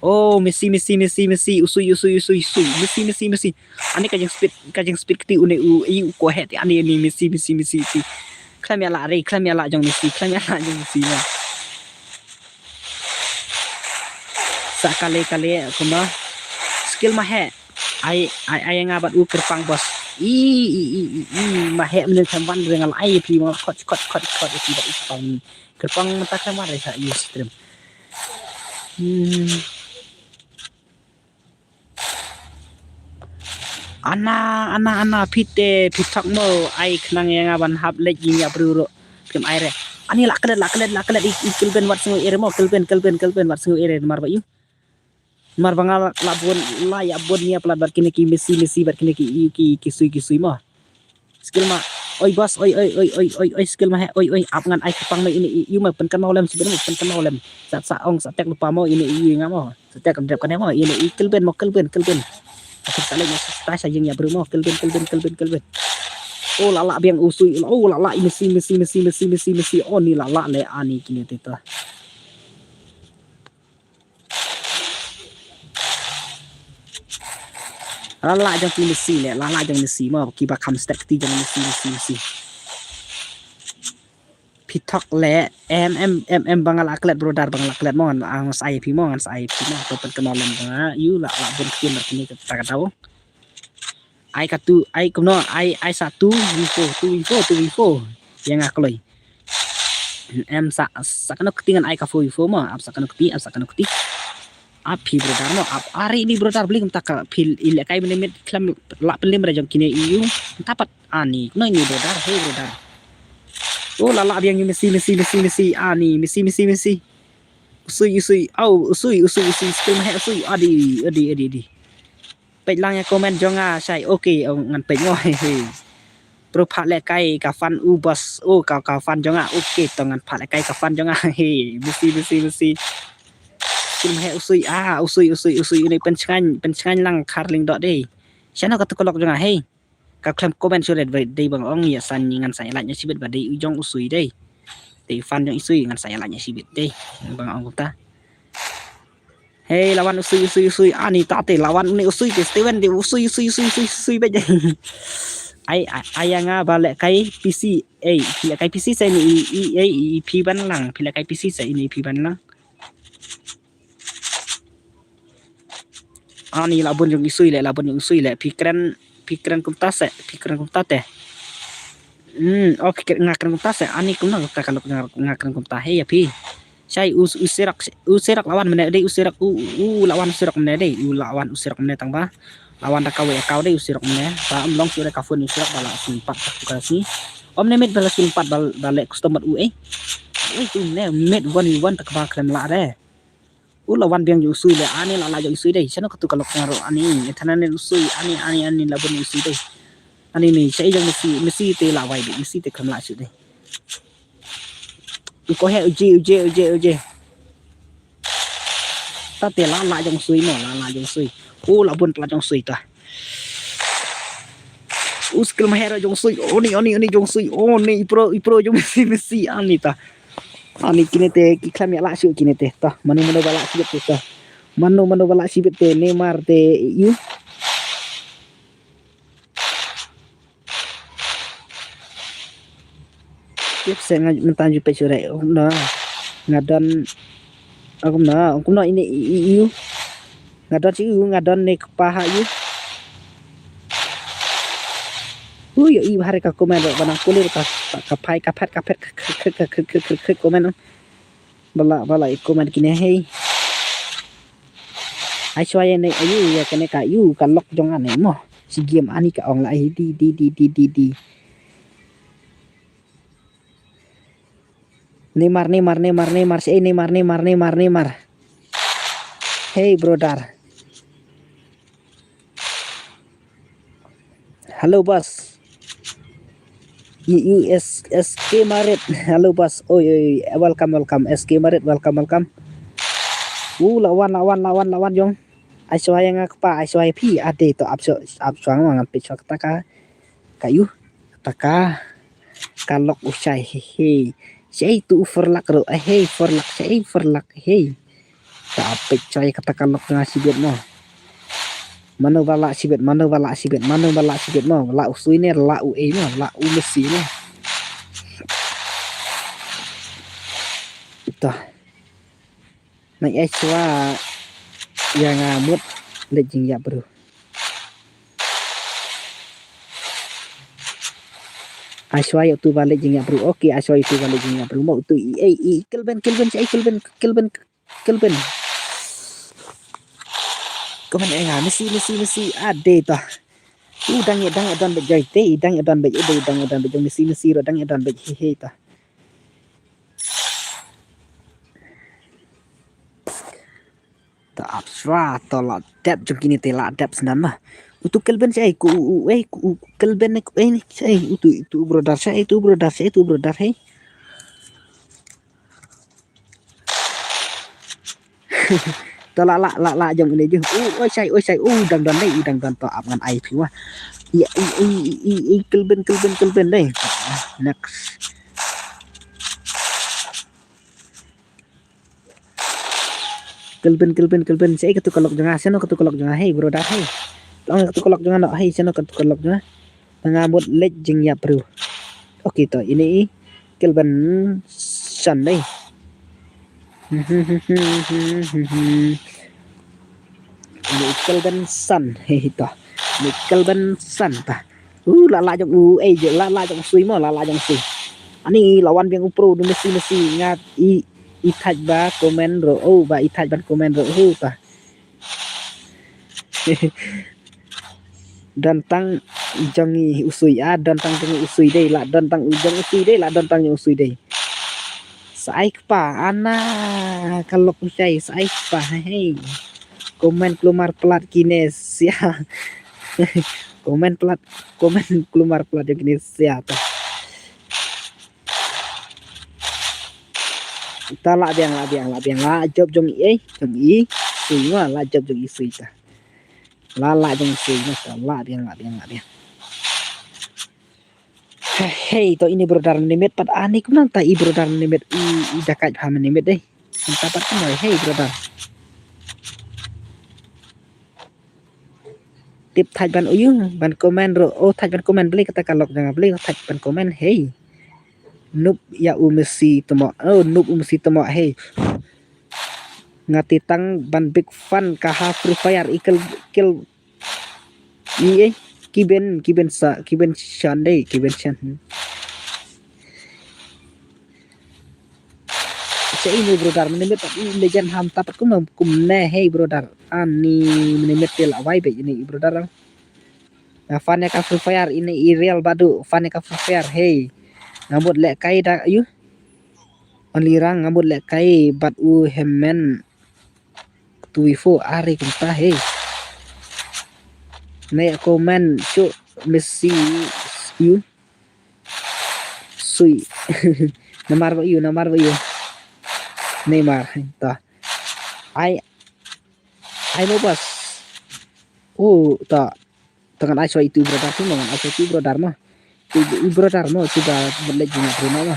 Oh, Messi, Messi, Messi, Messi, u sui, u sui, u sui, u sui. Messi, Messi, Messi. Ani ka jing speed, ka jing speed kti une u, i u ko he te ani, ani Messi, Messi, Messi, Messi. Khlem ïa la re, khlem ïa la jong Messi, khlem ïa la jong Messi. Sa kale kale kumba. Skill ma he. Ai ai ai nga bad u kyrpang boss. I i i i i ma he mne tham wan re ngal ai pri ngal khot khot khot khot i bad u kyrpang. Kyrpang mata tham wan re sa i stream. Hmm. Ana ana ana phi te phi thok mo ai khnang ïa nga ban hap leit ïa bru ro. Kem ai re. Ani la klet la klet la klet i Kelvin wat sngew ere mo Kelvin Kelvin Kelvin wat sngew ere mar ba yu. Mar ba nga la bun la ïa bun nia plat bad kine ki Messi Messi bad kine ki ki ki sui ki sui mo. Skill ma. Oi boss oi oi oi oi oi oi skill ma he oi oi ap ngan ai kepang ma ini i ma pen kenau lem sibin ma pen kenau lem. Sat sa ong sa tek lupa mo ini i nga mo. Sa tek dep kane mo ini i Kelvin mo Kelvin Kelvin. Aku sa lagi sa sa jing ya bro mo Kelvin Kelvin Kelvin Kelvin. Oh la la biang usui oh la la Messi Messi Messi Messi Messi Messi oh ni la la le ani kini tita. La lah jong ki Messi le, la lah jong Messi mo, ki ba kham stek kti jong Messi, Messi, Messi. Phi thok le, em, em, em, em, ba nga la klet brother, ba nga la klet mo, ngan, ngan sa ai phi mo, ngan sa ai phi mo, to pynkyno lem ba nga, ïu la, la bun kti mar kine kata ka daw. Ai ka tu, ai kumno, ai, ai sa two v four, two v four, two v four. Ïa nga kloi. Em sa, sa kano kti ngan ai ka four v four mo, ap sa kano kti, ap sa kano kti. Ap phi brother mo, ap ari ni brother bling ta ka phi i le kai minit khlem la pynlim ra jong kine ïu. Tapat ani, no ni brother, hey brother. Oh la la biang Messi, Messi, Messi, Messi, ani, Messi, Messi, Messi. Usui, usui, au, usui, usui, usui, skill mahe usui, adi, adi, adi, adi. Peit lang ïa comment jong nga shai. Okay, oh, ngan peit mo. He he. Pro phah lehkai ka fan u boss. Oh, ka, ka fan jong nga. Okay, to ngan phah lehkai ka fan jong nga. He, Messi, Messi, Messi. Kim he usui, ah, usui, usui, usui. Uni pynshngaiñ, pynshngaiñ lang khar lyngdoh dei. Shano katu ka lok jong nga, he. Ka khlem comment shuh dei ba nga ong ïa sa ngan sa ïa lait ïa shibit ba dei u jong usui dei. Dei fan jong usui ngan sa ïa lait ïa shibit dei. Ba nga ong kumta. Hei, lawan usui, usui, usui. Ani ta te lawan uni usui te Steven te usui, usui, usui, usui, usui beit. Ai, ai, ai nga ba lehkai P C. Ei, phi lehkai P C sa ini i, i, ei, i, phi ban lang. Phi lehkai P C sa ini phi ban lang. Ani la bun jong isui le, la bun jong isui le. Phi kren, phi kren kumta se, phi kren kumta te. Hmm, oh, phi kren, nga kren kumta se. Ani kumno ka kalok nga, nga kren kumta. Hei, ïa phi. Shai u, u sirak, u sirak lawan mene dei, u sirak u, u, u lawan u sirak mene dei, u lawan u sirak mene tang ba. Lawan da kawe kaw dei u sirak mene. Ba em long shu dei ka phone u sirak ba la sin pat ka ka si. Om ne mit ba la sin pat ba, ba le custom mat u eh. Ui tu mene mit one v one tak ba khlem la de. U lawan biang ju usui le ani la la ju usui dei. Shano katu kalok nga ro ani. Ethana ne usui ani, ani, ani la bun usui dei. Ani ni shai jong Messi, Messi te la wai dei, Messi te khlem la shu dei. Ko he uje, uje, uje, uje. Ta te la la jong sui mo, la la jong sui. O la bun pla jong sui ta. U skill maher jong sui. Oni, oni, oni jong sui. Oni i pro, i pro jong Messi, Messi ani ta. Ani kine te ki khlem ïa la shu kine te ta. Manu manu ba la shu te ta. Manu manu ba la shu te Neymar te ïu. Tip se nga mynta ju peit shuh re. Kumno nga don. Kumno kumno ini iu. Nga don shu nga don ne kpa ha iu. Hu yo i bahari ka comment ba nang kulir ka ka phai ka phet ka phet ka comment. Bala bala i comment kine hei. Ai shwa ïa ne ayu ïa kane ka yu ka lok jong ane mo. Si game ani ka ong la hi di di di di di di. Neymar, Neymar, Neymar, Neymar, si Neymar, Neymar, Neymar, Neymar. Hey brother. Hello boss. You, you S, S K Marit. Hello boss. Oi oi, welcome welcome S K Marit, welcome welcome. U lawan lawan lawan lawan jong. Ai shwa ïa nga kpa, ai shwa ïa phi. Ade to ap shwa ap shwa nga ngan peit shwa kata ka. Ka yu kata ka. Ka lok u shai he he. Shai tu u ferlak ro he ferlak shai ferlak he. Ka peit shwa ïa kata ka lok nga shibit mo. Mano ba la shibit, mano ba la shibit, mano ba la shibit mo. La u sui ne la u ei mo, la u Messi mo. Ito. Na ai shwa ïa nga mut leit jingïap bru. Ai shwa ïa utu ba leit jingïap bru. Okay, ai shwa ïa utu ba leit jingïap bru. Mo utu i ei i Kelvin Kelvin shai Kelvin Kelvin Kelvin. Kelvin eh nga Messi Messi Messi ade ta. U dang ïa dang ïa don beit jai te i dang ïa don beit i dang ïa don beit jong Messi Messi ro dang ïa don beit he he ta. Ta ap shwa to la dep jong kine te la dep snan ma. Utu Kelvin shai ku u ei ku Kelvin ne ku ei ne shai utu utu brother shai utu brother shai utu brother hei. To la la la la jong ine ju. U oi shai oi shai u dang don dei u dang don to ap ngan ai phi wa. I i i i Kelvin Kelvin Kelvin dei. Next. Kelvin Kelvin Kelvin sei katu ka lok jong nga seno katu ka lok jong nga hei brother hei. Tang katu ka lok jong nga noh, hei, shano katu ka lok jong nga. Nga mut leit jingïap briew. Okay to, ine i Kelvin San dei. Ine i Kelvin San, hei to. Ine i Kelvin San ta. Uh, la la jong u, eh, je, la la jong sui mo, la la jong sui. Ani la wan biang u pro du mesi mesi ngat i, i thaj ba comment ro, oh, ba i thaj ban comment ro, oh, ta. Don tang jong i u sui, ah, don tang jong i u sui dei, la don tang u jong u sui dei, la don tang jong u sui dei. Sa ai kpa, ana, ka lok u shai, sa ai kpa, hei. Comment klumar plat kine sia. Comment plat, comment klumar plat jong kine sia ta. Ta la biang, la biang, la biang, la jop jong i, eh, jong i sui ma, la jop jong i sui ta. La la jong i sui ma ta, la biang, la biang, la biang. Hei, to ine brother mynne miet pat ani kumno ta i brother mynne miet i, i dakat ha mynne miet dei. Mynta pat kumno hei brother. Tip thaj ban u ïu, ban comment ro, oh thaj ban comment beli kata ka lok jong nga beli thaj ban comment hei. Nup ïa u mesi temo, oh nup u mesi temo hei. Nga ti tang ban big fan ka ha Free Fire i kel, kel i, eh, Kiben, Kiben sa, Kiben Shan dei, Kiben Shan. Hmm. Sa ine brother mynne miet i legend ham ta pat kumno kumne hei brother. Ani mynne miet te la wai beit ine i brother. Nga fan ïa ka Free Fire ine i real badu fan ïa ka Free Fire hei. Nga mut lehkai da ïu. Only rang nga mut lehkai bad u Hemen. Two v four are kumta hei. Ne comment shu mesi ïu. Sui. Namar ba ïu, namar ba ïu. Neymar ta. Ai, ai mo bas. Oh, ta. Ta ngan ai shuwa itu i brother tu mo, ngan ai shuwa itu i brother mo. Itu i brother mo, itu ba mut leit jingïap briew mo.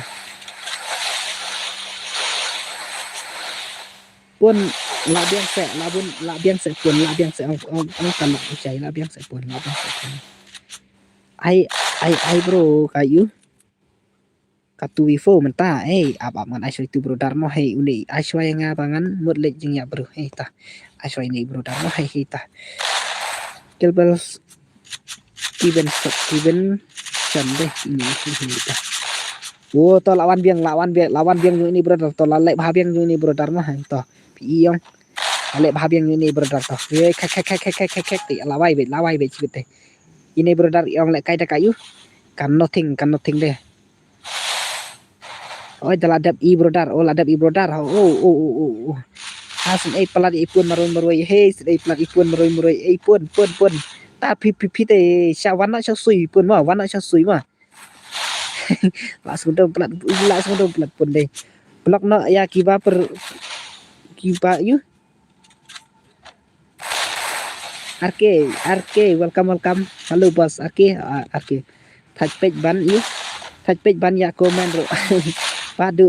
Pun la biang seh, la bun, la biang seh pun, la biang seh ong, ong, ong ka lok u shai, la biang seh pun, la biang seh pun. Ai, ai, ai bro, ka ïu. Ka two v four mynta, eh, ap ap ngan ai shuwa itu brother mo, hei, une ai shuwa ïa nga ba ngan mut leit jingïap briew, hei ta. Ai shuwa ine i brother mo, hei, hei ta. Kelbel Kiben Kiben Shan dei, ine, hei, hei ta. Oh, to la wan biang, la wan biang, la wan biang jong ine brother, to la leh bha biang jong ine brother mo, hei to. Pi ïong. La leh bha biang jong ine brother to. Hei, khek khek khek khek khek khek, la wai beit, la wai beit shibit dei. Ine brother ïong lehkai da ka ïu. Kan nothing, kan nothing dei. Oi, da la dep i brother, oh la dep i brother. Oh, oh, oh, oh, oh. Ha syn ei palat i pun maroi maroi. Hei, syn ei palat i pun maroi maroi. Ei pun, pun, pun. Ta phi phi phi te sha wan na sha sui pun ma, wan na sha sui ma. La sngewdong palat, la sngewdong palat pun dei. Blok no ïa kiba per kiba ïu. R K, R K, welcome, welcome. Hello, boss. R K, ah, R K. Thaj peit ban ïu. Thaj peit ban ïa comment ro. Padu.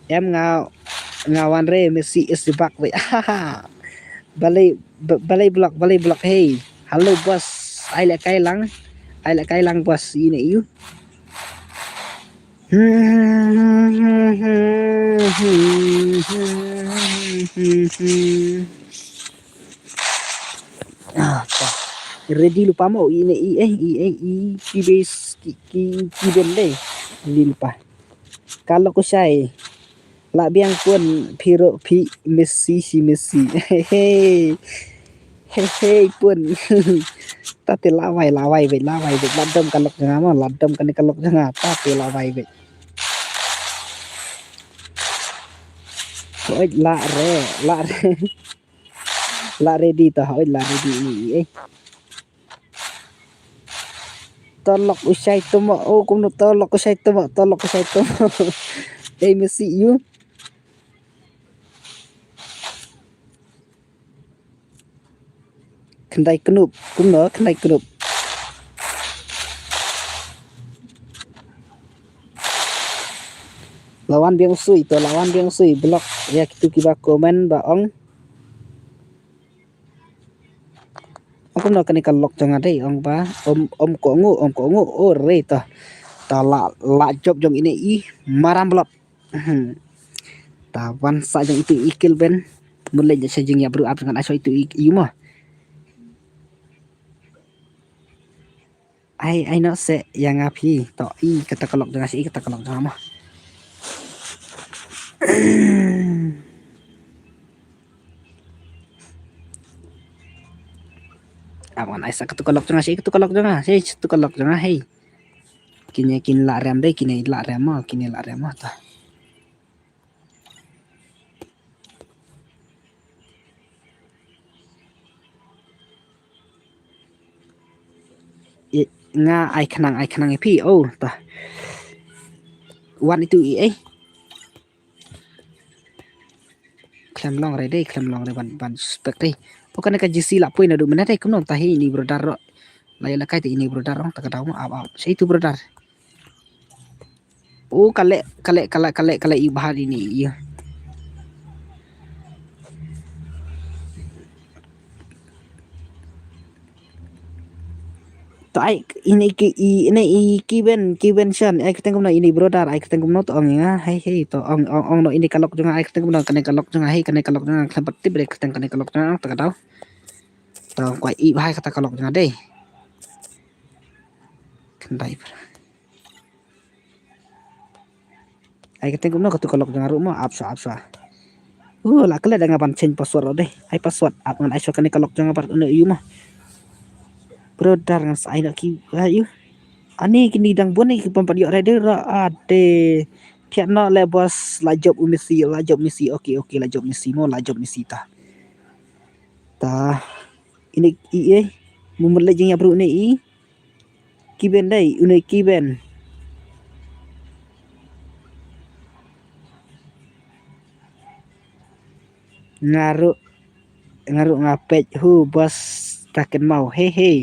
Em nga, nga wan re Messi is back wei. Balei, ba-, balei block, balei block. Hey. Hello, boss. Ai lehkai lang. Ai lehkai lang, boss. Ine ïu. Ah, pa. Ready lypa mo, ine i, eh, i, eh, i, ki base, ki, ki, ki bende. Ready lypa. Ka lok u shai. La biang pun, phi ro phi Messi shi Messi. Hey, hey. Hey, hey, pun. Ta te la wai, la wai beit, la wai beit. La dom ka lok jong nga mo, la dom kane ka lok jong nga. Ta te la wai beit. Hoi la re, la re. La ready ta, hoi la ready ni, eh. To lok u shai to mo, oh, kumno to lok u shai to mo, to lok u shai to mo. Ei, Messi ïu. Khyndai knup, kumno khyndai knup. Lawan biang sui to, lawan biang sui block ïa kitu kiba comment ba ong. Ong kumno kane ka lok jong nga dei, ong ba om, om ko ngu, om ko ngu. O re to. Ta la, la jop jong ine i maram blok. Hmm. Ta wan sa jong itu i kill ben. Mun leh sha jingïap ruh ap ngan ai sha itu i, i mo. Ai, ai noh se ïa nga phi. To i kata ka lok jong nga, i kata ka lok jong nga mo. Ap ngan ai sa katu ka lok jong nga, sa katu ka lok jong nga, sa katu ka lok jong nga, hei. Kine kin la rem dei, kine la rem mo, kine la rem mo ta. I, nga ai khnang, ai khnang ïa phi, oh, ta. Wan itu i, eh. Khlem long re dei, khlem long re ban, ban suspect dei. Pokok ne ka G C la poi naduh mynne dei, kumno ta hi ini brother ro. La ïa la kai te ini brother ong ta ka daw mo ap ap. Sa itu brother. Oh, kale, kale, kale, kale, kale i bahar ini iya. To ai ini ki, i, ini i kiben, kiben shan. Ai keteng kumno ini brother, ai keteng kumno to ong nga. Hai, hai, to ong, ong, ong no ini ka lok jong nga, ai keteng kumno kane ka lok jong nga, hai kane ka lok jong nga, khlem pat tip re keteng kane ka lok jong nga, ta ka daw. To kwai i bahai kata ka lok jong nga dei. Khyndai. Ai keteng kumno katu ka lok jong nga ruh mo, ap sha, ap sha. Uh, la klet da nga ban change password ruh dei. Ai password, ap ngan ai sha kane ka lok jong nga pat une ïu mo. Brother ngan sa ai noh ki, ai ïu. Ani kini dang bun ni ki pom pat ïoh rider ruh, ade. Thiah noh le boss, la jop u Messi, la jop Messi. Okay, okay, la jop Messi mo, la jop Messi ta. Ta. Ini i, eh. Mumut le jingïap ruh ne i. Kiben dei, une kiben. Nga ruh, nga ruh nga peit hu boss ta kynmaw. Hey, hey.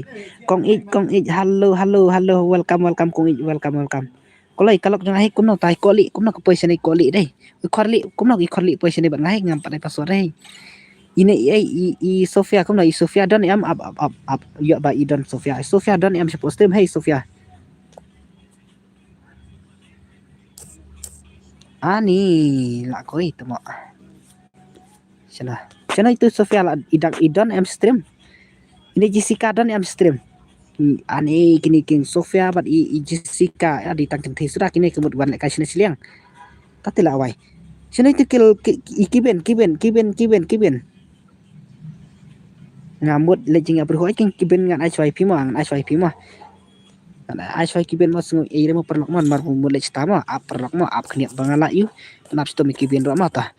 Kong Ij, Kong Ij, hello, hello, hello. Welcome, welcome, Kong Ij, welcome, welcome. Koloi ka lok jong nga hi kumno ta hi koli, kumno ka poi shane koli dei. I khorli, kumno i khorli poi shane bad nga hi ngam pat ai password dei. Ine i, i, i, i Sofia, kumno i Sofia don em ap, ap, ap, ap. Ïoh ba i don Sofia. Sofia don em shapoh stream, hey Sofia. Ani, la koi temo. Shana. Shana itu Sofia la i dak i don em stream. Ini Jessica don em stream. I, ani kini king Sofia bad i, i Jessica ya di tang kynthei suda kini kemut wan leka shina shiliang. Tati la wai. Shana itu kil ki, i kiben, kiben, kiben, kiben, kiben. Nga mut le jing abru hoi king kiben ngan ai shwai phi mo, ngan ai shwai phi mo. Ngan ai shwai kiben mo sngu ei re mo paralok mo, mar mut le chita mo, ap paralok mo, ap khniak ba nga la ïu. Nap stom kiben ro mo ta.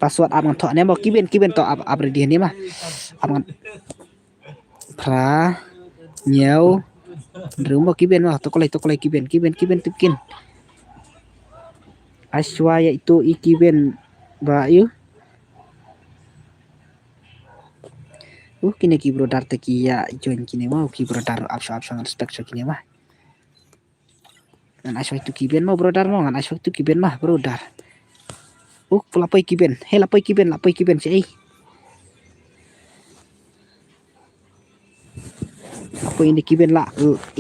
Password ap ngan thoh ne mo kiben kiben to ap ap ready ne ma. Ap ngan phra ñiew hynriew mo kiben ma to kolai to kolai kiben kiben kiben tipkin. Ashwa ya itu i kiben ba ïu. Uh kine ki brother te ki ya join kine ma ki brother ap sha ap sha ngan respect sha kine ma. Ngan ai shwai tu kiben mo brother mo, ngan ai shwai tu kiben ma brother. Uh, lapoi kiben. Hey, lapoi kiben, lapoi kiben si ei. Lapoi ini kiben la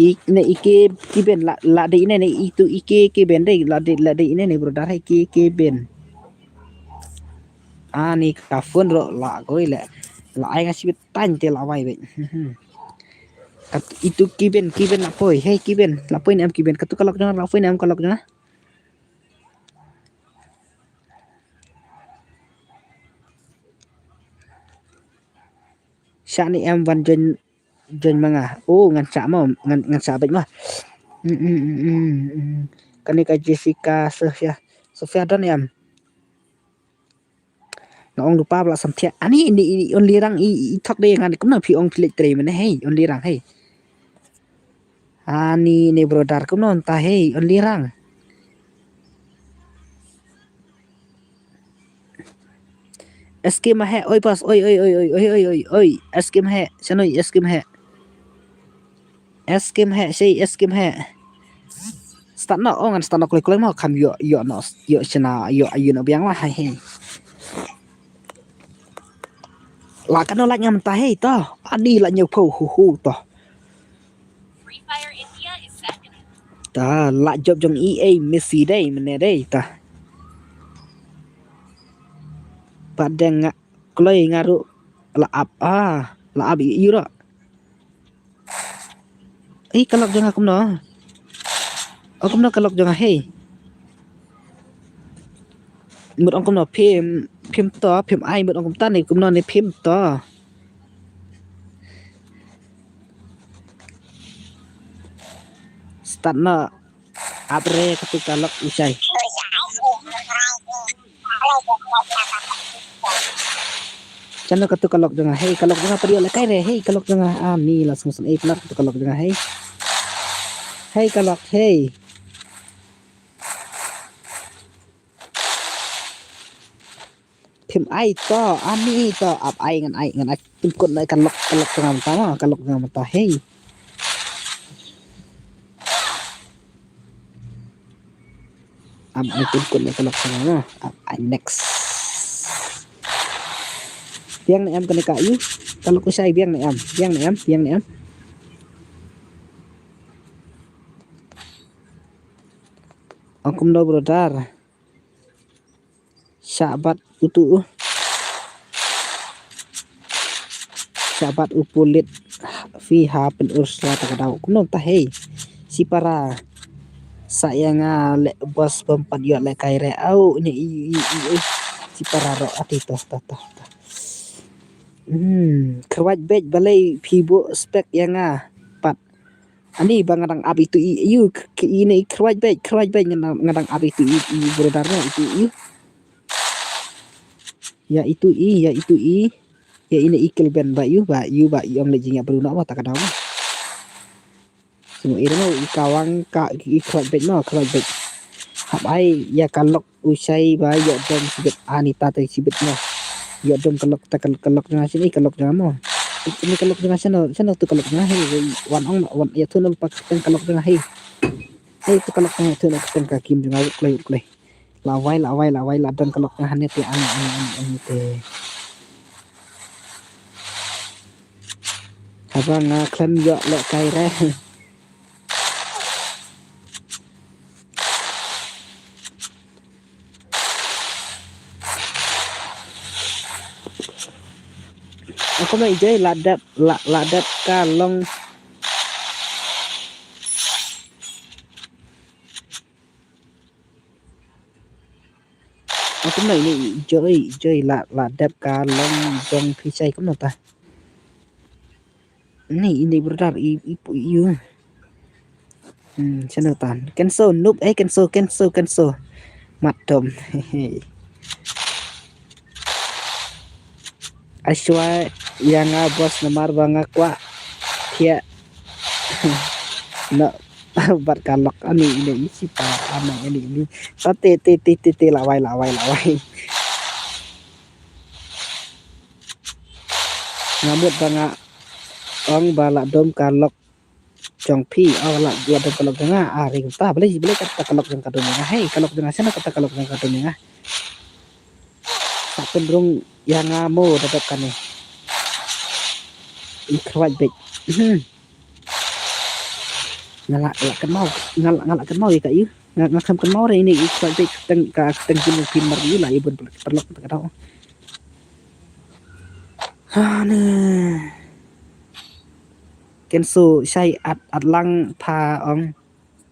i ne ike kiben la la de ine ne itu ike kiben de la de la de ine ne brother hey ki kiben. Ani ka phone ro la koi le la ai nga sibit tang te la wai be. Kat itu kiben kiben lapoi hey kiben lapoi ne am kiben katu kalok jong lapoi ne am kalok jong. Sha ni em wan join join ma nga. Oh ngan sha ma ngan ngan sha bait ma. Kane ka Jessica Sofia Sofia don em. Nga ong lupa bla sam thiah ani ni only rang i i thok de ngan kumno phi ong phi lek tre mene hey only rang hey. Ani ne brother kumno nta hey only rang. Eskim he oi pas oi oi oi oi oi oi oi oi eskim he sanoi eskim he. Eskim he, sei eskim he. Start no, oh ngan start no kloi kloi mo, kham ïoh, ïoh no, ïoh sena, ïoh ayu no biang ma, hai, hai. La kano la ngam ta hei to. Ani la nyau pho hu hu to. Ta la job jong E A Messi dei, mene dei ta. Pat deng nga kloi nga ruh la ap, ah, la ap i, i ruh. Ei, ka lok jong nga kumno? O kumno ka lok jong nga hei? Mut ong kumno phim, phim to, phim ai, mut ong kumta ne kumno ne phim to. Start na. Ap re katu ka lok u shai. Chano katu ka lok jong nga hei, ka lok jong nga pari ole kai re hei, ka lok jong nga, ah, ni la sung sung, eh, pla katu ka lok jong nga hei. Hei ka lok hei. Phim ai to, ani to, ap ai ngan ai, ngan ai. Tim kut na ka lok, ka lok jong nga mynta ma, ka lok jong nga mynta hei. Am, ai, pun kun ne ka lok sana. Am, ai, next. Biang ne em kane ka yu. Ka lok u shai biang ne em. Biang ne em. Biang ne em. Ong kumno brother. Shabat utu. Shabat u pulit phi ha pynursa ta ka daw. Kumno ta hei. Shipara. Sa ïa nga le boss bym pat ïoh le kai re. Au ne i i i i. Shipara ro ati to to to to. Hmm, khrwat bej balei phi buh spek ïa nga pat. Ani ba nga dang ap itu i, i, i, i ne i khrwat bej, khrwat bej nga dang, nga dang ap itu i, i brother ne itu i. Ïa itu i, ïa itu i. Ïa ine i kelben ba yu, ba yu, ba yu ong le jingïap bruna ba ta ka daw. Simo i remo i kawang ka i khrwat bej no, khrwat bej. Hap ai ïa ka lok u shai ba ïoh dom sibit ani ta te sibit mo. Ïoh dom ka lok ta ka lok jong nga sini ka lok jong nga mo. Ini ka lok jong nga sino, sino tu ka lok jong nga hei, wan ong wan ïa tu nol pak teng ka lok jong nga hei. Hei tu ka lok jong nga tu nol teng ka kim jong nga wut klei wut klei. La wai la wai la wai la dang ka lok jong nga hane te ani ani ani ani te. Haba nga khlem ïoh leh kai re. Ako mai jai la dep la la dep ka long. Aku mai ni joi joi la la dep ka long jong phi sai kumno ta. Ni ini brother i i pu yu. Hmm, channel tan. Kenso noob eh kenso kenso kenso. Mat dom. Ai shuwa ïa nga boss namar ba nga kwah thiah. No bat ka lok ani ini isi pa ani ini ini. Te te te te te lawai lawai lawai. Nga mut ba nga ong ba la dom ka lok jong phi, oh la la dom ka lok jong nga, ah ring ta, balei balei kata ka lok jong ka dom nga, hei ka lok jong nga, sana kata ka lok jong ka dom nga. Sa pynrung ïa nga mo da dok kane. I khrwat bej. Hmm. Nga la la kynmaw, nga la nga la kynmaw ïa ka ïu. Nga nga kham kynmaw re ini i khrwat bej teng ka teng jin phi mar ïu la i bun parlok ta ka dau. Ha ne. Kenso shai at at lang pha ong.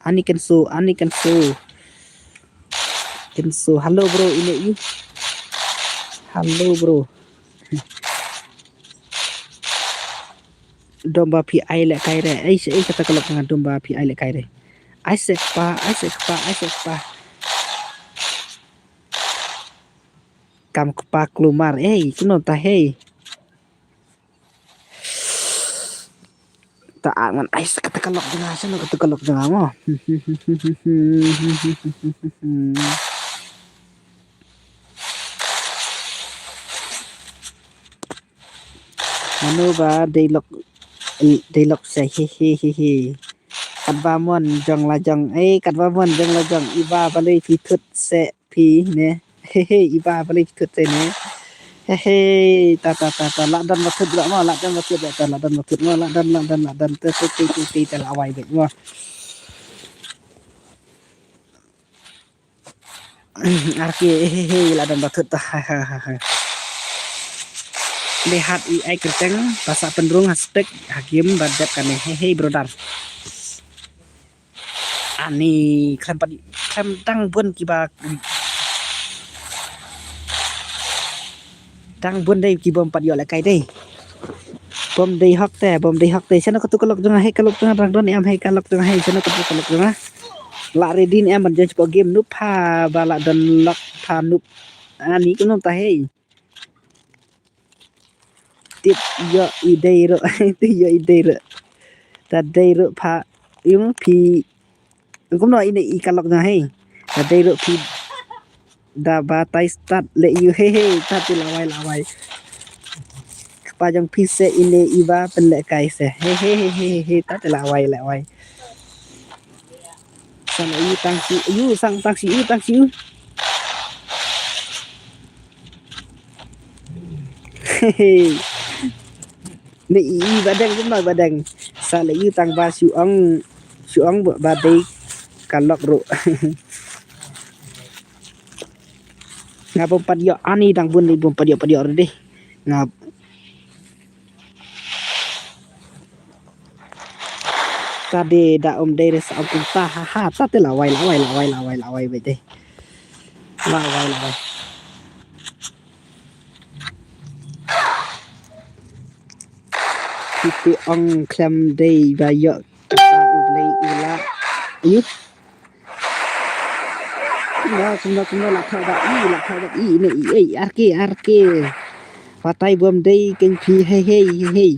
Ani Kenso, ani Kenso. Kenso, hello bro, ine yu. Hello bro. Dom ba phi ai le kai re. Ai se ai kata ka lok nga dom ba phi ai le kai re. Ai se kpa, ai se kpa, ai se kpa. Kam kpa klumar. Ei, kumno ta hei. Ta a ngan ai sa kata ka lok jong nga, sa kata ka lok jong nga mo. Mano ba dei lok dei lok se, he, he, he, he. Katba mon jong la jong, eh, katba mon jong la jong, iba balei phi thut se phi ne. He, he, iba balei phi thut se ne. He, he, ta, ta, ta, ta, la don ba thut la mo, la don ba thut la, ta, la don ba thut mo, la don, la don, la don, te, te, te, te, te, te, la wai bek mo. Ar ki, he, he, la don ba thut ta, ha, ha, ha, ha. Dei hat i ai kyrteng, ba sa pynrung ha spek, ha game, ba dep kane, he, he, brother. Ani, khlem pat, khlem dang bun kiba, dang bun dei kibym pat ïoh lehkai dei. Bym dei hok te, bym dei hok te. Shano katu ka lok jong nga, hei ka lok jong nga, dang don em, hei ka lok jong nga, hei, shano katu ka lok jong nga. La ready ne em ban join shapoh game, noob pha, ba la don lok pha noob. Ani, kumno ta hei. Tip ïoh i dei ruh, tip ïoh i dei ruh. Ta dei ruh pha, ïoh phi. Kumno ine i ka lok jong nga hei. Ta dei ruh phi. Da batai start leh ïoh, he, he, ta te la wai, la wai. Kpa jong phi se ine iba pynlehkai se. He, he, he, he, he, he, ta te la wai, la wai. Sa leh ïoh tang shu, ïoh sang tang shu, ïoh tang shu. He, he. Ne i, i ba dang, kumno ba dang. Sa leh ïoh tang ba shu ong, shu ong ba, ba dei ka lok ruh. Nga bym pat ïoh ani dang bun dei bym pat ïoh pat ïoh ruh dei. Nga ta dei da um dei re sa um kumta ha ha ta te la wai la wai la wai la wai la wai beit dei. La wai la wai. Kiti ong khlem dei ba ïoh kata u Blei u la. Ayu. Kumno, kumno, kumno, la thau ba i, la thau ba i, ne i, ei, arke, arke. Batai bym dei kein phi, hei, hei, hei, hei.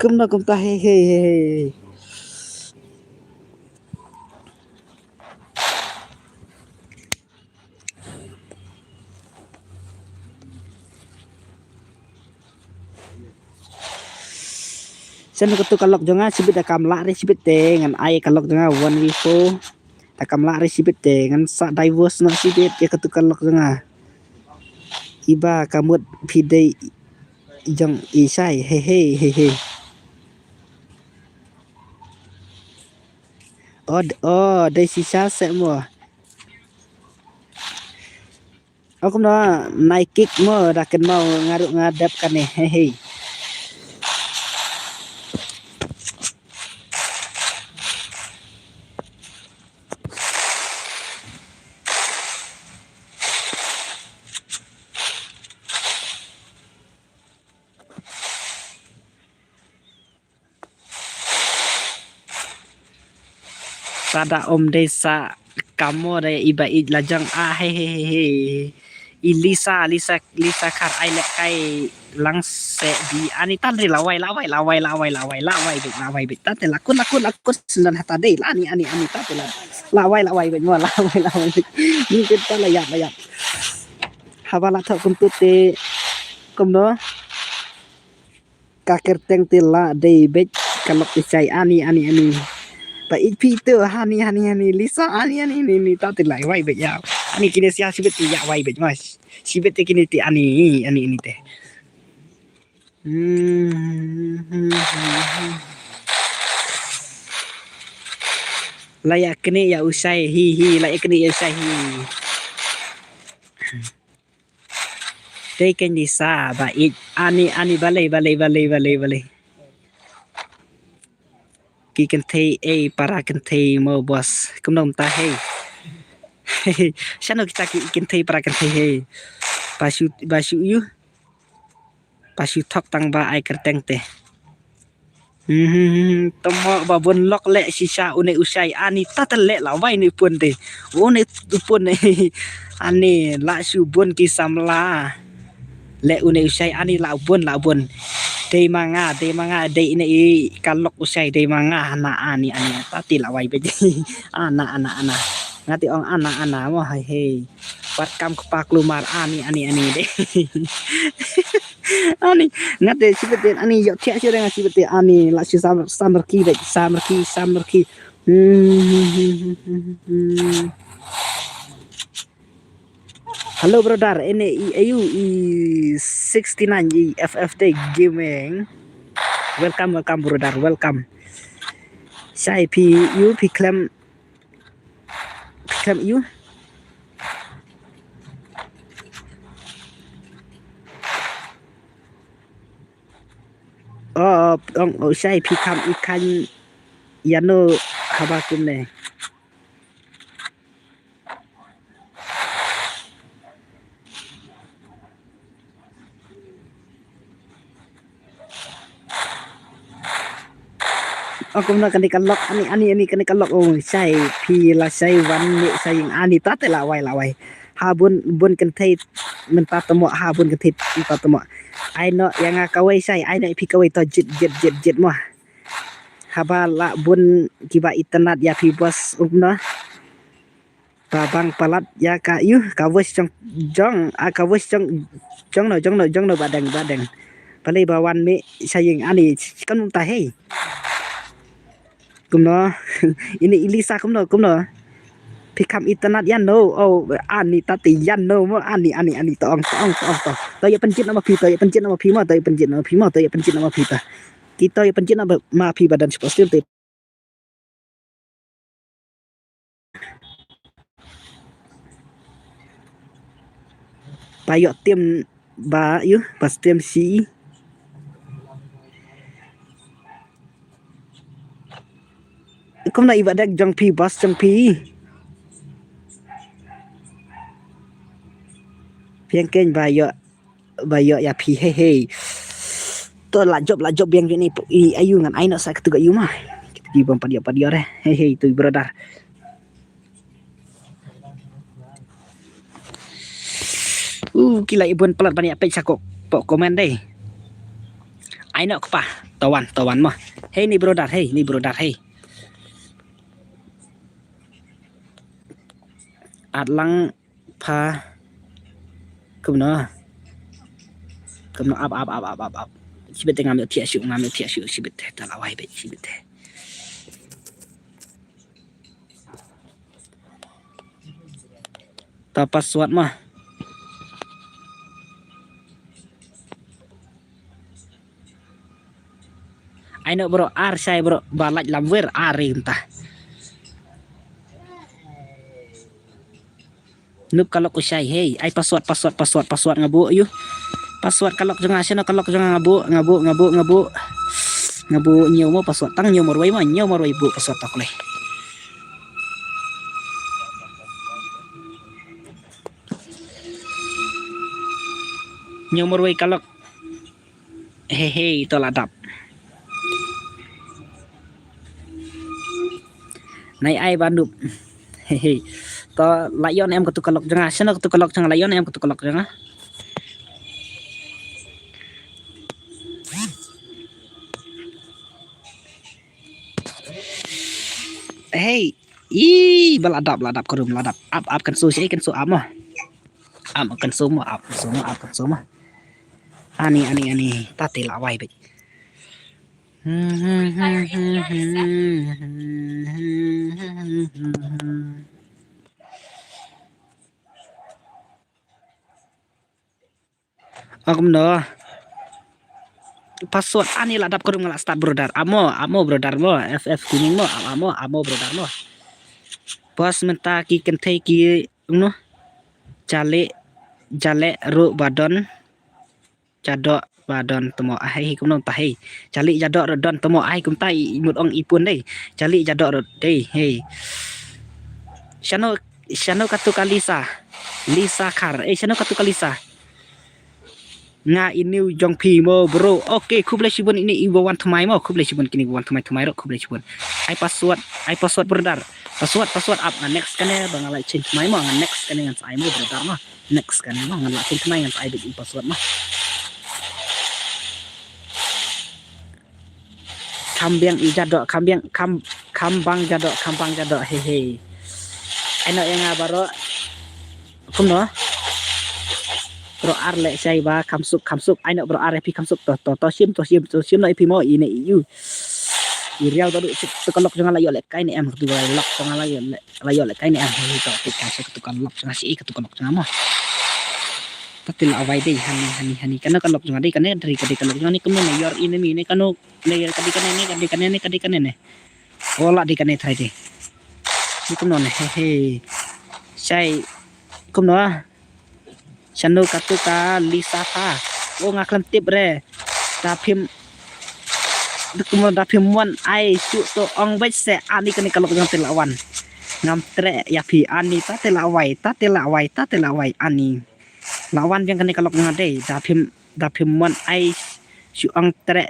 Kumno, kumta, hei, hei, hei, hei. Sen katu ka lok jong nga sibit da kam lah re sibit te ngan ai ka lok jong nga one v four. Da kam lah re sibit te ngan sa divorce noh sibit ïa katu ka lok jong nga. Iba ka mut phi dei jong i shai he he he he. Oh, oh, dei shisha se mo. Oh, kumno nai kick mo da kynmaw nga ruh nga dep kane he he. Sa da um dei sa kamo dei iba ij lajang a he he he he. I Lisa, Lisa, Lisa khar ai leh kai lang se bi ani tan ri lawai lawai lawai lawai lawai lawai bit lawai bit tate lakun lakun lakun sendan hata dei la ani ani ani tate la lawai lawai bit mo lawai lawai bit ni kita la yap la yap. Haba la thok kumtu te kumno. Ka kyrteng te la dei beit ka lok te chai ani ani ani. Ba ij phi tu hani hani hani Lisa ani ani ani ani ta te lai wai beit ya. Ani kine sia sibit te ya wai beit mas. Sibit te kine te ani ani ani te. Hmm. La ya kene ya usai hi hi la ya kene ya usai hi. Dei kein Lisa ba ij ani ani balei balei balei balei balei. Ki kynthei ei para kynthei mo boss kumno mynta hei. Shano kita ki kynthei para kynthei hei. Ba shu ba shu yu. Ba shu thok tang ba ai kyrteng te. Hmm, tomo ba bun lok leh shisha une u shai ani ta te leh lawai ne pun te. Une u pun ne. Ani la shu bun ki samla. Leh une u shai ani la bun la bun. Dei ma nga, dei ma nga, dei ine i ka lok u shai dei ma nga ana ani ani ta te lawai bej. Ana ana ana. Nga te ong ana ana mo hai hei. Wat kam kpa klumar ani ani ani dei. Ani, nga te shibit te, ani ïoh thiah shi reng shibit te, ani la shi sam, samrki beit, samrki, samrki. Hmm. Hello brother, ine i ayu i sixty-nine i F F T Gaming. Welcome, welcome brother, welcome. Shai phi yu phi khlem, phi khlem yu. Oh, ong, oh, shai phi kham i khan ïano haba kumne. Oh, kumno kane ka lok, ani, ani, ani kane ka lok, oh, shai phi la shai wan ne shai ïing ani ta te la wai, la wai. Ha bun, bun kynthei mynta te mo, ha bun kynthei mynta te mo. Ai no ïa nga kawei shai, ai no phi kawei to jit, jit, jit, jit mo. Haba la bun kiba itynnad ïa phi boss, um no. Ba bang palat ïa ka yu, ka voice jong, jong, a ka voice jong, jong no, jong no, jong no ba dang, ba dang. Balei ba wan mih shai ïing ani, kan mynta hei. Kumno, ini i Lisa kumno, kumno. Phi kham itynnad ïano, oh, ani ta te ïano mo, ani, ani, ani, to ong, to ong, to ong, to. To ïa pynjit na ma phi, to ïa pynjit na ma phi mo, to ïa pynjit na ma phi mo, to ïa pynjit na ma phi ta. Ki to ïa pynjit na ma phi ba don sha stream te. Ba ïoh tim ba yu, ba stream shi. Kumno i ba dek jong phi, boss jong phi. Phi ïeng keiñ ba ïoh, ba ïoh ïa phi, hei, hei. To la jop, la jop biang jong ni i ayu ngan ai noh sa katu ka yu ma. Ki bym pat ïoh, pat ïoh re. Hei, hei, tu brother. Uh, ki la i bun palat ban ïa peit sa ko, pok comment dei. Ai noh kpa, to wan, to wan mo. Hei ni brother, hei, ni brother, hei. At lang pha. Kumno. Kumno ap, ap, ap, ap, ap, ap. Shibit te ngam ïoh thiah shuh, ngam ïoh thiah shuh, shibit te. Ta la wai beit, shibit te. Ta password ma. Ai noh bro, ar shai bro, ba lait lam wer ar ri mynta. Nup ka lok u shai, hei, ai password, password, password, password nga buh yu. Password ka lok jong nga, shano ka lok jong nga, nga buh, nga buh, nga buh, nga buh. Nga buh ñiew mo password, tang ñiew marwei mo, ñiew marwei buh password ta kloi. Ñiew marwei ka lok. Hei, hei, to la dap. Nai ai ba nup. Hei, hei. To la ïoh ne em katu ka lok jong nga. Shano katu ka lok jong nga, la ïoh ne em katu ka lok jong nga. Hei. Ih, ba la dap, la dap ka rum, la dap. Ap, ap kan su shi, kan su ap mo. Ap kan su mo, ap kan su mo, ap kan su mo. Ani, ani, ani. Ta te la wai beit. Ong kumno. Password ani la dap ka rum nga la start brother. Amo, amo brother mo. F F Gaming mo. Amo, amo brother mo. Boss mynta ki kynthei ki no. Jale, jale ru ba don. Jadok ba don temo ai kumno ta hei. Jale jadok ru don temo ai kumta i mut ong i pun dei. Jale jadok ru dei hei. Shano, shano katu ka Lisa. Lisa Khar. Eh, shano katu ka Lisa. Nga i new jong phi mo bro. Okay, khublei shibun ini i ba wan thymmai mo. Khublei shibun kini ba wan thymmai thymmai ro, khublei shibun. Ai password, ai password brother. Password, password ap nga next kane ba nga la change thymmai mo, nga next kane ngan sa ai mo brother mo. Next kane mo, ngan la change thymmai ngan sa ai beit i password mo. Kham biang i jadok, kham biang, kham, kham bang jadok, kham bang jadok, hei hei. Ai noh ïa nga baroh. Kumno? Bro ar leh shai ba kham suk, kham suk. Ai noh bro ar ïa phi kham suk. To, to, to shim, to shim, to shim noh ïa phi mo, ine i ïu. I real ba du shit, to ka lok jong nga la ïoh leh kai ne em, katu ka lok jong nga la ïoh leh, la ïoh leh kai ne em. Hi to, to ka shit, katu ka lok jong nga shi, katu ka lok jong nga mo. Ta te la wai dei, hani, hani, hani. Kano ka lok jong nga dei, kane dei, ka dei ka lok jong nga ne, kumno na your enemy ne, kano, ne, ka dei kane ne, ka dei kane ne, ka dei kane ne. Oh, la dei kane trai dei. Ni kumno ne, he, he. Shai, kumno ah. Shano katu ka Lisa pha. O nga khlem tip re. Da phim, da kumno da phim wan ai shu to ong beit se ani kane ka lok jong te la wan. Ngam treh ïa phi ani ta te la wai, ta te la wai, ta te la wai ani. La wan biang kane ka lok jong dei da phim, da phim wan ai shu ong treh.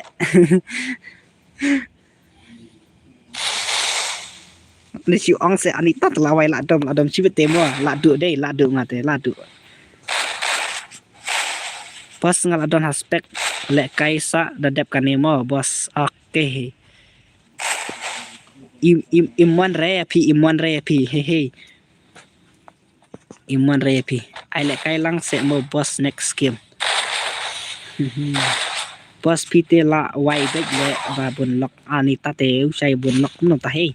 Ni shu ong se ani ta te la wai la dom, la dom shi bete mo, la du dei, la du nga te, la du. Boss nga la don ha spec leh kai sa da dep kane mo, boss. Okay. Im, im, im wan re phi, im wan re phi, he, he. Im wan re phi. Ai leh kai lang se mo boss next game. Boss phi te la wai beit leh ba bun lok ani ta te u shai bun lok kumno ta he.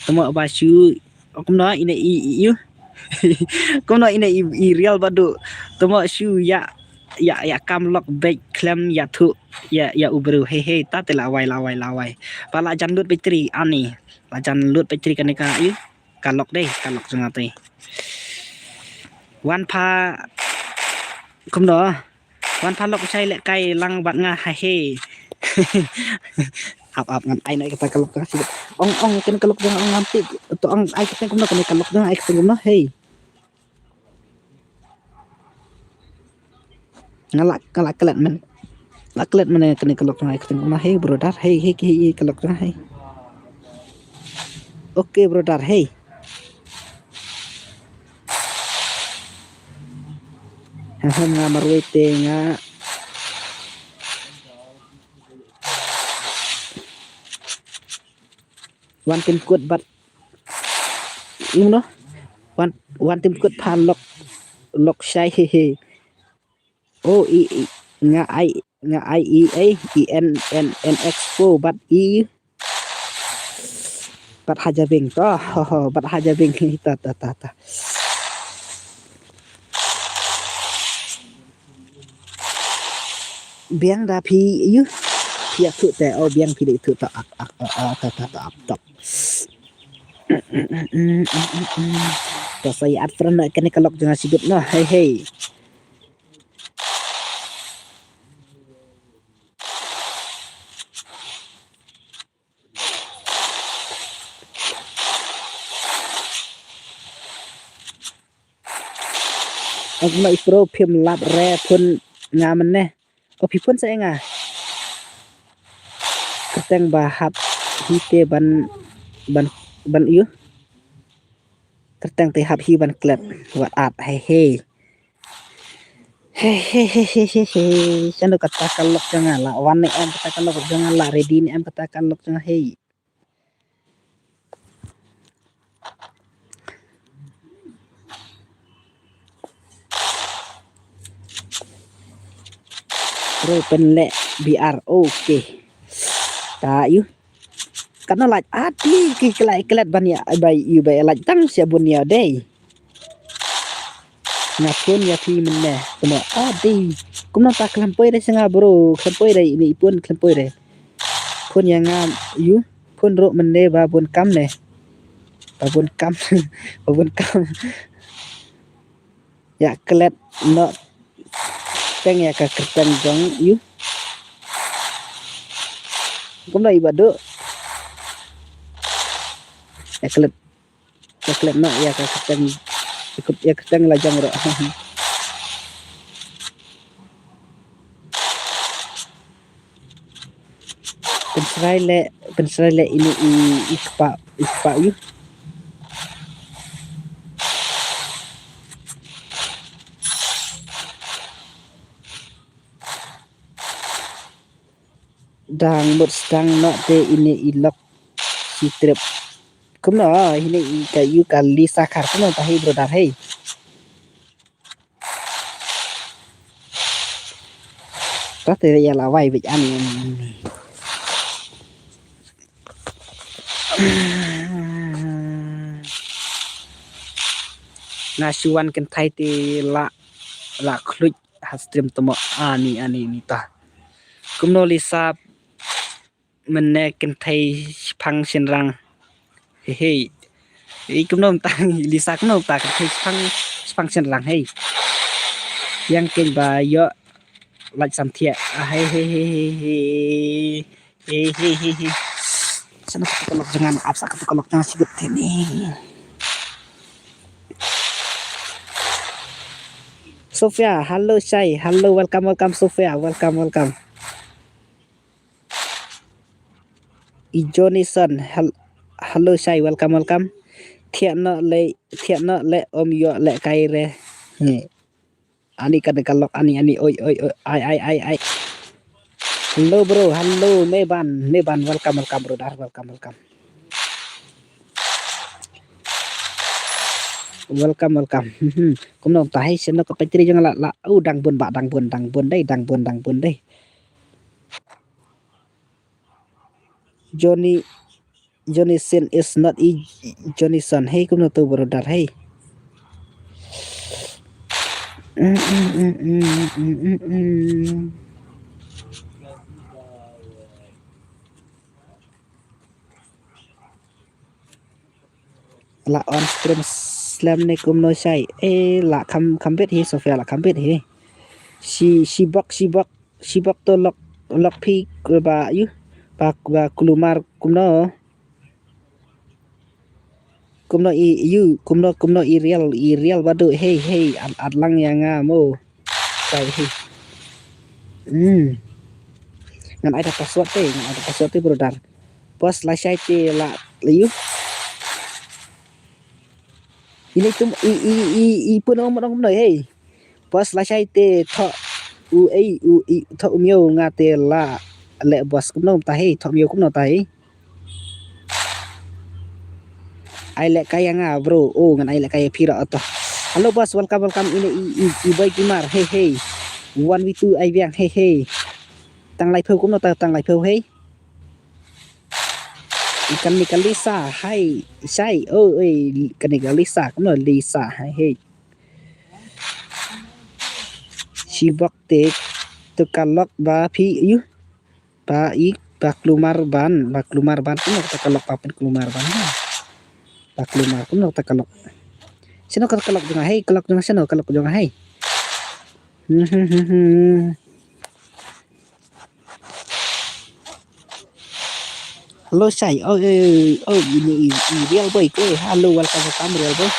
Tamo ba shu kumno ine i, i, i. Kumno ine i, i real ba du. Tamo shu ïa, ïa, ïa kam lok beit khlem ïa thu ïa, ïa u bru he, he ta te la wai, la wai, la wai. Ba la jan lut beit tri ani. La jan lut beit tri kane ka i. Ka lok dei, ka lok jong nga te. Wan pha kumno? Wan pha lok shai leh kai lang bad nga ha he. Ap ap ngan ai noh kata ka lok jong nga shi. Ong ong kane ka lok jong nga ong ngam tip. To ong ai kata kumno kane ka lok jong nga ai kata kumno he. Nga la, nga la klet men. La klet men kane ka lok jong nga, kata nga he brother, he, he, he, he, ka lok jong nga he. Okay brother, he. Hem, hem, nga marwei te nga. Wan tim kut bad. Ino. Wan, wan tim kut pha lok, lok shai he he. Oh, i, i, nga ai, nga ai i, ai, i en, en, en expo bad i. Bad haja bing to, ho, ho, bad haja bing ta, ta, ta, ta. Biang da phi ïu. Phi ïa thu te, oh biang phi dei thu ta ak ak ak ak ta ta ta ak tok. To sa ïa at friend na kane ka lok jong nga shi gut no, hey hey. Ak ma i pro phim lap re phun nga mene. O phi phun sa nga. Kyrteng ba hap hi te ban, ban, ban ïu. Kyrteng te hap hi ban klet wat at he he. He he he he he he. Shano kata ka lok jong nga la wan ne em kata ka lok jong nga la ready ne em kata ka lok jong nga he. Bro pynleh B R, okay. Ta ïu. Katno lait ati ki klet klet ban ïa bai ïu bai lait tang sia bun ïa dei. Nga phone ïa phi mynne. Kumno ati. Kumno ta khlem poi dei sa nga bro. Khlem poi dei ini i phone khlem poi dei. Phone ïa nga ïu. Phone ruh mynne ba bun kam ne. Ba bun kam. Ba bun kam. Ïa klet noh teng ïa ka kyrteng jong ïu. Kumno i ba duh. Ïa klet. Ïa klet noh ïa ka kyrteng. Ïa kyrteng la jong ruh. Pynsrai leh, pynsrai leh ini i, i kpa, i kpa ïu. Dang mut sdang noh te ini i lok shi trip. Kumno ini i ka ïu ka Lisa Khar kumno ta hi brother hei. Te ïa la wai bit ani. Nga shu wan kynthei te la, la khluit ha stream tamo ani, ani ni ta. Kumno Lisa mynne kynthei shipang shynrang. He he. Ei kumno mynta Lisa kumno mynta kynthei shipang, shipang shynrang he. Ïa kynthei ba ïoh lait samthiah. Ah, he he he he he. He he he he. Sana kata ka lok jong nga ap sa kata ka lok jong nga sibit te ni. Sophia, hello Shai, hello, welcome, welcome Sophia, welcome, welcome. I Jonison, hel-, hello Shai, welcome, welcome. Thiah noh le, thiah noh le, ym ïoh lehkai re. He. Ani kane ka lok, ani, ani, oi, oi, oi, ai, ai, ai, ai. Hello bro, hello Meban, Meban, welcome, welcome brother, welcome, welcome. Welcome, welcome. Kumno ta hei sien ka patri jong la, la. Oh, dang bun ba, dang bun, dang bun dei, dang bun, dang bun dei. Johnny, Johnny Sin is not i Johnny Son. Hey, kumno to brother, hey. La on stream slem ne kumno Shai. Eh, la kham, kham bit hi, Sophia la kham bit hi. Shi, shi bok, shi bok, shi bok to lok, lok phi ba ïu. Ba, ba kulmar kumno. Kumno i, ïu, kumno, kumno i real, i real ba du. Hey, hey, at, at lang ïa nga mo. Shai hi. Hmm. Ngan ai da password te, ngan ai da password te brother. Boss la Shai te la, la ïu. Ini tum i, i, i, i pun ong ong no hey. Boss la Shai te tho u ei u i tho u miau nga te la le boss kumno ta hey, tho miau kumno ta hey. Ai lehkai ïa nga bro. Oh, ngan ai lehkai ïa phi ruh to. Hello boss, welcome, welcome. Ine i, i, i boy Kimar. Hey, hey. One v two ai biang. Hey, hey. Tang lai phew kumno ta, tang lai phew hey. I kane ka Lisa, hai, Shai. Oh, oi, kane ka Lisa kumno Lisa, hai, hey. Shi bok te to ka lok ba phi ïu. Ba i, ba kulmar ban, ba kulmar ban, kumno kata ka lok ba phin kulmar ban. Ba kulmar, kumno kata ka lok. Shano kata ka lok jong nga, hey, ka lok jong nga, shano ka lok jong nga, hey. Hmm, hmm, hmm, hmm. Hello, Shai. Oh, eh, oh, ini i, i real boy ko. Hello, welcome, welcome, real boy.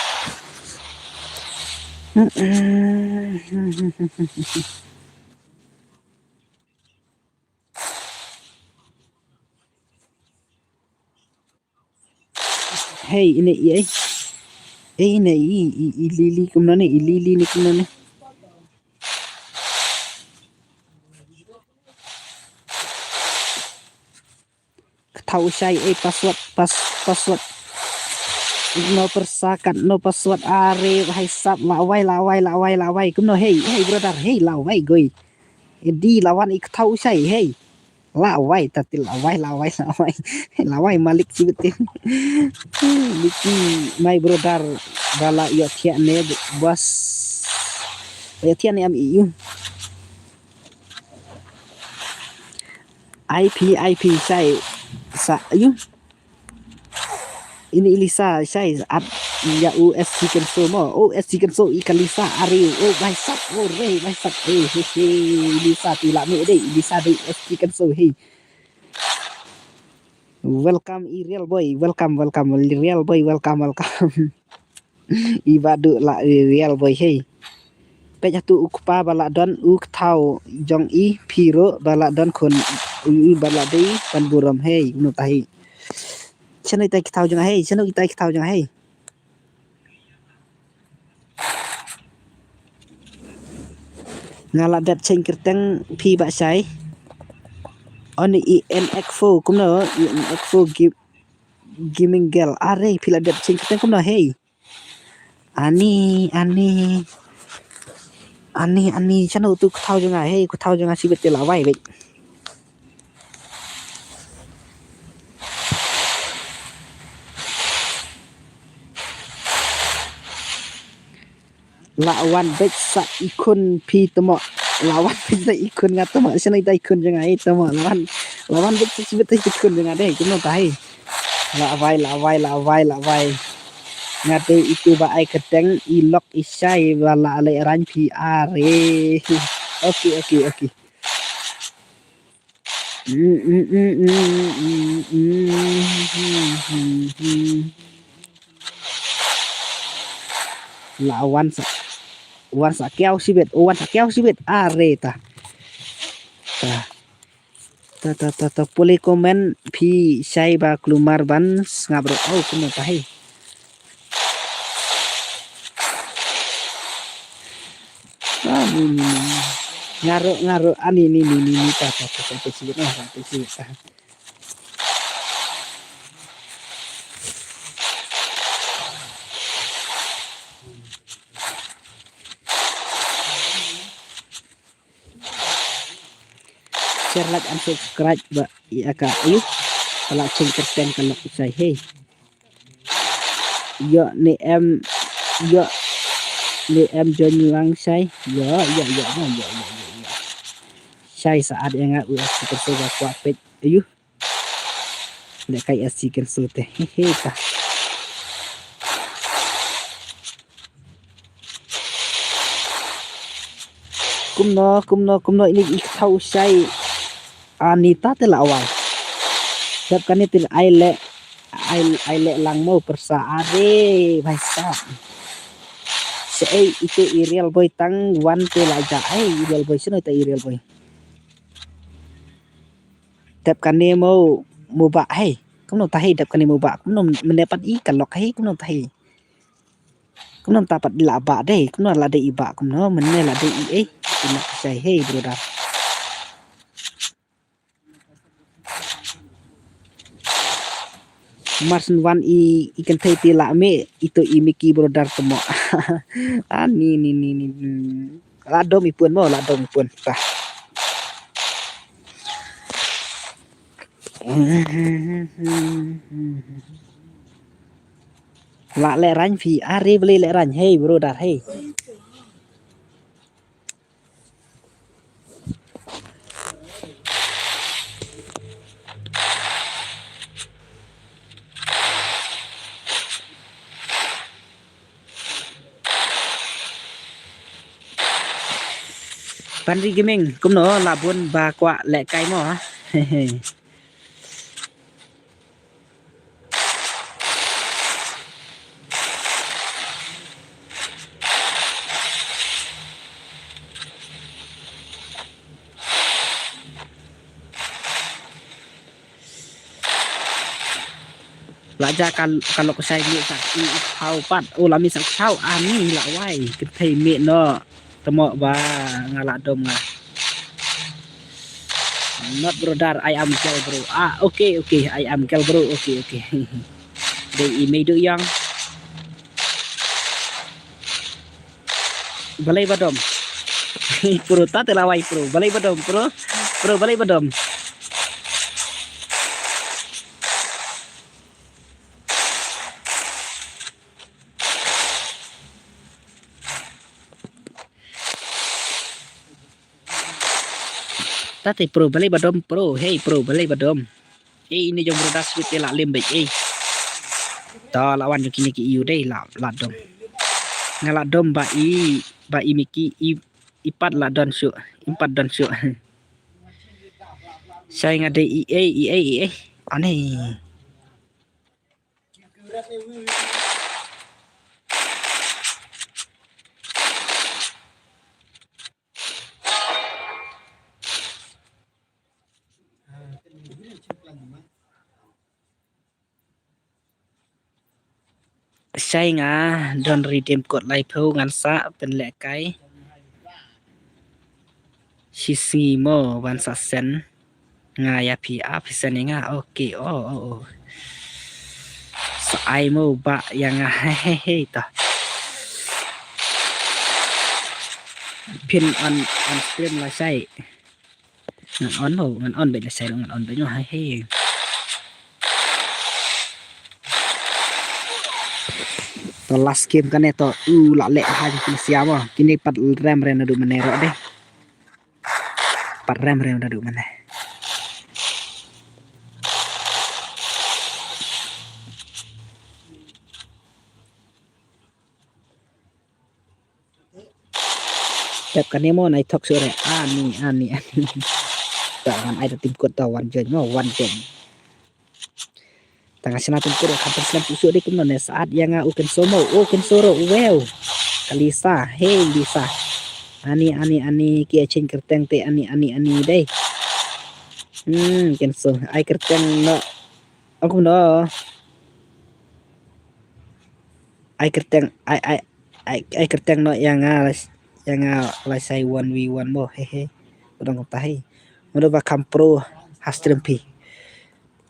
Hey, ine i, eh. Eh, ine i, i, i Lily kumno ne, i Lily ne kumno ne. Kata u Shai, eh, password, pas-, password. No persakat, no password, are, hai sap, lawai, lawai, lawai, lawai. Kumno, hey, hey, brother, hey, lawai, goi. Eh, di lawan i kata u Shai, hey. Lawai, tati lawai, lawai, lawai. Lawai, malik sibit. Liki, my brother, bala ïoh thiah ne, boss. Ïoh thiah ne am i ïu. I P, I P, Shai, sa, ïu. Ini i Lisa, Shai, at, ïa u S G Kenso mo. Oh, S G Kenso, i ka Lisa, are, oh, bai sap, oh, re, bai sap, eh, he, he, Lisa, ti la me dei, Lisa dei, S G Kenso, hey. Welcome, i real boy, welcome, welcome, real boy, welcome, welcome. I ba du la, i real boy, hey. Peit hatu u kpa ba la don u kthaw jong i phi ruh ba la don khun u, u ba la dei ban burom hei, u nu ta hei. Shano itai kthaw jong hei, shano itai kthaw jong hei. Nga la dep cheng kyrteng phi ba Shai. On i en ek fo kumno i en ek fo gi-, gaming girl. Are phi la dep cheng kyrteng kumno hei. Ani, ani. Ani, ani, shano tu ka thaw jong nga, hei, ka thaw jong nga shibit te la wai bit. La wan bit sa ikhun phi tamo. La wan bit sa ikhun nga tamo. Shano ita ikhun jong nga, hei, tamo. La wan, la wan bit sa shibit te ikhun jong nga dei. Kumno ta hei. La wai, la wai, la wai, la wai. Nga te itu ba ai keteng i lok i shai ba la leh rang phi are. Okay, okay, okay. La wan sa, wan sa kiaw shibit, oh, wan sa kiaw shibit, are ta. Ta. Ta, ta, ta, ta, pule comment phi shai ba kulmar ban sngap ruh. Oh, kumno ta hei. Ah, ni, ni, ni, ni. Nga ruh, nga ruh, ah, ni, ni, ni, ni, ni, ta, ta, ta, ta, ta, sibit, ah, ta, ta, sibit, ah. Share, like and subscribe ba ïa ka, ayu. Ka la ching kyrteng ka lok shai, hei. Ïoh ne em, ïoh ne em join lang shai. Ïoh, ïoh, ïoh, ïoh, ïoh, ïoh, ïoh, ïoh. Shai sa at ïa nga U F C Kyrso ba kwah peit, ayu. Leh kai S C Kyrso te. He, he, ta. Kumno, kumno, kumno ini i thaw shai. Ani ta te la wai. Dep kane te ai leh, ai, ai leh lang mo pyrsa are, bhai sa. Shaei ite i real boy tang wan te la ja, ai i real boy shano ita i real boy. Dep kane mo, mo ba, hei. Kumno ta hei dep kane mo ba. Kumno mynne pat i ka lok hei, kumno ta hei. Kumno ta pat la ba dei, kumno la dei i ba, kumno mynne la dei i, eh. Kumno shai hei, brother. Marsen wan i, i kynthei te la me, ito i Mickey brother temo. Ah, ni, ni, ni, ni, ni. La dom i pun mo, la dom i pun. Ta. La leh rang phi, are balei leh rang, hei, brother, hei. Panri Gaming, kumno la bun ba kwah leh kai mo, ha? La ja ka, ka lok shai mi sa i hau pat. O la mi sa hau ani la wai. Kynthei mi no. Temo ba nga la dom nga. Not brother, I am girl bro. Ah, okay, okay, I am girl bro. Okay, okay. Dei i mei du yang. Balei ba dom? Pro ta te la wai pro. Balei ba dom pro? Pro balei ba dom? Ta te pro balei ba dom pro. Hei pro balei ba dom. Eh, ini jong brother sweet te la lem beit, eh. To la wan jong kine ki iu dei la, la dom. Nga la dom ba i, ba i Mickey i, i pat la don shuh, i pat don shuh. Shai nga dei i, eh, i, eh, i, eh. Ani. Shai nga don redeem code laiphew ngan sa pynlehkai. Shi sngi mo ban sa send nga ïa phi, a phi send ïa nga. Okay, oh, oh, oh. Sa ai mo ba ïa nga, he, he, he, ta. B phin on, on stream lashai. Ngan on mo, ngan on beit lashai, ngan on beit mo, hai, hei. To last game kane to, u la leh ha jingpynsiam mo. Kine pat rem rem naduh mynne ruh de. Pat rem rem naduh mynne. Tep kane mo nai thok sure. Ani, ani, ani. Ta ngan ai da tim kut ta wan join mo, wan join. Ta nga shna tim kut ka pynslem tu sure kumno ne saat ïa nga u Kenso mo, u Kenso ro, wow. Ka Lisa, hey Lisa. Ani, ani, ani, ki achen kerteng te, ani, ani, ani, dei. Hmm, Kenso, ai kerteng no. Aku no. Ai kerteng, ai, ai, ai, ai kerteng no ïa nga, ïa nga lashai one v one mo, he he. Bodong kumta he. Mano ba kham pro ha stream phi.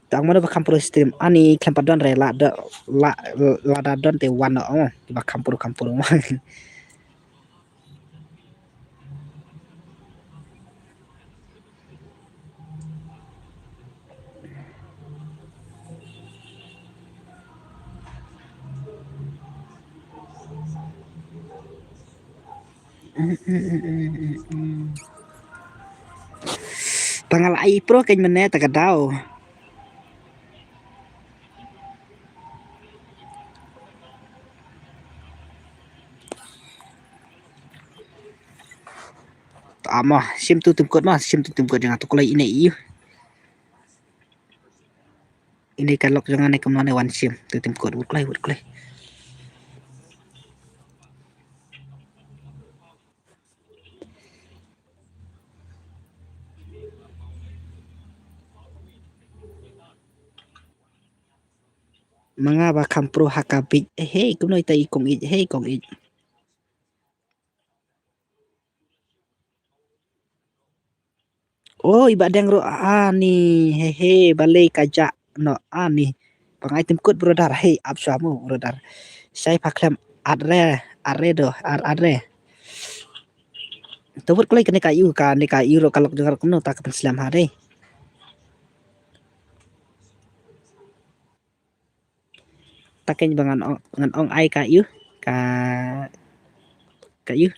Tang mano ba kham pro stream. Ani khlem pat don re la da, la, la da don te wan no, oh, ba kham pro, kham pro mo. Tang la ai pro keiñ mynne ta ka daw. Ta mo, shim tu tim kut mo, shim tu tim kut jong nga tu kulai ine iu. Ine ka lok jong nga ne kumno ne wan shim tu tim kut, wut kulai, wut kulai. Ma nga ba kham pro ha ka bit. Eh, hey, kumno ita i kong ij, hey, kong ij. Oh, i ba deng ro ani, he he, balei ka ja no ani. Pangai tim kut brother, hey, ap shwa mo brother. Shai pha khlem at re, at re do, at, at re. To wut kloi kane ka ïu, kane ka ïu ro ka lok jong ro kumno ta ka pynslem ha dei. Ta keiñ ba ngan ong, ngan ong ai ka ïu, ka, ka ïu.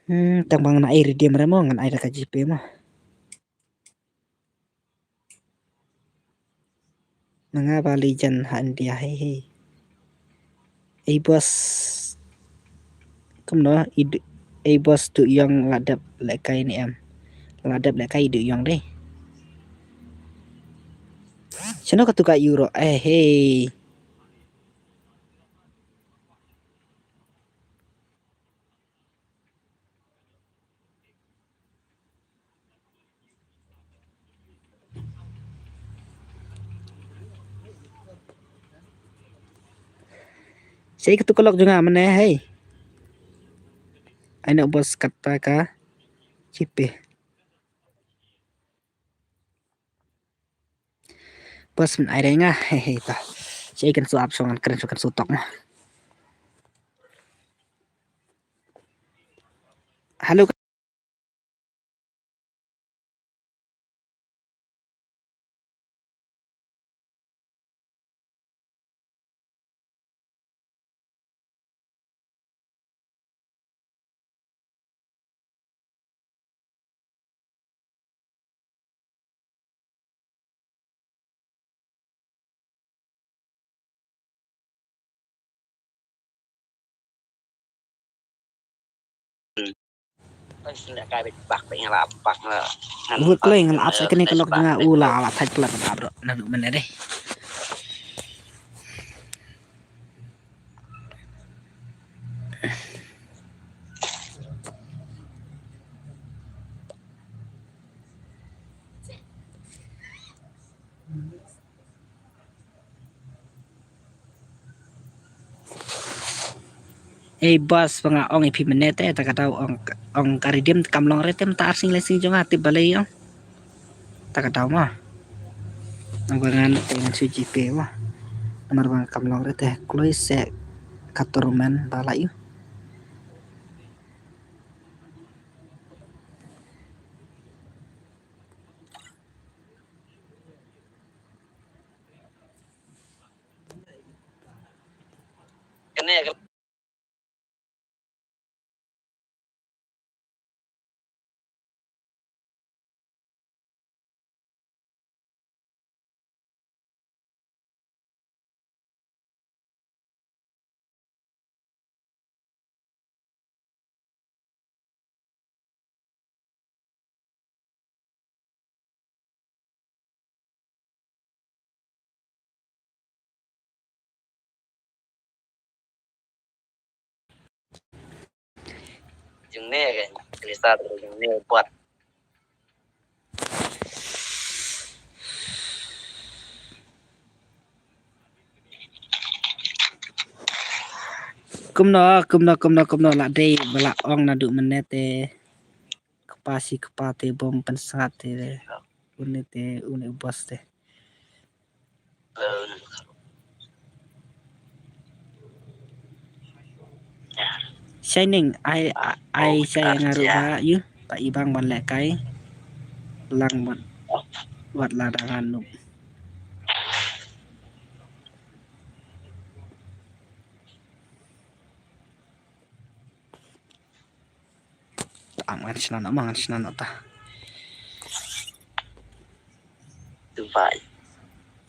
Hmm, tang ba ngan ai redeem re mo, ngan ai da ka GPay mo. Ma nga ba legend ha India, hei, hei. Ei boss. Kumno, i du-, ei boss tu ïong la dep lehkai ne em. La dep lehkai i du ïong dei. Shano katu ka ïu ro, eh, hei. Sei katu ka lok jong nga mane, hei. Ai noh boss kata ka GPay. Boss, men ai re nga, hei, hei, ta. Sei kan su ap song, kan su, kan su tok mo. Hello. Wut kloi ngan ap sa kane ka lok jong nga u la la thait plat na bro na du mane dei. Ei boss, ba nga ong ïa phi mynne te, ta ka daw ong, ong ka redeem kam long re te, mynta arsing leh sing jong nga tip balei ong. Ta ka daw mo. Ong ba ngan te ngan shu GPay mo. Namar ba nga kam long re te, kloi se ka tournament ba la ïu. Jong ne ke, Krista tu jong ne buat. Kumno, kumno, kumno, kumno la dei ba la ong naduh mynne te. Kpa shi kpa te bom pynsngat te. Une te, une u boss te. Shining, ai, ai, shai nga ruh ba, yu, ba i bang ban lehkai. Lang ban, wat la da ngan nup. Am ngan shna noh, ma ngan shna noh ta. Dubai.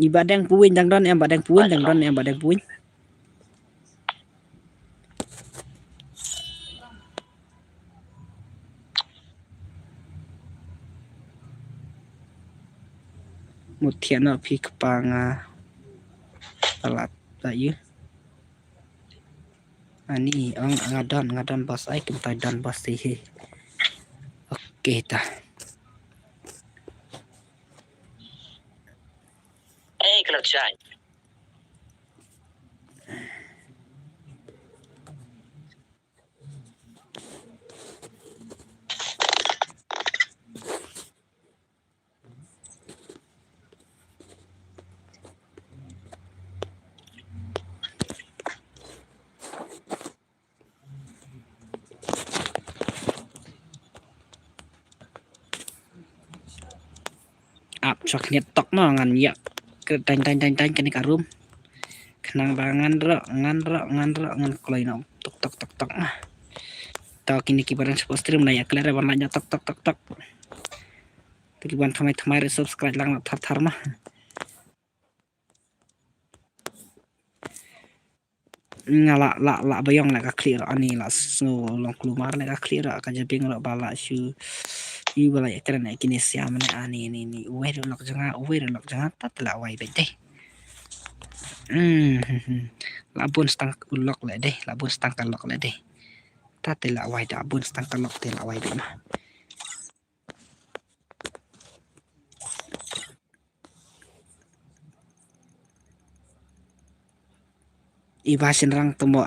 I Bah Deng Puin dang don em, Bah Deng Puin dang don em, Bah Deng Puin. Mut thiah noh phi kpa nga. Palat ta yu. Ani ong nga don, nga don boss ai, kumta don boss te hi. Okay ta. Eh, kelak chai. Ap chok ngiat tok mo ngan ïa. Ke tang tang tang tang kane ka room. Khnang ba ngan ro, ngan ro, ngan ro, ngan kloi no. Tok tok tok tok ma. To kine ki ba dang support stream na ïa klet ban la ïa tok tok tok tok. To ki ban thamai thamai re subscribe lang no thar thar ma. Nga la, la, la ba ïong la ka khlieh ro ani la sngew long klumar la ka khlieh ro ka jabing ro ba la shu. Yu ba la ïa kren ïa kine sia mane ani ni ni uwei ro lok janga, uwei ro lok janga, ta te la wai beit dei. Hmm, hmm, hmm. La bun stang u lok le dei, la bun stang ka lok le dei. Ta te la wai da bun stang ka lok te la wai beit ma. Iba shynrang te mo.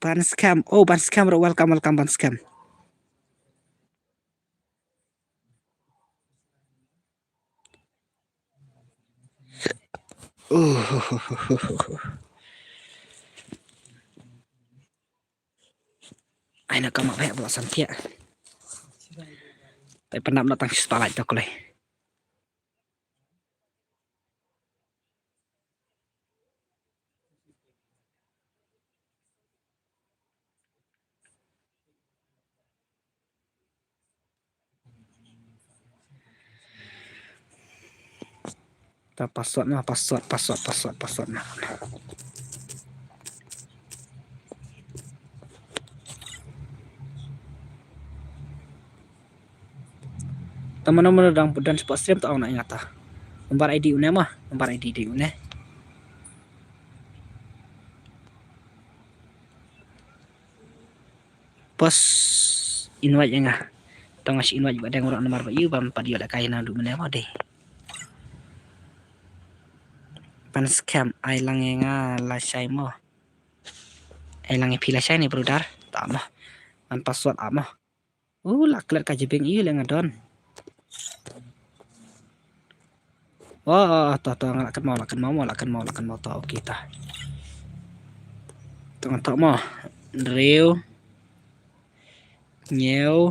Ban scam. Oh, ban scam ro. Welcome, welcome, ban scam. Ai na ka ma phe ba san thiah. Te pynap na tang spotlight to klei. Ta password na, password, password, password, password na. Ta mano mano dang budan support stream ta ong na ïa nga ta. Nombar I D une ma, nombar I D dei une. Pos invite ïa nga. Tang nga shu invite ba dang ruh namar ba ïu bam pat ïoh da kai na du mene mo dei. Ban scam ai lang ïa nga lashai mo. Ai lang ïa phi lashai ne brother. Ta mo. Ban password ap mo. Uh, la klet ka jibing ïu le nga don. Oh, oh, oh, to, to, nga la kynmaw, la kynmaw mo, la kynmaw, la kynmaw to, okay ta. To nga to mo. Hynriew. Hynñiew.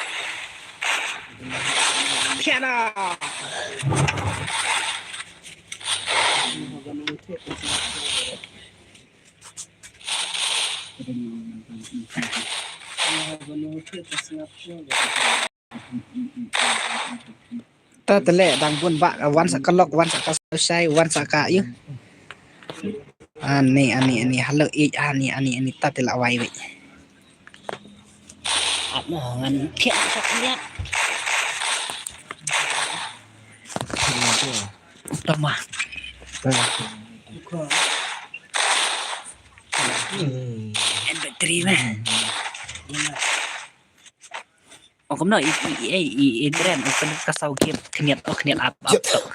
Tiada. Ta tele dang bun ba wan sa ka lok, wan sa ka shai, wan sa ka yu. Ani, ani, ani, hello, eh, ani, ani, ani, ta tele wai wai. Ap mo ngan thiah sa thiah. Tama. Hmm. Battery meh. Ong kumno i i i i i tren ong kumno ka saw game khniat ong khniat ap ap tok.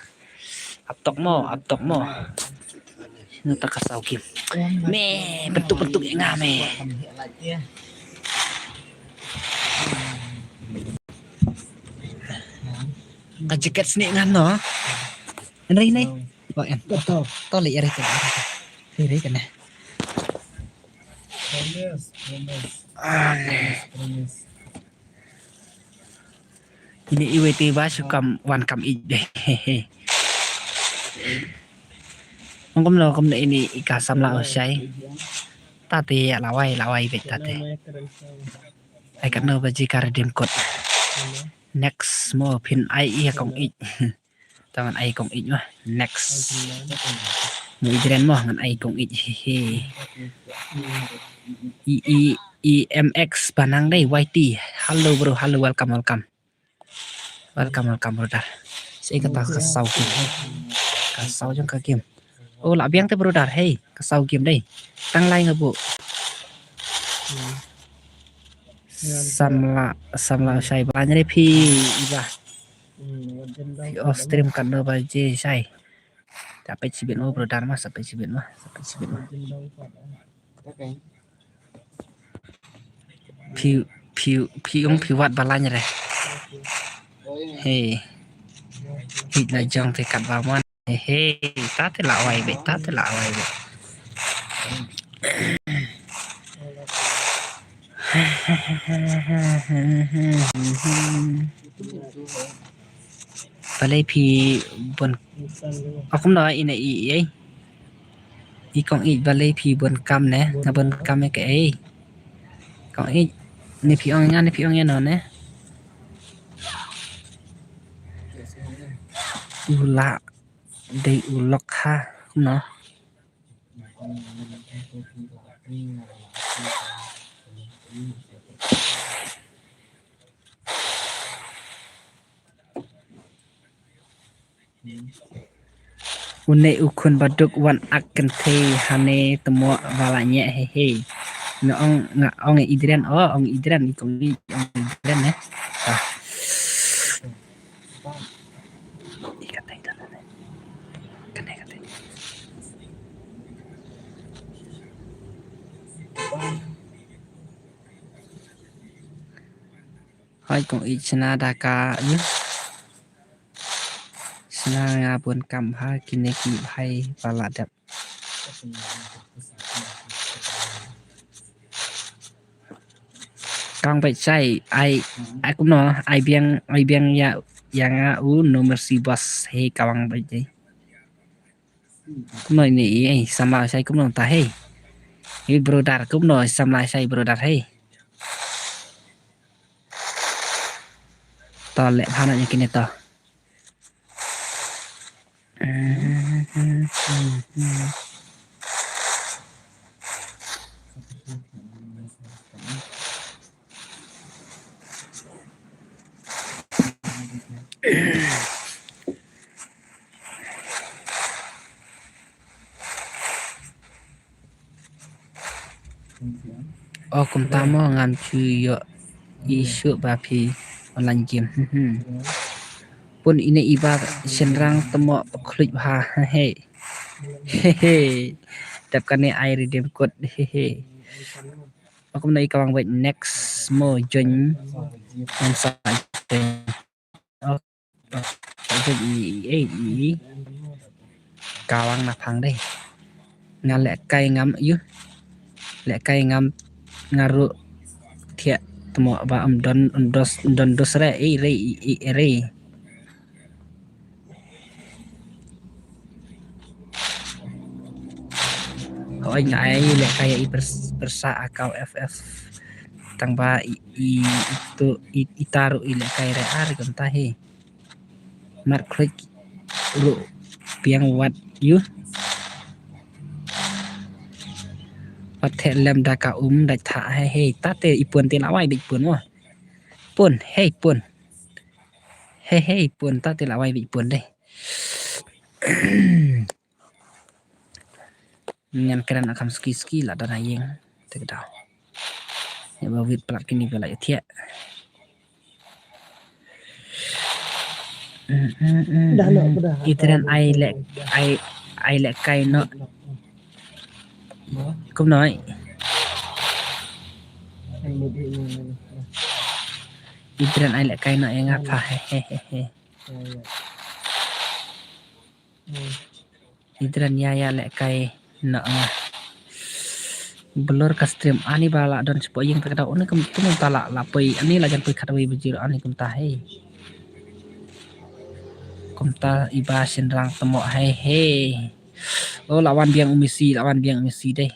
Ap tok mo, ap tok mo. Ngi ta ka saw game. Me bentuk bentuk nga me. Ka jaket sini ngan no. Enri ni. Ba en. To le eri to. Eri kene. Ini iwei te ba shu kam wan kam ij deh. Ong kumno kumno ini i ka samla u shai. Ta te ïa lawai lawai beit ta te. Ai katno baje ka redeem code. Next mo phin ai ïa kong ij. Ta ngan ai kong ij mo. Next. Mo ij ren mo ngan ai kong ij. He he. I i i M X Banang dei Y T. Hello bro, hello, welcome, welcome. Welcome, welcome brother. Sei kata ka saw game. Ka saw jong ka game. Oh la biang te brother, hey, ka saw game dei. Tang lai nga bu. Samla samla shai ba nyre phi iba. Phi off stream kan no ba je shai. Sa peit shibit mo brother ma, sa peit shibit mo, sa peit shibit mo. Phi phi phi ong phi wat ba lany re. Hey. Hi la jong te kat ba mon. Hey, ta te la wai be, ta te la wai be. Balei phi bun akum no ine i ei. I kong ij balei phi bun kam ne, nga bun kam e ke ei. Kong ij ne phi ong nga ne phi ong ïa no ne. U la dei u lok ha no. Une u khun baduk wan ak kynthei hane tmo ba la nyeh he he. Nga ong nga ong idren o ong idren i kong ong idren eh. Ah. Ikatai dala ne. Kane katai. Hoi kong ij shna da ka yu. Shna nga bun kam ha kine ki bhai ba la dep. Kang bai chai ai ai kumno ai biang ai biang ya ya nga u no mercy boss he kawang bai jai. Kumno ini ei samla shai kumno ta hei. Hei brother kumno samla shai brother hei. To leh phana ïa kine to. O kumta mo ngam ju ïoh issue ba phi online game. Hmm, hmm. Pun ine iba shynrang tmo khluit bha. He he. He he. Dep kane ai redeem code. He he. Akum na i kawang wait next mo join. Ngan sa join. Sa join i i i. Kawang na phang dei. Nga leh kai ngam yu. Leh kai ngam nga ruh thiah tmo ba am don dos don dos re i re i i re. Oi, nga ai lehkai ïa i pers-, pyrsa account F F. Tang ba i, i, i tu, i, i taru i lehkai re ar kumta hi. Mat klik ru piang wat yu. Wat the lem da ka um da tha he he. Ta te i pun te la wai bit pun wa. Pun, he pun. He he pun, ta te la wai bit pun deh. Ngan kren akam ski ski la dana yeng. Te ka dau. Ïa ba wit plat kini ba la ïa thiah. Dah, dah, dah. Itren ai lek, ai, ai lek kai no. Kum noi. Itren ai lek kai no ïa nga pha he he he he. Idran ïa ïa lehkai na nga. Blur ka stream ani ba la don spo ïing ta ka dau, ani kum, kum ta la, la poi, ani la jan poi khat wei bajir ani kumta hei. Kumta i Bah Shynrang temo hei hei. Oh, la wan biang u Messi, la wan biang u Messi dei.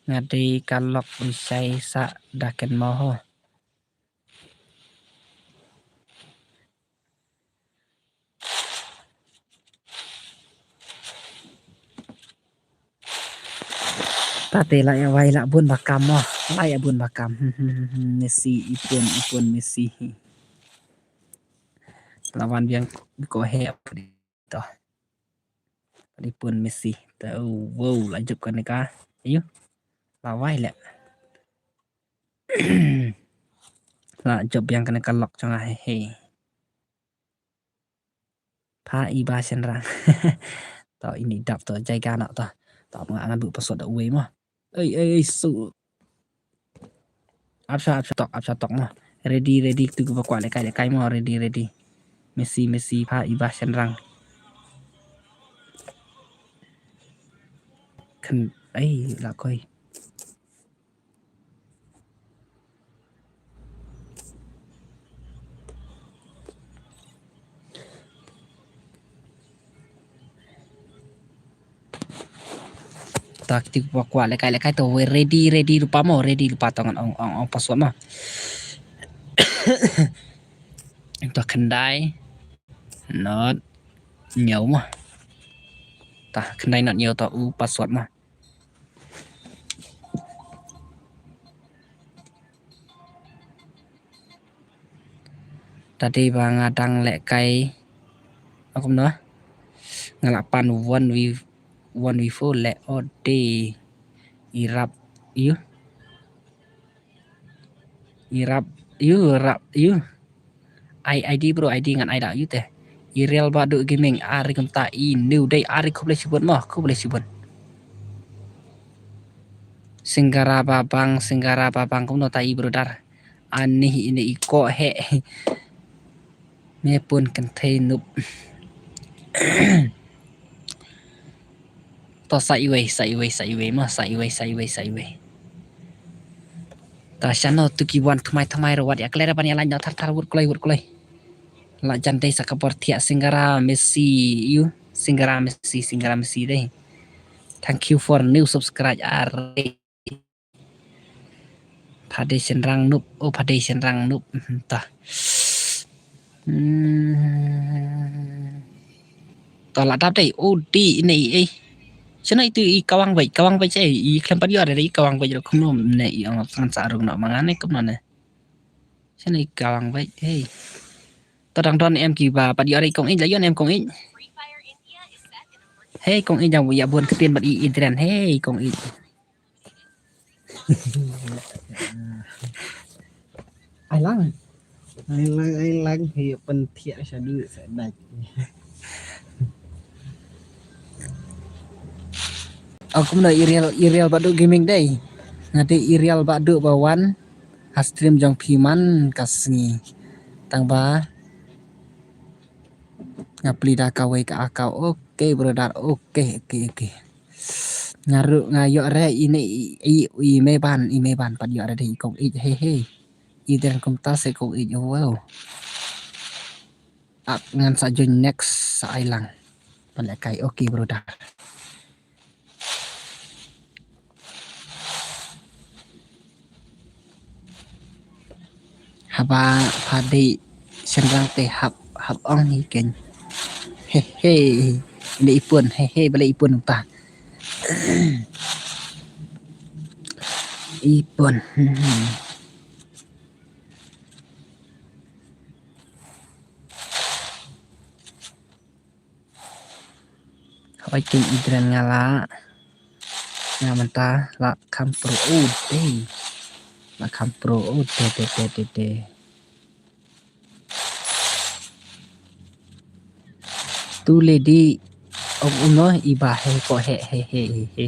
Nga dei ka lok u shai sa da ken mo ho. Ta te la ïa wai la bun ba kam mo. La ïa bun ba kam. Hmm, hmm, hmm, hmm. Messi, i pun, i pun Messi. La wan biang ko he to. I pun Messi. Ta, oh, wow, la jop kane ka. Ayu. La wai le. La jop biang kane ka lok jong nga he he. Pha i Bah Shynrang. To ini dap to jai gana to. To ma ngan bu password da uwei mo. Ei ei ei su. Ap sha, ap sha tok, ap sha tok mo. Ready, ready, tu ba kwah lehkai, lehkai mo, ready, ready. Messi, Messi, pha i Bah Shynrang. Khen, ei, la koi. Ta kti kwah kwah lehkai lehkai to, we ready, ready lypa mo, ready lypa to ngan ong, ong, ong password mo. To khyndai not hynñiew mo. Ta khyndai not hynñiew to u password mo. Ta dei ba nga dang lehkai. Akum no. Nga la pan one v one v four le o de. Irap yu. Irap yu, rap yu. Ai, I D bro, I D ngan ai da yu te. I Real Badu Gaming, ari kumta i new day, ari khublei shibun mo, khublei shibun. Singgara babang, singgara babang, kumno ta i brother. Ani ini i ko he. Me pun kynthei nup. To sa iwei, sa iwei, sa iwei, ma, sa iwei, sa iwei, sa iwei. Ta shano tu ki wan thymmai thymmai ro wat ïa kler ban ïa lain no thar thar wut kloi, wut kloi. La jan dei sa ka por thiah singgara Messi yu, singgara Messi, singgara Messi dei. Thank you for new subscribe are. Pha dei Shynrang nup, oh pha dei Shynrang nup. Hmm, ta. Hmm. To la dap dei, oh di ne i, eh. Shano itu i kawang bej, kawang bej eh, i khlem pat ïoh dei i kawang bej ro kumno ne i ong ngan sa rung no mangan ne kumno ne. Shano i kawang bej, hey. To dang don em ki ba pat ïoh dei kong ij, la ïoh em kong ij. Hey kong ij jang ïa bun ktien bad i Adrian, hey kong ij. Ai lang. Ai lang, ai lang, hi pynthiah sha du sa dai. Oh, kumno i Real, i Real Badu Gaming dei. Nga dei i Real Badu ba wan ha stream jong phi man ka sngi. Tang ba nga plie da kawei ka account. Okay brother, okay, okay, okay. Nga ruh nga ïoh re ine i, i, i Meban, i Meban pat ïoh re dei i kong ij, he he. I dren kumta se kong ij, wow. Ak ngan sa join next sa ai lang. Pan lehkai, okay brother. Haba pha dei shynrang te hap, hap ong hi ken. He he. Leh i Pun, he he, ba leh i Pun ta. I Pun. Hoi king Idren nga la. Nga mynta la kham pro u de. La kham pro u de de de de de. Tu lady, ong um no, i ba he ko he he he he he.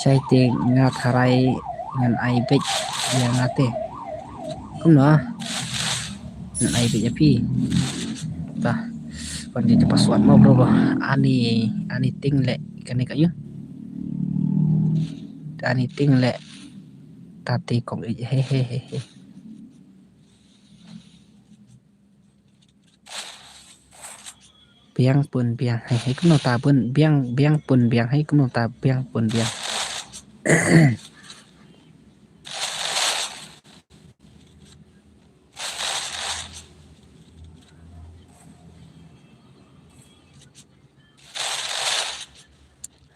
Shai te nga tharai ngan ai beit ïa nga te. Kumno? Ngan ai beit ïa phi. Ta. Pan ji password mo bro bro. Ani, ani ting le kane ka ïu. Ani ting le. Ta te kong i he he he he. Biang Pun biang. He he kumno ta Pun biang, Biang Pun biang. He kumno ta Biang Pun biang.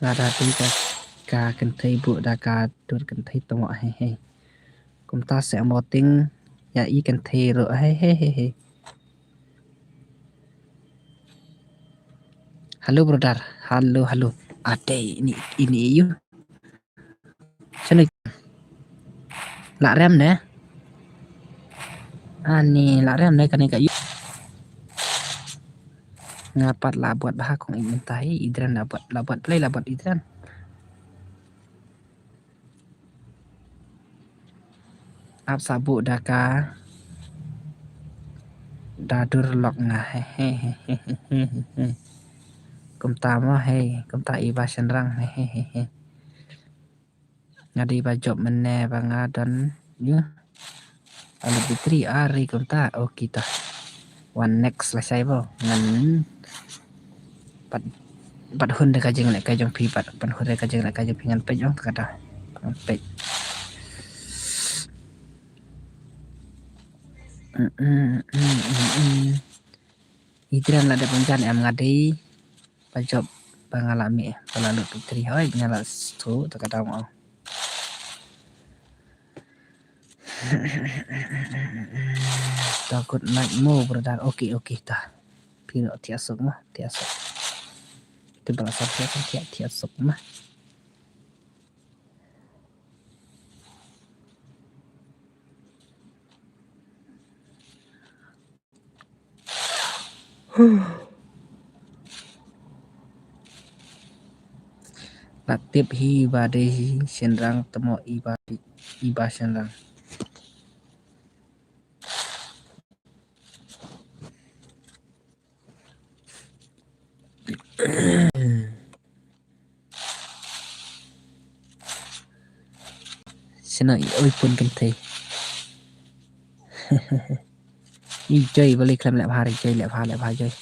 Lada dei ka, ka kynthei buh da ka dur kynthei tamo he he. Kumta se amo ting ïa i kynthei ruh he he he he. Hello brother, hello hello. Ate ini ini ïu. Sini. La rem ne? Ani la rem ne kane ka ïu. Nga pat la buat bha kong i mynta hi, Idren la buat, la buat play la buat Idren. Ap sa buh da ka da dur lok nga he he he he he he. Kumta mo he, kumta i ba shynrang he he he he. Nga dei ba jop mynne ba nga don ïu. Alu bitri ari kumta. Oh kita. Wan next lashai bo. Ngan pat, pat hun da ka jingleh ka jong phi pat, pat hun da ka jingleh ka jong phi ngan peit ong kata. Ngan peit. Mm, mm, mm, mm, mm. Idren la dep jan em nga dei. Ba jop ba nga la mih ba la lut bitri hoi nga la stu ta ka dang ong. Ta good night mo brother. Okay okay ta. Phi noh thiah suk ma thiah suk. Te ba la sa thiah suk thiah thiah suk ma. La tip hi ba dei hi shynrang tamo i ba i ba shynrang. Sino i oi pun kynthei. I joi bali khlem leh bha ri joi leh bha leh bha joi.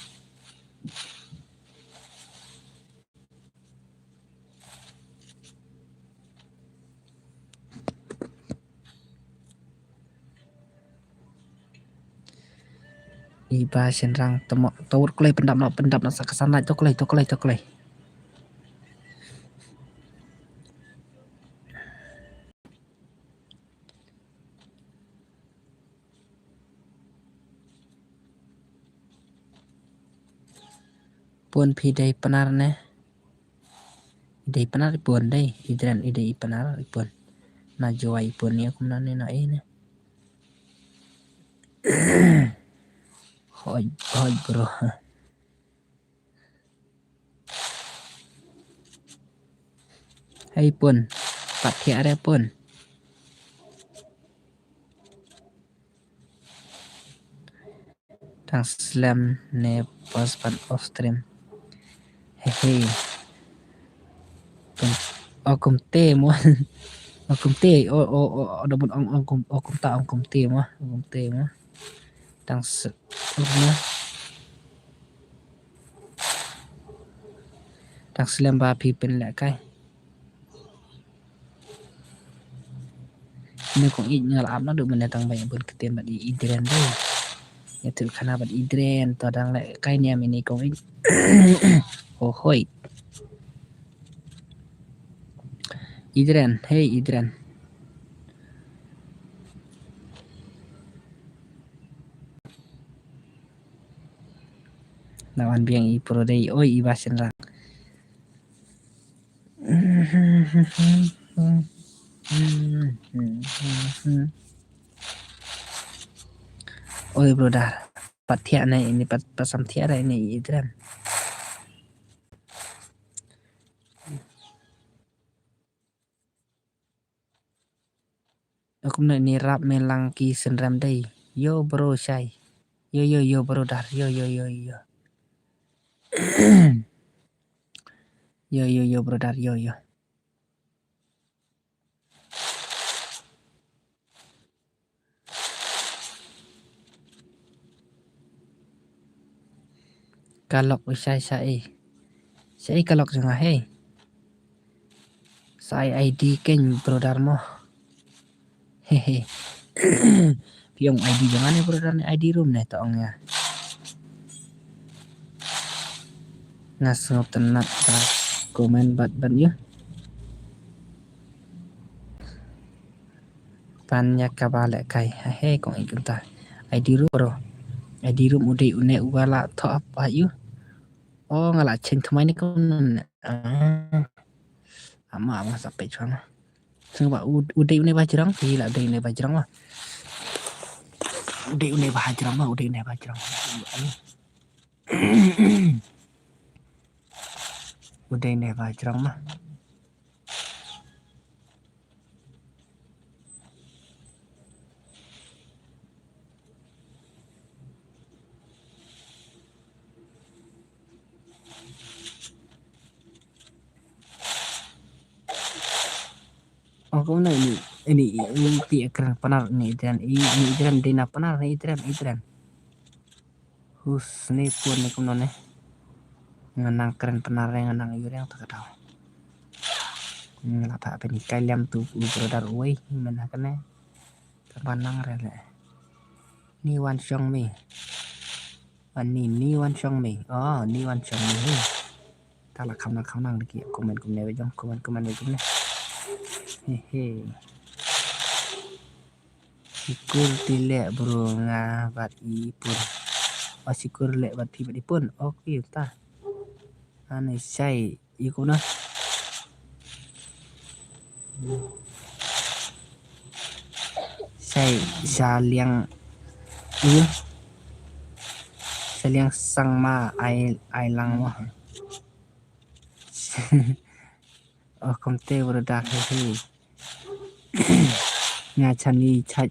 Iba shynrang temo tawur klei pyndap no pyndap no sa ka sanlait to klei to klei to klei. Pun phi dei Pnar ne? I dei Pnar i pun dei, i dren i dei i Pnar i pun. Na Jowai i pun ïa kumno ne na ei ne. Hoi hoi bro. Hei pun. Pat thiah re pun. Tang slem ne pas pan off stream. Hehe. Kum, oh kumte mo. Oh kumte. Oh oh oh oh da bun ong ong kum oh kumta ong kumte mo. Ong kumte mo. Tang se, oh mo. Tang slem ba phi pynlehkai. Ine kong ïeit nga la ap naduh mynne tang ba ïa bun ktien bad i Idren dei. Ïa tut khana bad Idren to dang lehkai niam ine kong ïeit. Ho hoi. Idren, hey Idren. Na wan biang i pro dei, oi i ba shynrang. Oi brother, pat thiah ne ini, pat, pat sam thiah ne ini Idren. Kumno ini rap me lang ki synrem dei. Yo bro shai. Yo yo yo brother. Yo yo yo yo. Yo yo yo brother yo yo. Ka lok u shai shai. Shai ka lok jong nga hei. Sa ai I D keiñ brother mo. Hehe. Phi ong I D jong nga ne brother ne I D room ne to ong ïa. Nga sngewtynnat ba comment bad ban ïa. Pan ïa kaba lehkai. Hehe kong ïeit kumta. I D room bro. I D room u dei une uba la top ha ïa. Oh nga la change thymmai ne kumno ne. Ah. Ama ama sa peit shuwa ma. Sngewbha u, u dei une ba jrong, phi la dei une ba jrong ma. U dei une ba jrong ma, u dei une ba jrong. U dei une ba jrong ma. Oh, kumno ini, ini, ini, ini, ti kren Pnar ini, Idren, i, ini, Idren, dei na Pnar ini, Idren, Idren. Hus, ni pun ni kumno ni. Nga nang kren Pnar, nga nang ïureng ta ka daw. Nga la pha pyn kai lem tu u brother uwei, mynta kane. Ka ba nang re le. Ni wan shong me. Wan ni, ni wan shong me. Oh, ni wan shong me. He. Ta la kham nang, kham nang dei ki comment kumne ba jong, comment, comment ba jong ne. He he. Shukur te leh bro nga bad i pun. Oh, shukur leh bad phi bad i pun. Okay ta. Ani shai. Ïa kumno? Shai, sha liang, ïa, sha liang sang ma ai, ai lang ma. Oh, kumte brother, he he. Nga chani chaj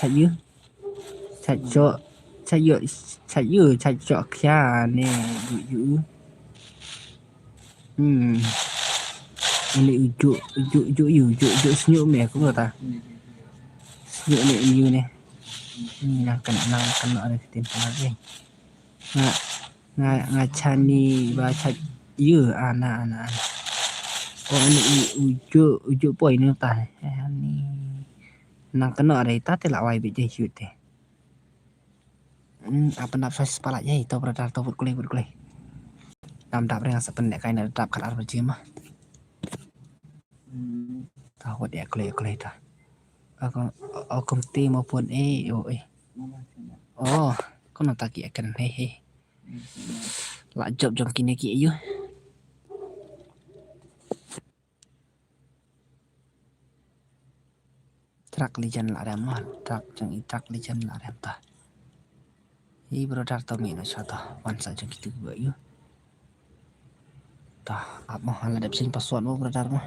Chait ïu. Chait shuh. Chait ïu. Chait ïu. Chait shuh khia ne. Ïu ïu. Hmm. Ini ujuk, ujuk, ujuk ïu, ujuk, ujuk sñiuh me aku kata. Sñiuh ne ïu ne. Hmm, nang kan, nang kan ada kitin kan lagi. Nga, nga, nga chani ba chait ïu, ana, ana, ana. Oh, ini u-, ujuk, ujuk poi ni ta. Eh, ni. Nang kano ada ita te la wai bit je shoot te. Hmm, apa nap sa spalak je, to brother, to bud kulai, bud kulai. Dam dap ring sa pen dek kai na dap kat ar baje mah. Hmm, ta wat ya kulai, kulai ta. Aku, aku mesti mau pun eh, oh eh. Oh, kau nak taki akan, he he. La job jong kine ki ayu. Truck Legend la rem ma, truck jong i Truck Legend la rem ta. I brother to mi no shata, wan sa jong kitu ba yu. Ta, ap mo, la dep sin password mo brother mo.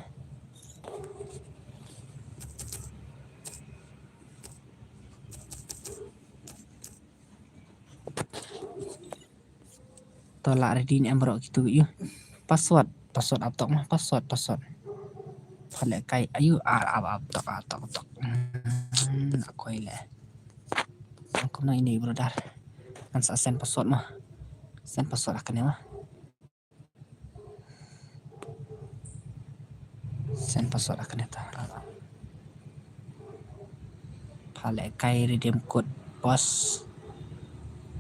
To la ready ne em bro kitu yu. Password, password ap tok ma, password, password. Pale kai ayu ar ap ap tok ap tok tok. Hmm, la koi le. Kumno ini brother. Kan sa send password ma. Send password akan ya ma. Ten password ha kane ta. Pha lehkai redeem code boss.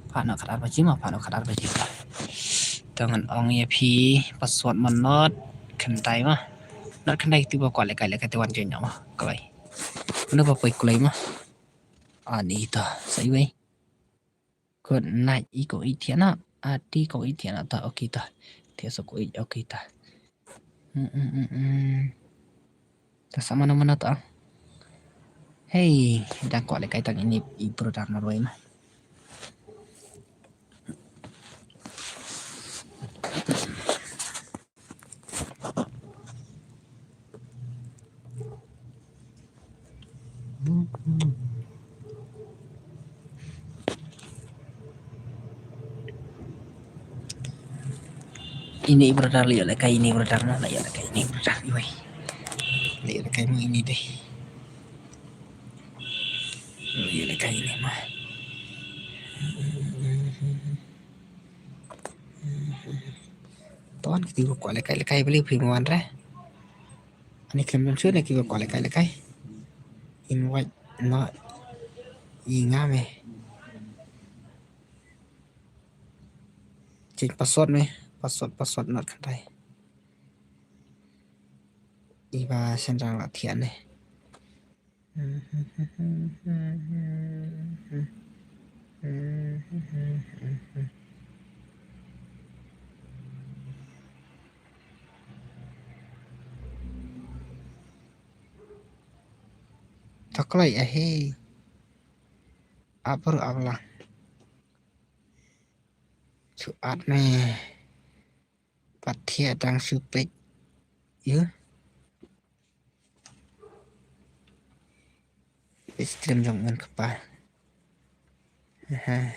Pha noh khatar baji ma, pha noh khatar baji ta. To ngan ong ïa phi password ma not khyndai ma. Not khyndai kito ba kwah lehkai lehkai te wan join noh ma. Kulai. Mano ba poi kulai ma. Ani ta. Sa iwei. Good night, i ko i thiana. Ati ko i thiana ta, okay ta. Thia so ko i, okay ta. Hmm, hmm, hmm, hmm. Ta sa mano mano ta. Hey, dang kwah lehkai tang ine i brother marwei ma. Ine i brother, la ïoh lehkai ine i brother na, la ïoh lehkai ine i brother, iwei. La ïoh lehkai mo ine dei. La ïoh lehkai ine ma. Ton kito ba kwah lehkai lehkai balei phi wan re. Ani khlem jam shuh ne kiba kwah lehkai lehkai. Invite noh i nga me. Change password me. Password, password not khyndai. Iba shynrang la thiah ne. Taklai ahe. Apur aplang. Chu at me. Pat thiah dang shu peit. Ïa. Stream jong ngan kpa. Aha.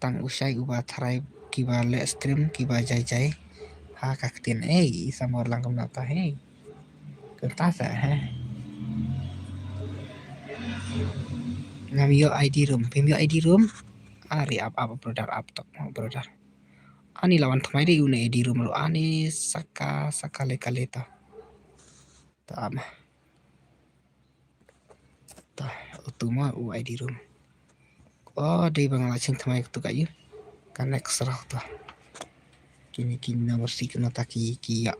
Tang u shai uba tharai kiba leh stream kiba jai jai. Ha ka ktien ei i samor lang kumno ta hei. Kumta sa ha. Ngam ïoh I D room, phim ïoh I D room. Ari ap ap brother ap tok brother. Ani la wan thymmai dei une I D room ruh ani saka saka leka leta. Ta ma. Ta utu ma u I D room. O dei ba nga la cheng thymmai katu ka ïu. Ka next round ta. Kine kine na bersih kena taki ki ïa.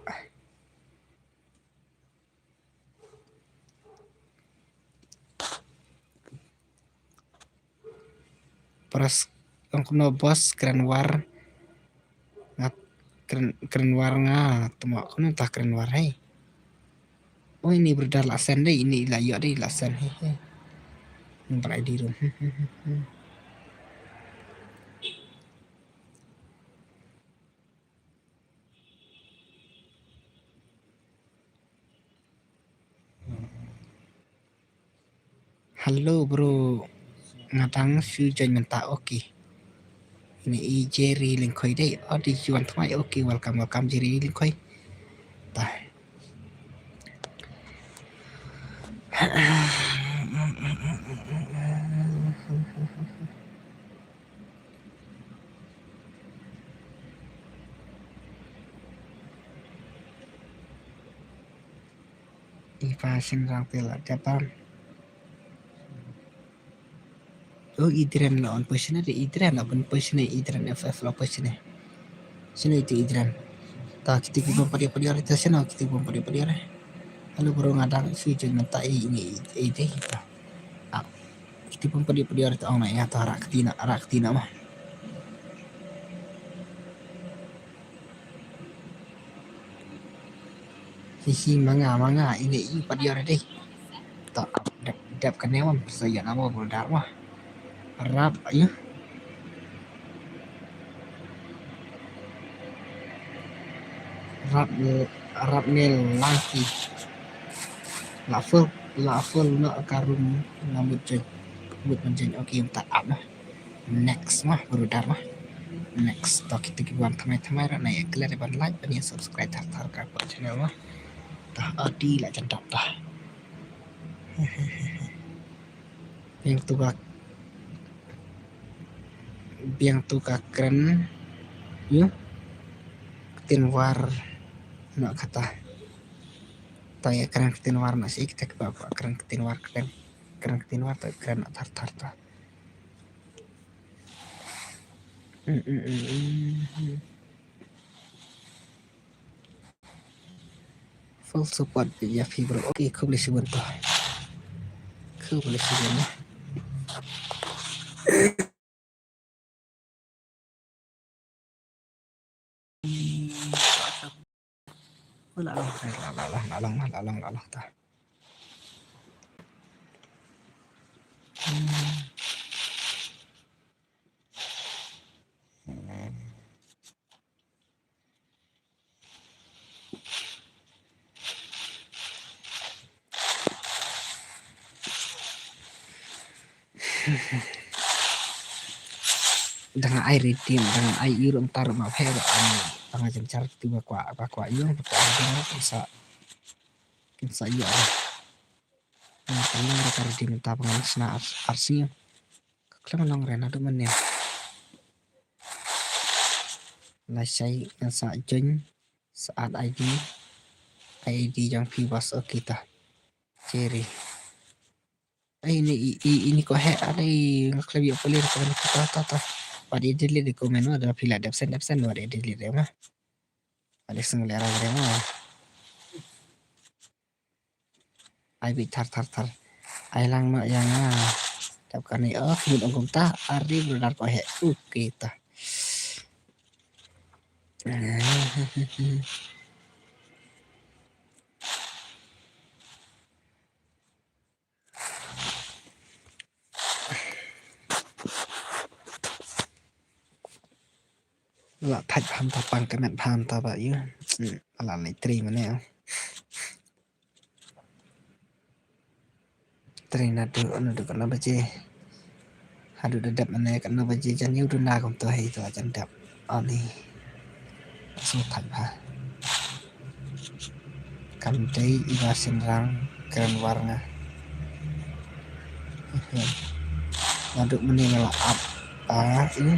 Press ong kumno boss kren war. Ngat kren, kren war nga tmo kumno ta kren war hei. Oh ini brother la send dei, ini la ïoh dei la send hei hei. Number I D room. Hello bro, nga dang shu join mynta, okay. Ini i Jerry Lyngkhoi dei, oh dei shu wan thymmai, okay, welcome welcome Jerry Lyngkhoi. Ta. Iba shynrang te la dep bam. Oh Idren la on position de Idren la on position Idren F F la position. Sino itu Idren. Ta kiti ki bom padia padia re ta sino kiti bom padia padia re. Hello bro nga dang shu join mynta ini ide ta. Ah. Kiti pun pedi pedi orang tu orang nak ya tu arak ketina arak ketina mah. Hihi manga manga ini i pedi orang deh. Tak dep dep kena mah saya nak mau beredar mah. Rap ayu. Rap rap ne laki. La full la full na karum na mujeng mujeng. Okay tak apa. Next mah brother mah. Next to kita ki wan thamai thamai ra na ya klik ban like ban ya subscribe thar thar ka channel mah. Tah adi la jantap tah. Biang tu ka biang tu ka kren yu. Ktien war na kata. Ta ïa kren ktien War na shi, kita kiba kwah kren ktien War, kren, kren ktien War, ta kren na thar thar ta. Mm, mm, mm, mm, mm. Full support ïa phi, bro. Okay, khublei shibun to. Khublei shibun, eh. La long, la long, la long, la long, la long, la long ta. Dang ai redeem, dang ai ïuh ruh mynta ruh ma pher ruh, ani, dang ai jynjar tu ba kwah, ba kwah ïuh, ba kwah ïuh, kin sa, kin sa ïuh. Ani, ka long ruh ka redeem mynta ba ngan shna ar, ar sngi. Ka khlem long re naduh mynne. Lashai ngan sa join, sa add I D, I D jong phi bas, okay ta. Cherry. Ai, ini, i, i, ini ko he, ai, nga khlem ïoh pule ko, ta, ta, ta. Wat ïa delete ko men, wat da phi la dep send, dep send, wat ïa delete ma. Wat ïa seng lera re ma. Ai, bit thar, thar, thar. Ai lang noh ïa nga. Dep kane, oh, mut ong kumta, ari brother ko he. Okay ta. La thait bha mynta, pang ka net bha mynta ba ïa. Hmm, la leit trei mane. Trei naduh, naduh katno baje. Haduh da dep mane katno baje, jan ïa u duna kumto hi to jan dep. Ani. Sngewthuh bha. Kam dei iba shynrang kren War nga. Naduh mynne nga la ap. Ah, ini.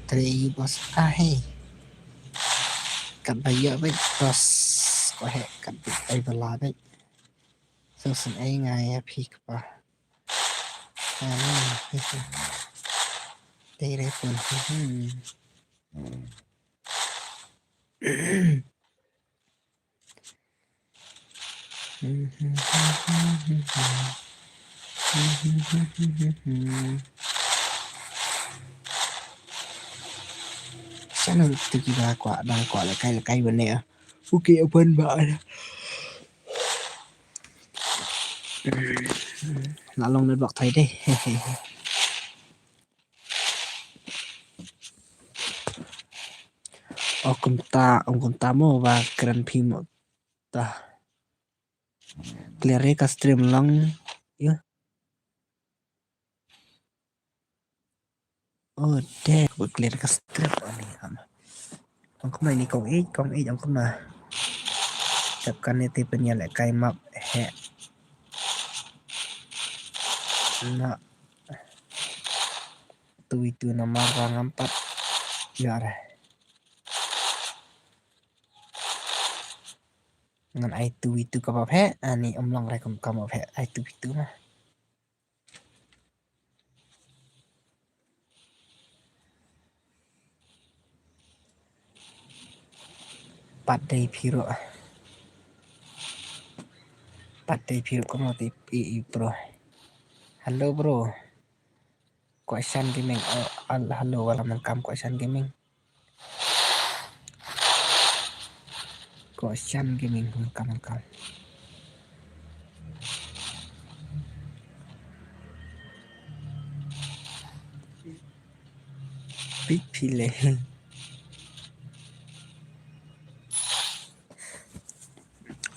Trei bos ah, hei. Kat ba ïoh beit bos. Ko heh kat beit ai ba la beit. Sngewsynei nga ïa phi kpa. Ani, hei, hei. Dei re pun. Hmm. Sana tu kiba kwah, dang kwah lehkai lehkai bane ah. Okay, open ba ada. La long network thai dei. Oh, kumta, ong kumta mo ba kren phi mo ta. Clear ka stream long. Ïa. Oh, dei, ba clear ka stream ani ham. Ong kumne ini kong ïeit, kong ïeit ong kumne. Tep kane te pynïalehkai map heh. Na. Tu itu namar ba ngam pat ïoh re. Ngan ai tu itu kaba phe, ani ym long re kum kaba phe, ai tu itu ma. Pat dei phi ruh. Pat dei phi ruh kumno te i, i bro. Hello bro. Kwah shan gaming. Oh, al-, hello, welcome, welcome, Kwah shan gaming. Kwah shan gaming, welcome, welcome. Big pile.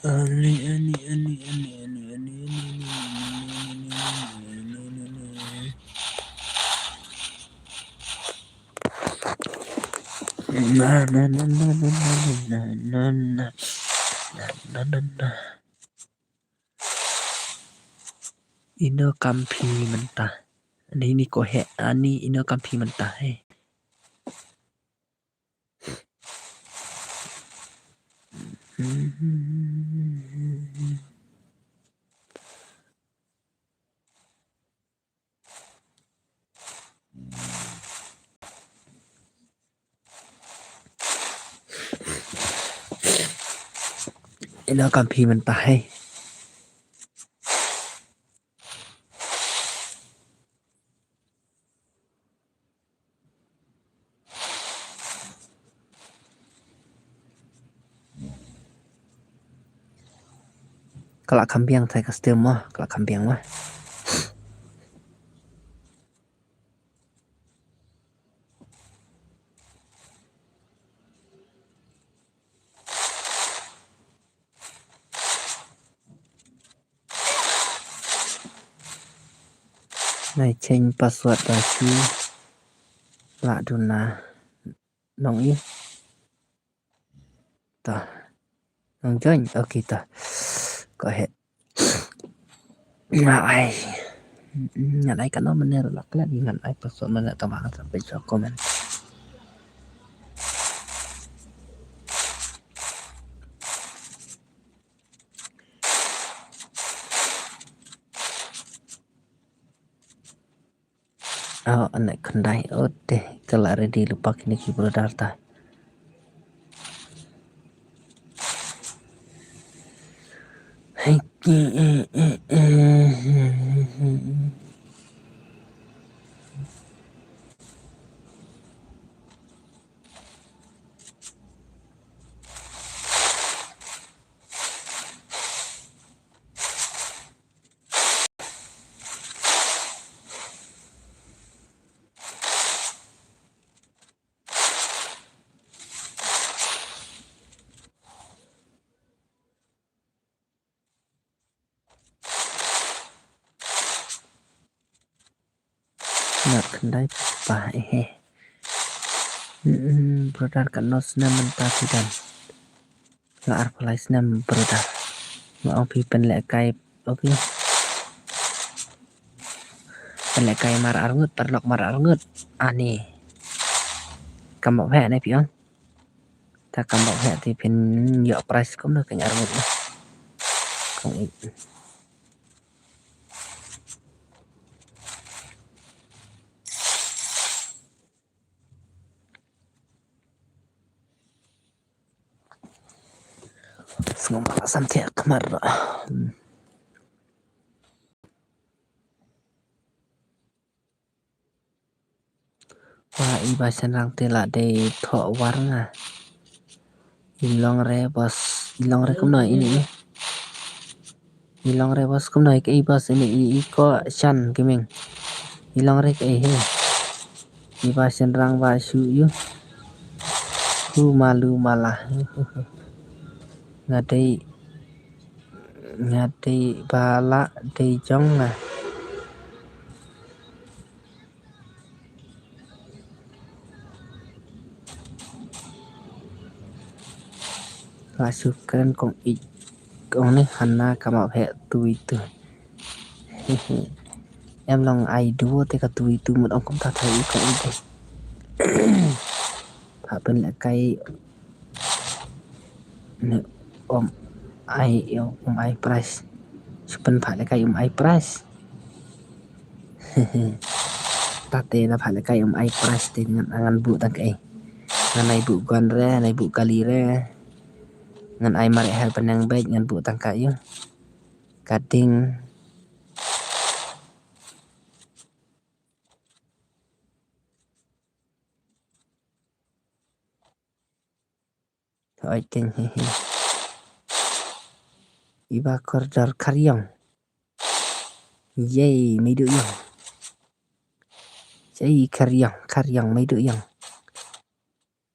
Ani, ani, ani. Na, na, na, na. Ino kam phi mynta. Ani ni ko he, ani ino kam phi mynta he. Ino kam phi mynta he. Ka la kham biang thai ka stem mo, ka la kham biang mo. Nai change password ba shu la duna nong i. Ta. Nong join. Okay ta. Go ahead. Ngan ai. Ngan ai ka nom mynne la klet ngan ai password mynne ta ma sa page comment. Oh, anak khyndai. Oh, te, ka la ready lypa kine ki brother ta. Nat khyndai pa eh. Mm, brother katno snem mynta phi don? Nga arphew lai snem brother. Nga ong phi pynlehkai, okay. Pynlehkai mar arngut, paralok mar arngut. Ani. Kam bok heh ne phi ong. Ta kam bok heh te phin ïoh prize kumno kane arngut ne. Kong i. Sngewbha sam thiah khmat. Hmm. Wa i ba shynrang te la dei thoh war nga. I long re boss, i long re kumno ini i. I long re boss kumno i ka i boss ini i, i ko shan kiming. I long re ka i he. I ba shynrang ba shu yu. Hu malu mala. Nga dei, nga dei ba la dei jong nga. Nga shu kren kong i, kong ne hana kam ap heh tu itu. Em long ai duo te ka tu itu mut ong kumta thai i kong i te. Pha pynlehkai ne um ai, um ai prize. Shu pynphah lehkai um ai prize. Ta te na phah lehkai um ai prize te ngan, ngan buh tang kaei. Ngan ai buh gun re, ngan ai buh kali re. Ngan ai mareh her bneng beit ngan buh tang kaei. Ka ding. Oi teng he he. Iba kordor kariong. Yei, meidu yong. Yei, kariong, kariong, meidu yong.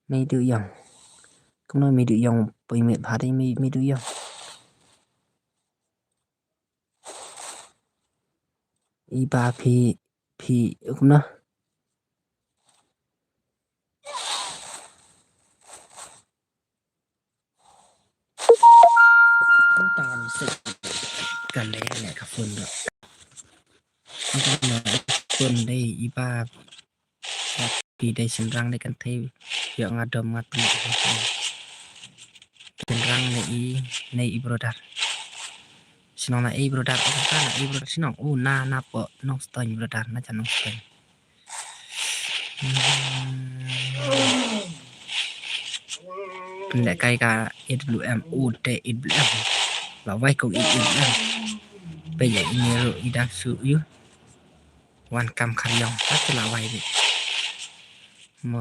Meidu yong. Kumno meidu yong, poi met bhari mei-, meidu yong. Iba phi, phi, kumno. Ka leh leh ka phone ruh. Ka phone dei i ba. Phi dei shynrang dei kynthei. Ïoh nga dom nga tymmen. Shynrang ne i, ne i brother. Shnong na i brother, o ka na i brother shnong. U na na po Nongstoiñ brother, na cha Nongstoiñ. Pynlehkai ka A W M, u te A W M. La wai ko A W M. Pe ya ini ru i dang su yu. Wan kam khariong, ka te la wai de. Mo.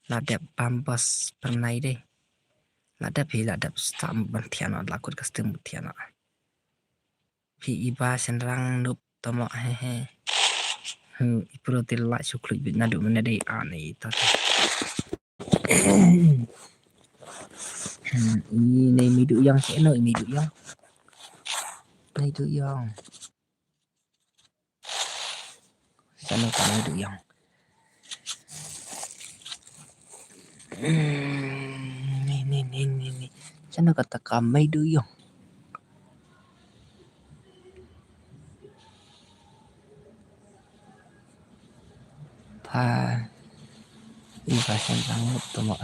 La dep bam bos pernai de. La dep hi, la dep stam ban thian, la kut ka stem thian. Phi i ba shynrang nup tomo he he. Hm, i pro til la shu khluk bit nadu mane dei a nei ta ta. Hm, i nei mi du yang ke no, i mi du yang. Nei du yang. Sano ka mai du yang. Ni, ni, ni, ni, ni. Sano kata ka mai du yang. Pa. Ih, pasal banget tu mak.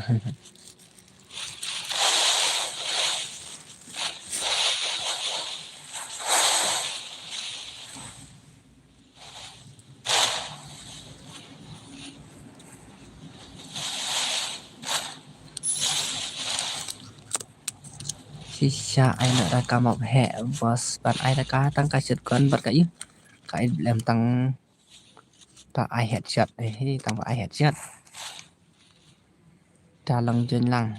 Shisha ai na raka map he bos ban ai raka tang ka shit kon bat ka yu. Ka ai blem tang ta ai headshot eh tang ba ai headshot. Ta lang jen lang.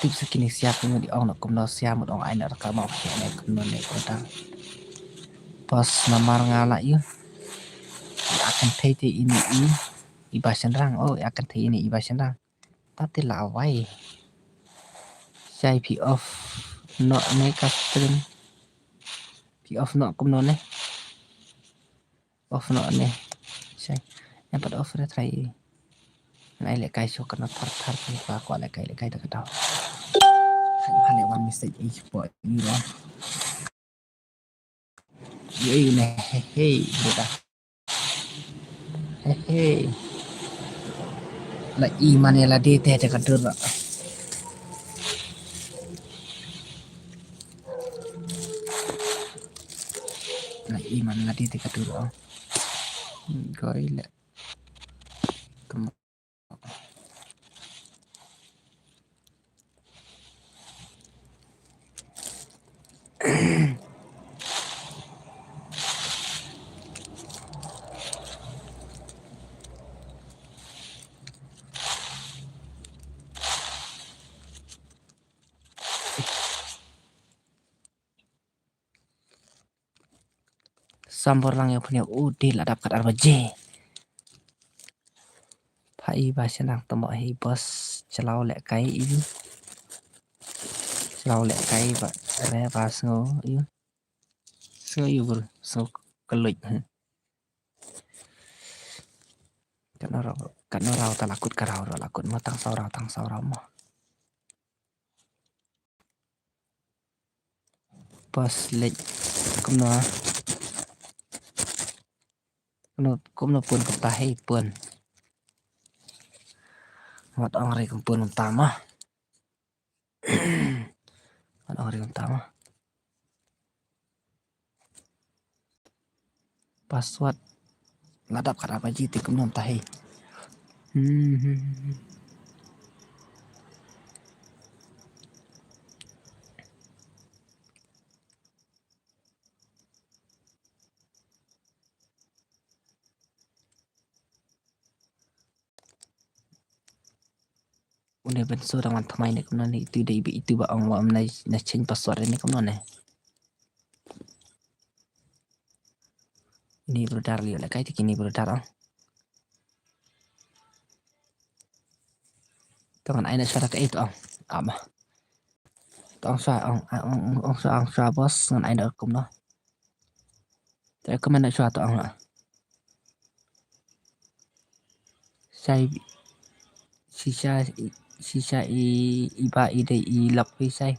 Tip sa kini sia ki mut ong na kumno sia mut ong ai na raka map he ne kumno ne ko ta. Bos namar nga la yu. Akan thei te ini i. I ba shynrang, oh, i akan thei ini i ba shynrang. Ta te la wai. Shai phi off. No ne ka stream. Phi off no kumno ne. Off no ne. Shai. Em pat off re try. Nai le kai shu kana thar thar phi pa ko le kai le kai ta ka dau. Hai hale one message i po i ro. Ye ne he he beta. He he. La i mane la de te te ka dur. La i mane la de te ka dur. Goi le. Tum. Sambor lang ïa pynïa u dei la dap kat ar baje. Pha i ba shnang tamo hi bos chlaw leh kai i. Chlaw leh kai ba re ba sngew i. Sngew i bur sngew keluit. Kan raw kan raw ta lakut ka raw raw lakut mo tang saw raw tang saw raw mo. Pas lek kumno. Kumno kumno pun kumta hei pun. Wat ong ri kum pun kumta ma. Wat ong ri kumta ma. Password. Ladap kat apa ji ti kumno ta hei. Hmm. Une ben so dang wan thymmai ne kumno ne itu dei bi itu ba ong wa na na change password ne kumno ne. Ini brother liu le kai tiki ini brother ong. Tong ai na suara ke itu ong. Ama. Tong sa ong ong ong sa ong sa bos ngan ai na kumno. Te kumno na suara ong. Sai shisha shisha i iba i dei i lap i sai.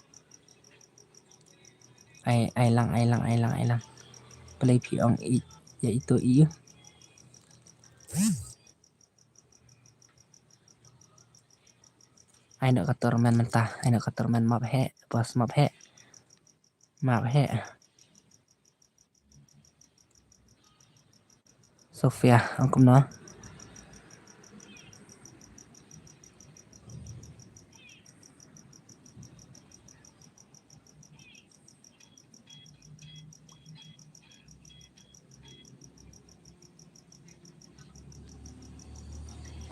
Ai, ai lang, ai lang, ai lang, ai lang. Balei phi ong i, ïa ito i ïa. Ai noh ka torment mynta, ai noh ka torment map heh, boss map heh. Map heh. Sophia, ong kumno?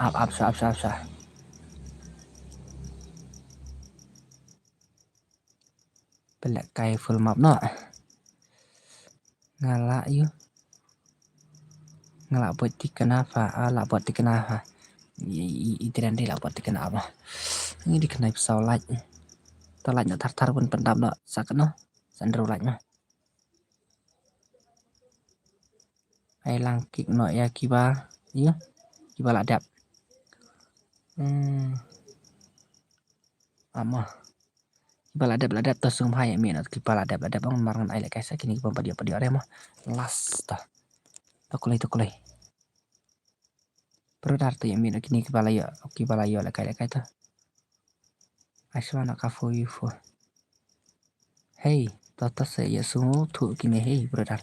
Ap, ap, sha, ap, sha, ap, sha. Pynlehkai full map noh. Nga lah ïa. Nga lah buh tikna pha, ah, lah buh tikna pha. I, i, i tren dei lah buh tikna pha. Ngi dei khnai psaw lait. Ta lait noh thar thar bun pyndap noh. Sa kano? Sa ndru lait noh. Ai lang kick noh ïa kiba. Ïa. Kiba lah dep. Hmm. Amo. Kiba la dep la dep to sngewbha ïa mih noh kiba la dep la dep ong mar ngan ai lehkai sa kine kiba pat ïoh pat ïoh re mo. Last to. To kulai to kulai. Brother to ïa mih noh kine kiba la ïoh kiba la ïoh lehkai lehkai to. Ai shuwa noh ka for you for. Hei, to to se ïa sngewthuh kine hei brother.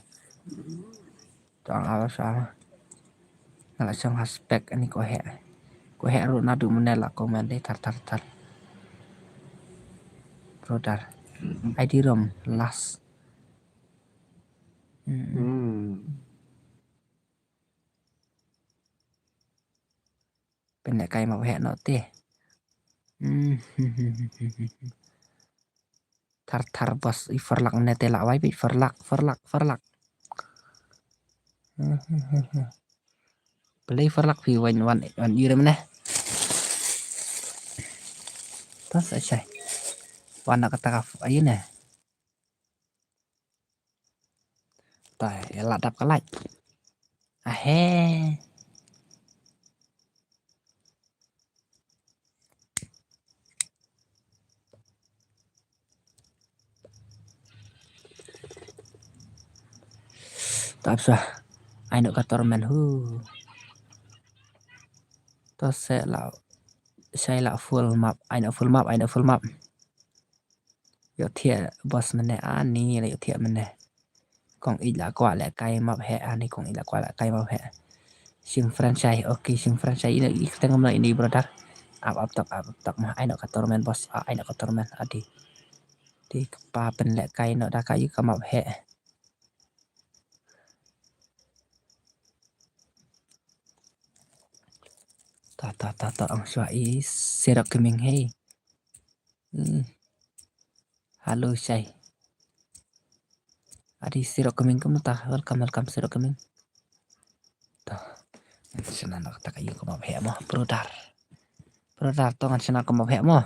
Tang ala sa. Nga la shong ha spec ani ko heh. Ko heh ruh naduh mynne la comment dei thar thar thar. Brother. I D rom last. Hmm. Hmm. Pynlehkai map heh noh te. Hmm. Thar thar boss i farlak ne te la wai bit farlak farlak farlak. Balei farlak phi wan wan wan ire mene. Tas achai. Wan na kata ka ayu ne. Tai la dap ka lait. Ahe. Tap sa. Ai noh ka torment hu. To se la. Sai la full map. Ai noh full map. Ai noh full map. Ïohthiah boss mynne ani la ïohthiah mynne. Kong ïeit la kwah lehkai map heh ani kong ïeit la kwah lehkai map heh. Shim franchise, okay shim franchise ino i kteng mno ini brother. Ap ap tok ap ap tok mah ai noh ka torment boss ai noh ka torment adi. Di kpa pynlehkai noh da ka ïu ka map heh. Ta ta ta ta ong shuwa i sirok keming hei. Hmm. Halo shai. Adi sirok keming kum ta welcome welcome sirok keming. Toh. Ngan shna noh kata ka ïu ka map heh mo brother. Brother to ngan shna ka map heh mo.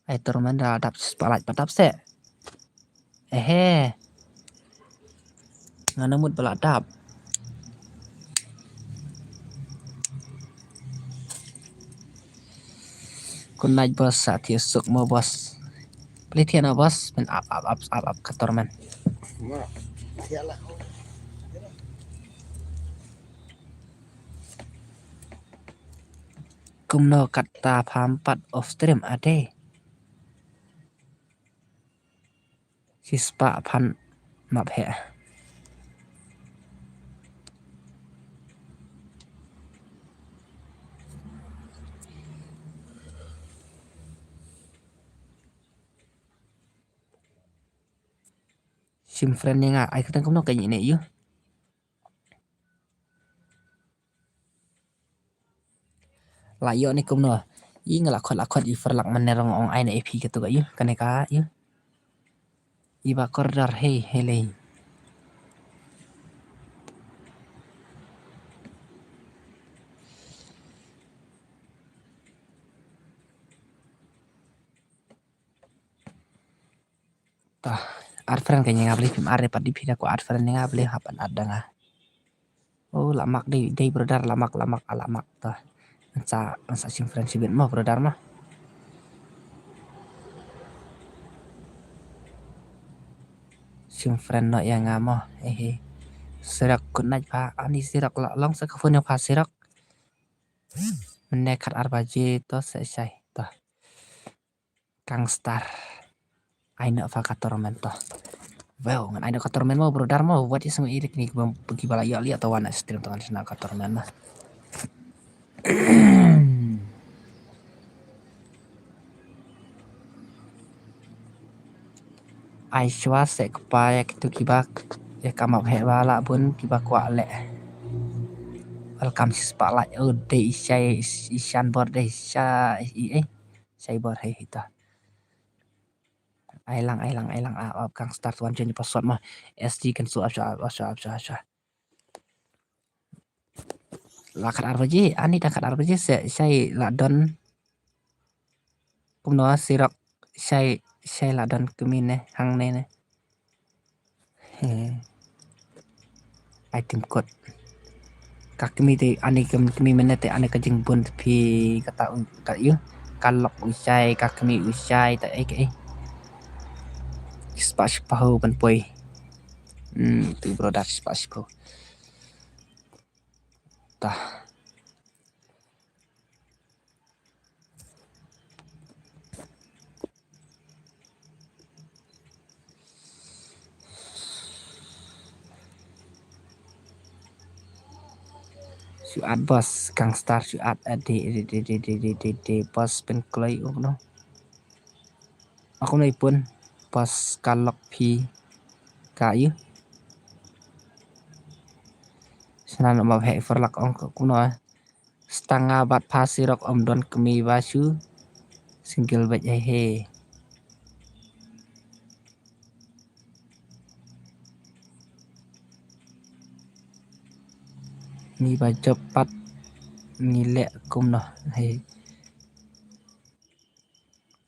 Ai torment da dap spotlight pa dap se. Ehe. Nga na mut ba la dap. Kun nai boss sa thiah suk mo boss. Pli thiah na boss men ap ap ap ap ap ka torment. Kumno kata pham pat off stream ade. Shispah phan map heh. Shim friend ïa nga ai kata kumno ka ïa ne ïu. La ïoh ne kumno. I nga la khot la khot i farlak man ne rong ong ai ne A P katu ka ïu kane ka ïu. I ba kordar hei hei lei. Tah, add friend ka ïa nga beli phim add pat di phi da ko add friend ïa nga beli hap an add da nga. Oh, la mak dei, dei brother la mak, la mak, la mak tah. Ngan sa, ngan sa shim friend shibit mo brother mo. Chim friend noh ïa nga mo. Ehe. Sirok, good night pha. Ani Sirok, la long sa ka phone ïa pha Sirok. Mynne khat ar baje to sa shai to. Kangstar. Ai noh pha ka tournament to. Wow, ngan ai noh ka tournament mo brother mo. Wat ïa sngewsih ïa kine kiba, kiba la ïoh liat to wan na stream to ngan shna ka tournament mo. Ai shuwa seh kpa ïa kitu kiba ïa ka map heh ba lah bun kiba kwah leh. Welcome shi spotlight. Oh, dei i shai, i shan bor dei sha i, eh, shai bor hei hita. Ai lang, ai lang, ai lang, ap, ap, Kangstar tuan chen password ma. S D kan su ap sha, ap sha, ap sha, ap sha. La khat ar baje, ani da khat ar baje se shai la don. Kumno Sirok shai, shai la don kmie ne hangne ne. He. Item code. Ka kmie te ani ka kmie mynne te ani ka jingbun phi kata u ka ïu. Ka lok u shai, ka kmie u shai ta ei ka ei. Spah shiphew ban poi. Hmm, tu brother spah shiphew. Tah. Shu at boss, Kangstar shu at, eh, de, de, de, boss pynkloi uk no. Aku nai pun boss ka lok phi ka ïu. Snan ma heh for lak ong kumno, eh. Stanga bad pha Sirok ym don kmie ba shu single bad hei hei. Ngi ba jop pat ngi leh kumno hei.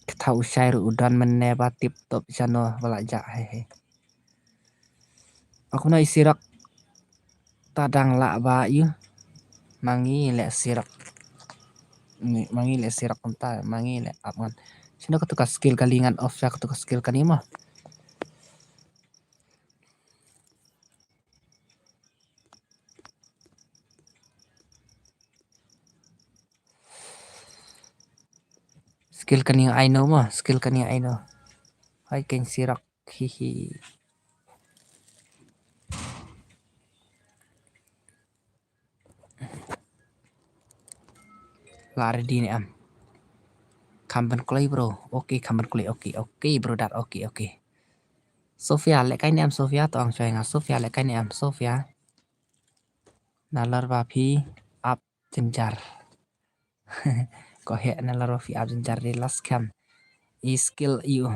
Kata u shai ruh u don mynne ba tip top shano ba la jah hei hei. Aku nai Sirok ta dang lah ba ïu. Ma ngi leh Sirok. Ngi, ma ngi leh Sirok kumta, ma ngi leh ap ngan. Shano katu ka skill kali ngan off sha katu ka skill kani ma. Skill kani ai no ma, skill kani ai no. Hai keng Sirok, hihi. La ready ne em. Kham ban kloi bro. Okay, kham ban kloi. Okay, okay, brother. Okay, okay. Sofia, leh kai ne em Sofia, to ang shoi nga. Sofia, leh kai ne em Sofia. Nalar ba phi ap jynjar. Ko heh nalar ba phi ap jynjar de last cam. I skill ïu.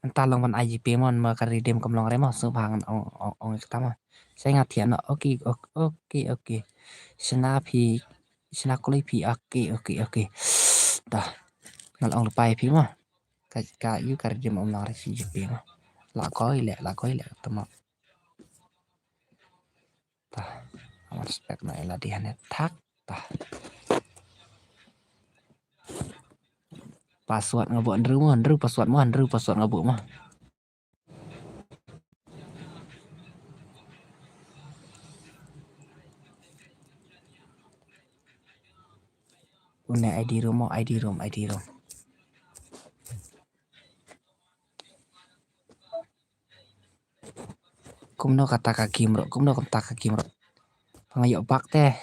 Anta long ban I G P mon ma ka redeem kam long re mo, sngewbha ngan ong, ong, ong kata mo. Shai nga thiah noh. Okay, ok-, okay, okay. Shna phi, shna kloi phi. Okay, okay, okay. Dah. Ngal ong lepai phi mo. Ka, ka ïu ka redeem ym long re shi G P mo. La koi leh, la koi leh tama. Tah. Amat spek na ila di hane thak. Tah. Password nga buh Andrew mo, Andrew password mo, Andrew password nga buh mo. Une I D room mo, I D room, I D room. Kumno kata ka game ruh, kumno kata ka game ruh. Pha nga ïoh bug te.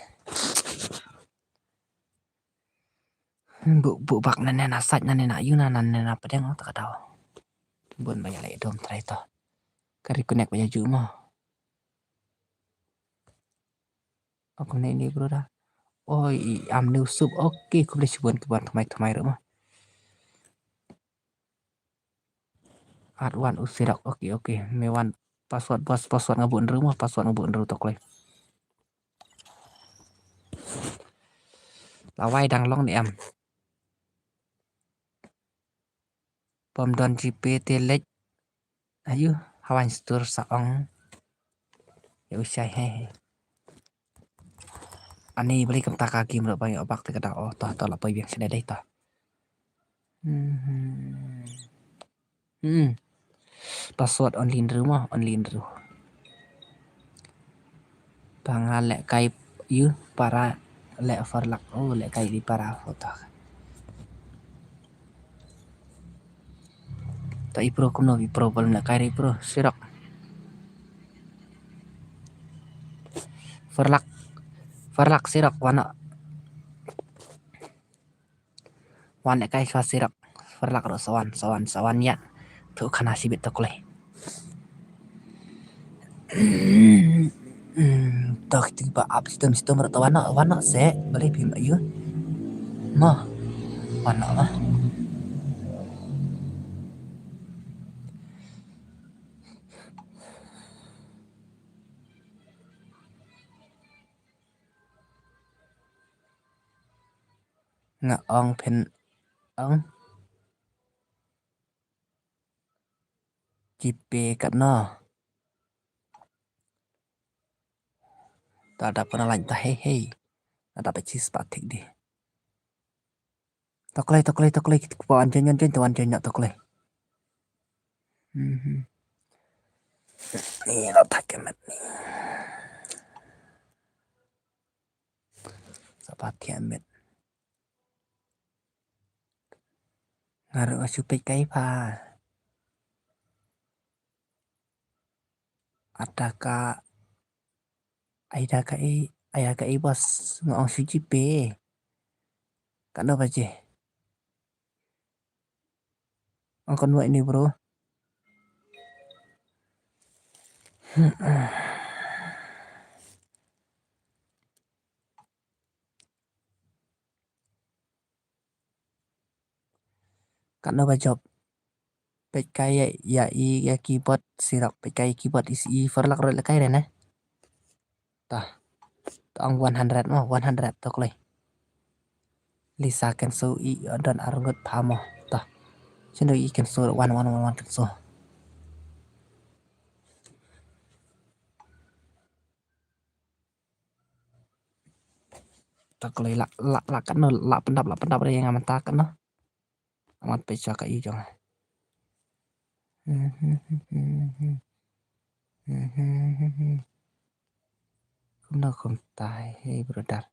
Buh, buh bug nane na site nane na ïu na nane na pdeng ta ka daw. Bun ba ïa leh dom trai to. Ka reconnect ba ïa ju mo. Aku ne ni bro da. Oi, i am new sub. Okay, khublei shibun ki ban thamai thamai ruh mo. At wan u Sirok. Okay, okay. Me wan password, boss, password nga buh Andrew mo, password nga buh Andrew to kloi. Lawai dang long ne em. Pom don G P te leh. Ayu, hawan stur sa ong. Ïa u shai he he. Ani beli kem taka kim ruh bang ïa bak te ka da o to to la poi biang sene dei to. Hmm. Hmm. Password only nru mo, only nru. Panga leh kai yu para leh farlak. Oh, leh kai di para foto. Ta i pro kumno i pro bal leh kai ri pro sirok. Farlak. Farlak sirok wana. Wan leh kai swa sirok. Farlak ro sawan, sawan, sawan ya. Tu kana sibit tu klei. Tok tiba ap situm situm ro tawan no, wan no se, beli pim ayu. Mo. Wan no mah. Nga ong phin ong. Jipe katno. Ta da pana lain ta hei hei. Ta da pechis patik di. Toklei, toklei, toklei, kita kupa anjen, anjen, tu anjen, toklei. Mhm. Ni la tak kemet ni. Sapat kemet. Ngaru asu pek kai pa. Ada ka, ada ka i, ada ka i bos ngong suji pe. Kano baje. Ang kan buat ini, bro. Kano ba jop. Pek kai ya, ya i ya keyboard sirok. Pek kai keyboard is i farlak roi lekai rene. Tah. Tong one hundred mo, one hundred toklei. Lisa kenso i don arngut pamo. Tah. Chendo i kenso one one one one kenso. Toklei la la la kano la pendap la pendap re yang aman ta kano. Amat pechwa ka i jong. Kumno kumtai, hey brother.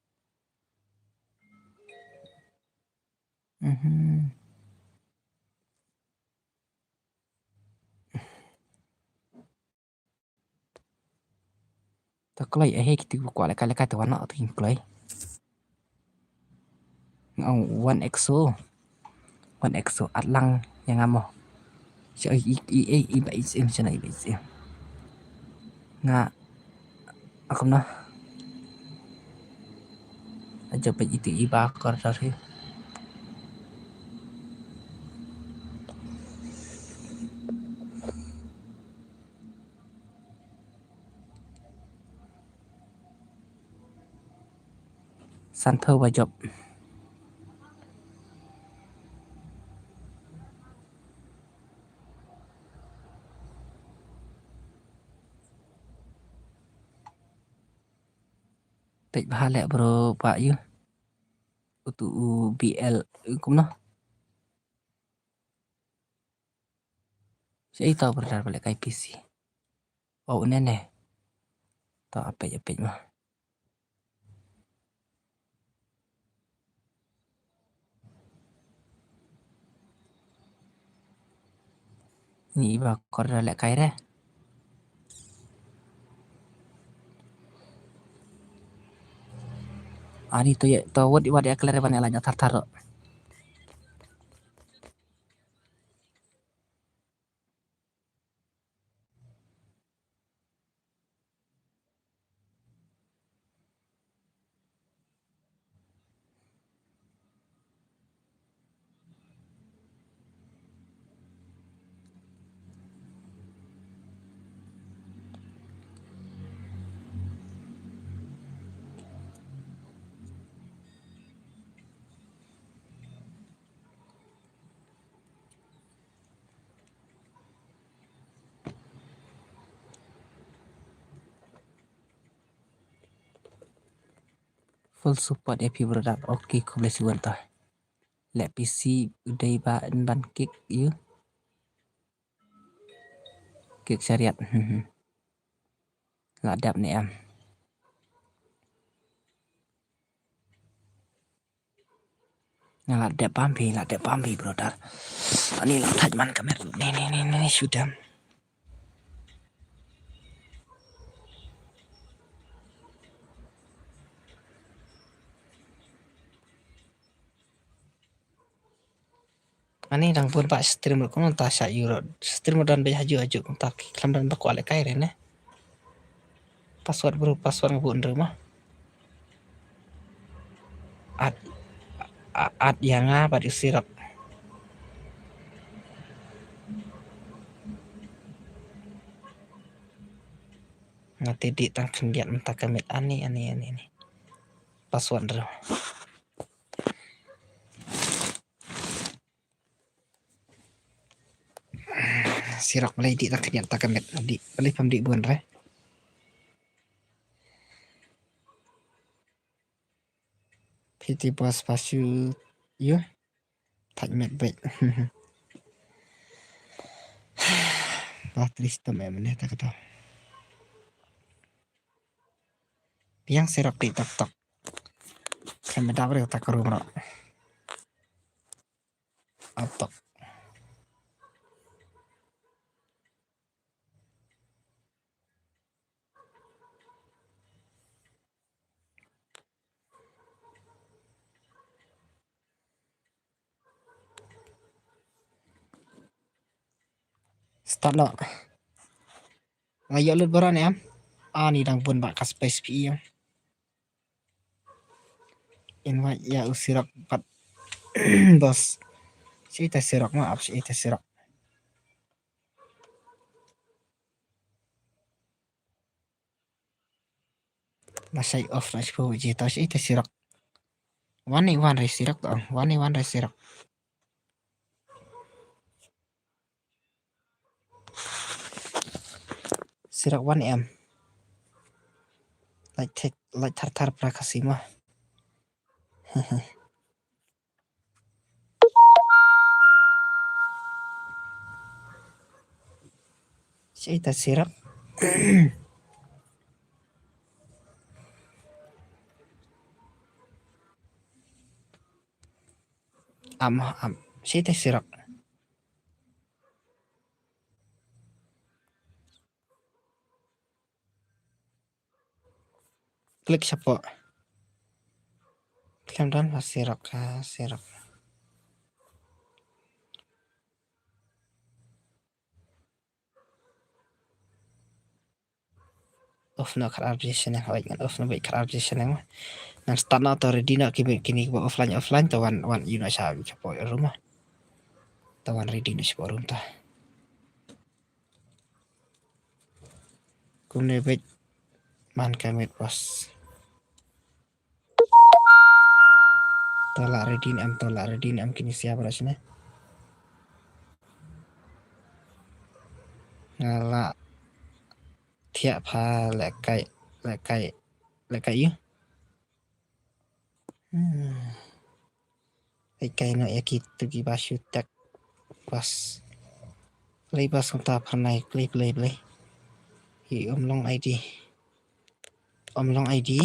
Ta kloi ahe kiti ku kwah leka leka tu wana tu king kloi. Ngau one X O. One X O at lang yang amo. So i i i i ba is im sana i ba is im. Nga akum na. Aja pa itu i ba kor dari. Santo ba jop. Pek bha le bro pa yu. Utu u B L kumno. Sa ito bro dar balik kai P C. Oh, une ne. To apej apej mah. Ni iba kor da lek kai re. Ani to ye to wot iwa de kler ban ala nya thar thar. Full support ya phi brother. Okay, khublei shibun ta. Let P C u dei ba yn ban kick ïa u. Kick shariat. La dep ne em? Nga la dep bam phi, la dep bam phi, brother. Ani la thait man ka met. Ne, ne, ne, ne, ne, shoot em. Ani dang bun ba stream ruh kumta sha Europe. Stream ruh don ba haju haju kumta ki khlem don ba kwah lehkai re ne. Password bro, password nga bun ruh ma. At, a-, at ïa nga bad u Sirok. Nga te dih tang khyndiat mynta ka met ani, ani, ani, ani. Password ruh. Sirok, balei dih tang khyndiat mynta ka met, dih, balei pham dih bun re. Phi te boss pa shu ïoh thait met beit. Ba trist tam em ne ta ka ta. Biang Sirok ki tok tok. Khlem da bre ta ka room ruh. Ap tok. Start noh. Nga ïoh lut baroh ne em? Ani dang bun ba ka space phi em? Invite ïa u Sirok pat. Boss. Shi ita Sirok ma ap shi ita Sirok. Ba shai off na shi phu ji ta shi ita Sirok. Wan ni wan re Sirok to. Wan ni wan re Sirok. Sirok wan em. Lait thik, lait thar thar pra ka sima. Shi ita Sirok. Am, am. Shi ita Sirok. Klik shapoh. Khlem don ha Sirok, ha Sirok. Off noh khat ar bji shaneng, hoi ngan off noh beit khat ar bji shaneng. Ngan start noh to ready noh ki beit kini ba offline, offline to wan, wan ïoh noh sha shapoh room. To wan ready noh shapoh room to. Kumne beit man ka met boss. To la ready ne em, to la ready ne em kini sia baroh shane. Nga la thiah pha lehkai, lehkai, lehkai ïa. Hmm. Lehkai noh ïa kitu kiba shu tag. Bas. Play bas kumta pharnai, play, play, play. Hi, um long I D. Um long I D.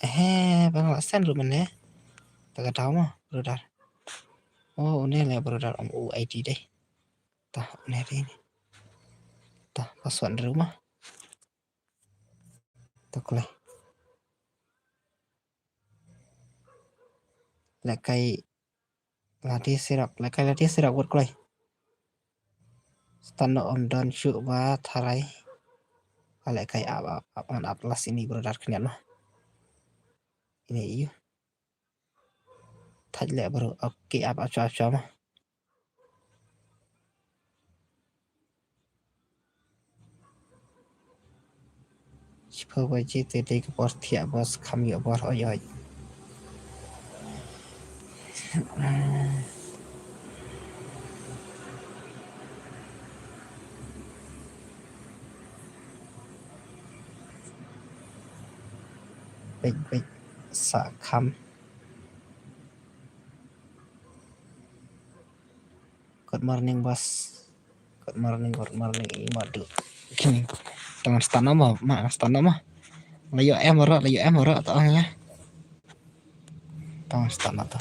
Ehe, bang la send ruh mane. Ta ka daw ma, brother. Oh, une le brother, um u I D dei. Ta, une dei ni. Ta, password ruh ma. Ta klei. Lehkai lade Sirok, lehkai lade Sirok wat kloi. Start noh, ym don shuh ba tharai. Ka lehkai ap, ap, ap, ngan ap last ini brother khyndiat noh. Ini ïa u. Thait leh bro. Okay, ap, ap, ap, ap, ap. Shiphew baje te dei ka por thiah bos, kham ïoh bor oi oi. Beit, beit, sa kham. Good morning, boss. Good morning, good morning, i madu. Kini. Tang start na ma, ma start na ma. La ïoh em ro, la ïoh em ro, tang ya. Tang start na to.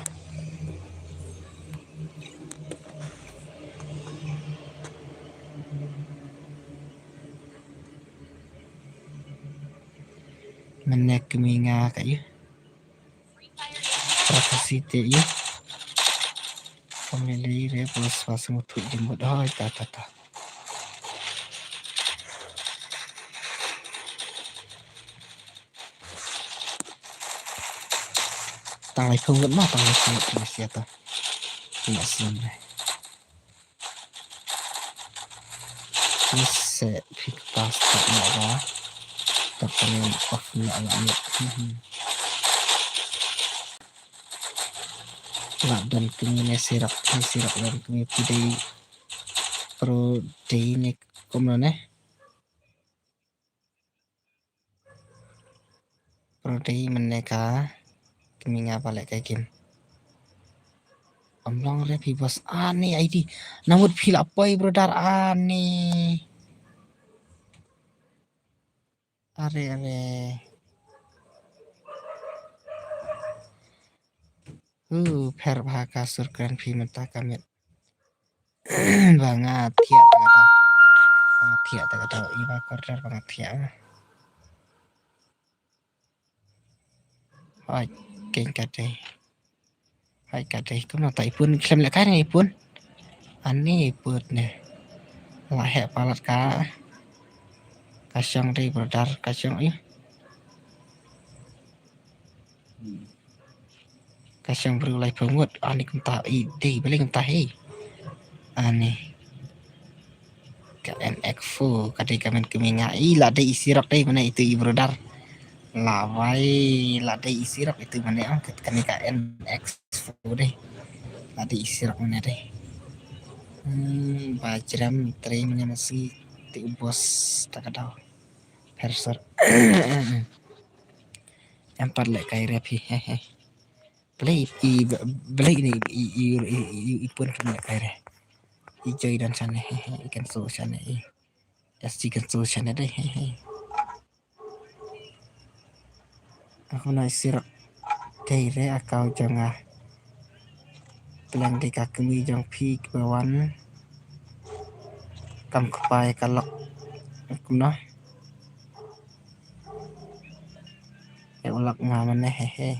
Mynne kmie nga ka ïa. Pra ka site ïa. Family re plus pas muthu jembut. Hoi, ta, ta, ta. Tang lai phone ma, tang lai phone, tang lai siata. Tang lai siata. Ni se phi ka pass ta na ba. Ta panen off na la ni. Mhm. La don kmie ne sirok, ne sirok don kmie phi dei pro dei ne kumno ne. Pro dei mynne ka kmie nga ba leh ka game. Ym long re phi boss. Ani I D. Namut phi la poi brother ani. Are, are. Uh, pher bha ka sur kren phi mynta ka miet. Ba nga thiah ta ka dau. Ba nga thiah ta ka dau. I ba kordar ba nga thiah. Hoi, keng ka dei. Hoi ka dei. Kumno ta i pun khlem leh kai ne i pun. Ani i pun ne. La heh palat ka. Ka shong dei brother, ka shong ïa. Ka shong bru lai pyngut. Ani kumta i dei, beli kumta hi. Ani. Ka N X four, ka dei ka men kmie nga. I la dei i sirok dei mane itu i brother. La wai, la dei i sirok itu mane, ah, ka, kane ka N X four dei. La dei i sirok mane dei. Hmm, ba jrem trei mane masi ti u boss ta ka dau. Pher sor. Em pat leh kai rep hi, he, he. Blei i, blei ni i, i, i, i, i pun kmie leh kai re. I joy dan shane, he, he, i kan so shane, i. S G kan so shane dei, he, he. Aku na i sirok kai re akau jong nga. Pleng dei ka kmie jong phi kaba wan. Kam kpai ka lok. Kumno. Ya ulak nga mane he he.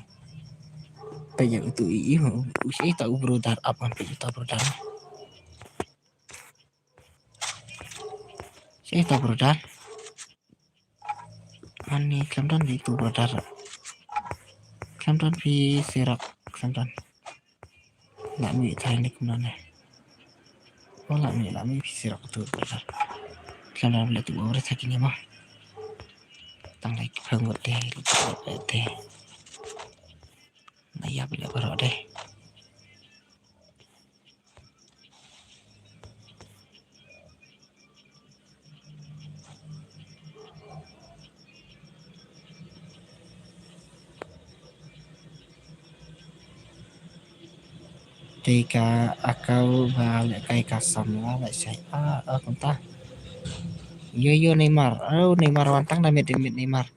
Pe ya utu i i hu. Ushi ta u brother ap am pe ta brother. Shi ta brother. Ani khlem don di tu brother. Khlem don phi sirok khlem don. La mi thai ni kumno ne. Oh la mi la mi phi sirok tu brother. Khlem don le tu brother thak ni ma. Tang lai ki phang wat te li tu wat te. Na ya bile barok deh. Te ka akau ba leh kai ka samla ba shai a, a kumta. Yo yo Neymar, oh Neymar wan tang da miet, miet Neymar.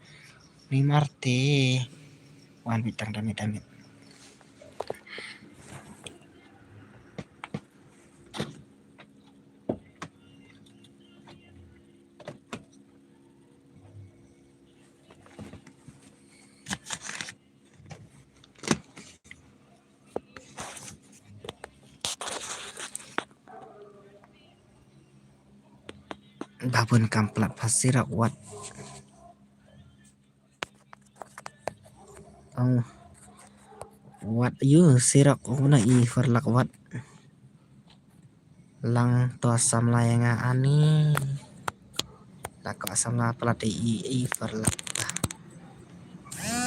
Neymar te wan bit tang da miet da miet. Babun kam plat pha sirok wat. Ong wat yu sirok una i farlak wat. Lang to samla yang ani. Lako samla plat i i farlak.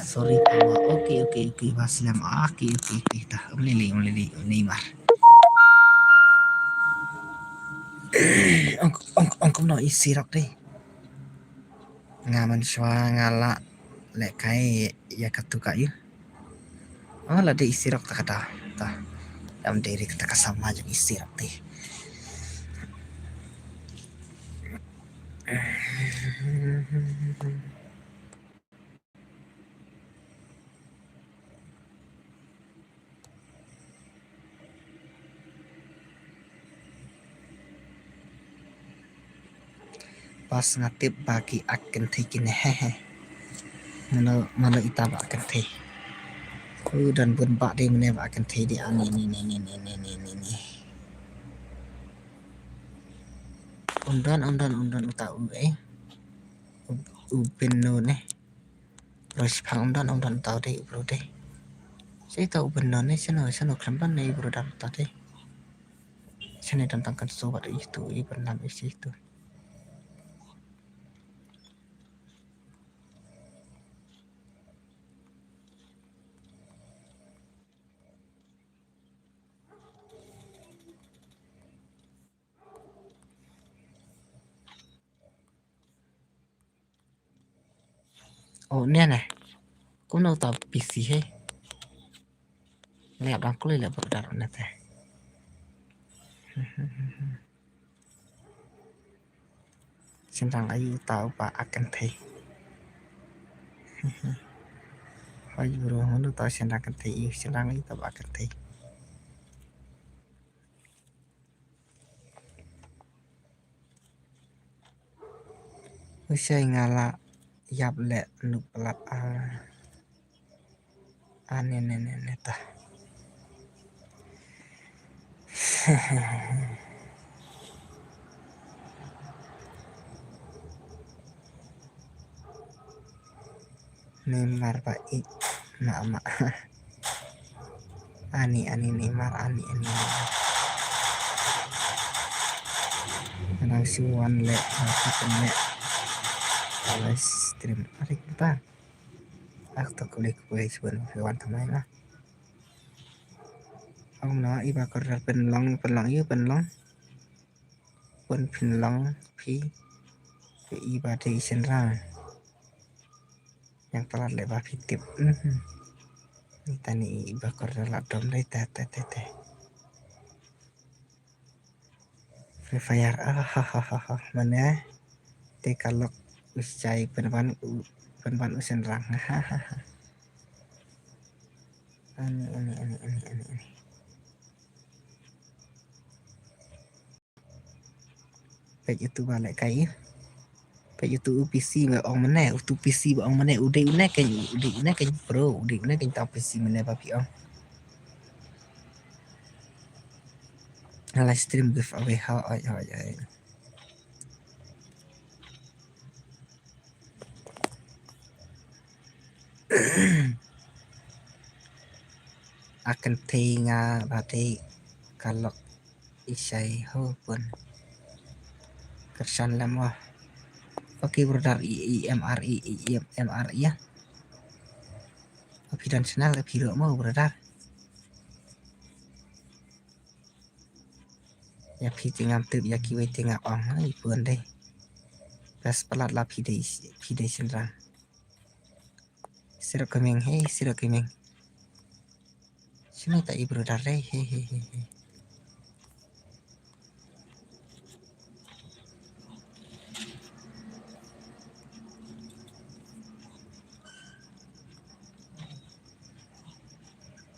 Sorry pa. Oke oke oke ba slem. Oke oke oke ta. Umlili umlili Neymar. Ong ong ong kumno i sirok deh. Nga man shwa nga la leh kai ya katu ka yu. Oh la dei i sirok ta kata. Ta. Dam dei ri kata ka sama jong i sirok deh. Pas nga tip ba ki ak kynthei kine, he, he. Mano, mano ita ba ak kynthei. U don bun ba de mane ba ak kynthei de, ani, ni, ni. Um don, um don, um don uta u, eh. U, u pynno ne. Bro, shipang um don, um don uta u de, bro de. Sa ita u pynno ne, sano, sano khlem don ne, bro, don uta de. Sane don tang kan so ba de itu, i pynlam isi itu. Oh, ne ne. Kumno uta P C he. Ne abang kuli le bro dar ne te. Shynrang aïu uta u ba ak kynthei. Hoi bro, hyndu uta shynrang kynthei, aïu shynrang aïu uta ba ak kynthei. U shai nga la ïap leh nuk palat a. A ne, ne, ne, ne ta. Neymar ba i ma ma. Ani, ani Neymar, ani, ani Neymar. Nang si wan le, nang si pen le. Live stream. Ari kita. Ak to kuli kuli si wan, si wan tamai lah. Ong no, iba kor pen long, pen long, iu pen long. Pen pen long, pi. Pi iba de isin rang. Yang palat le ba phi tip. Mhm. Ni tani i ba kor la dom dai te, te, te, te. Free Fire. Ah, ha, ha, ha, ha. Mane te ka lok u shai pynban u, pynban u shynrang. Ha, ha, ha. Ani, ani, ani, ani, ani, ani. Peit utu ba leh kai. Peit utu u P C ba ong mane, utu P C ba ong mane, u dei une kein, u dei une kein pro, u dei une kein tang P C mane ba phi ong. Live stream giveaway, ha, oi, oi, oi. Ak kynthei nga ba dei ka lok i shai ho pun. Kyrshan lem wah. Okay brother, i, i M R i, i M R ya. Phi don channel phi ruh mo brother. Ya phi te ngam tip, ya kiwei te nga ong, ha, i pun dei. Best palat la phi dei, phi dei shynrang. Sirok kemeng, hey, sirok kemeng. Sino ta i brother, hey, hey, hey, hey, hey.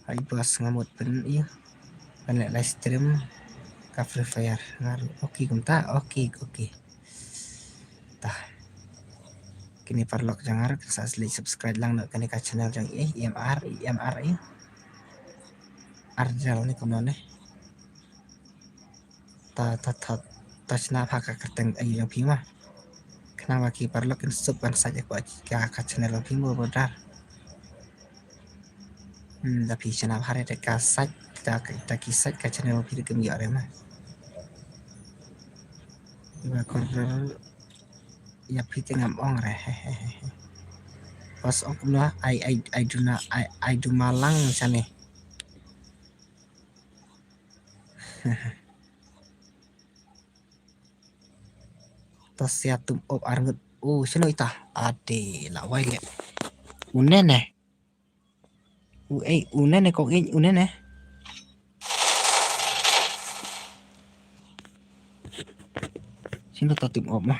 Hai bos, nga mut pyn ïa. Pyn leh live stream ka Free Fire. Nga ruh. Okay kumta. Okay, okay. Tah. Kine paralok jong nga ruh, sa slik subscribe lang noh kane ka channel jong i, i M R, i M R i. Ardel ne kumno ne. Ta, ta, ta, ta shna bha ka kyrteng ai jong phi ma. Khnang ba ki paralok kin suk ban sait ïa ka, ka channel jong phi mo brother. Hmm, da phi shna bha re ka sait, da, da ki sait ka channel jong phi kim ïoh re ma. Ba kor ïa phi te ngam ong re. Pas ong kumno ai, ai, ai duna, ai, ai duma lang shane. Ta sia tum op arngut. Oh, sino ita? Ade, la wai le. Une ne. U ei, une ne kong ei, une ne. Sino ta tum op ma.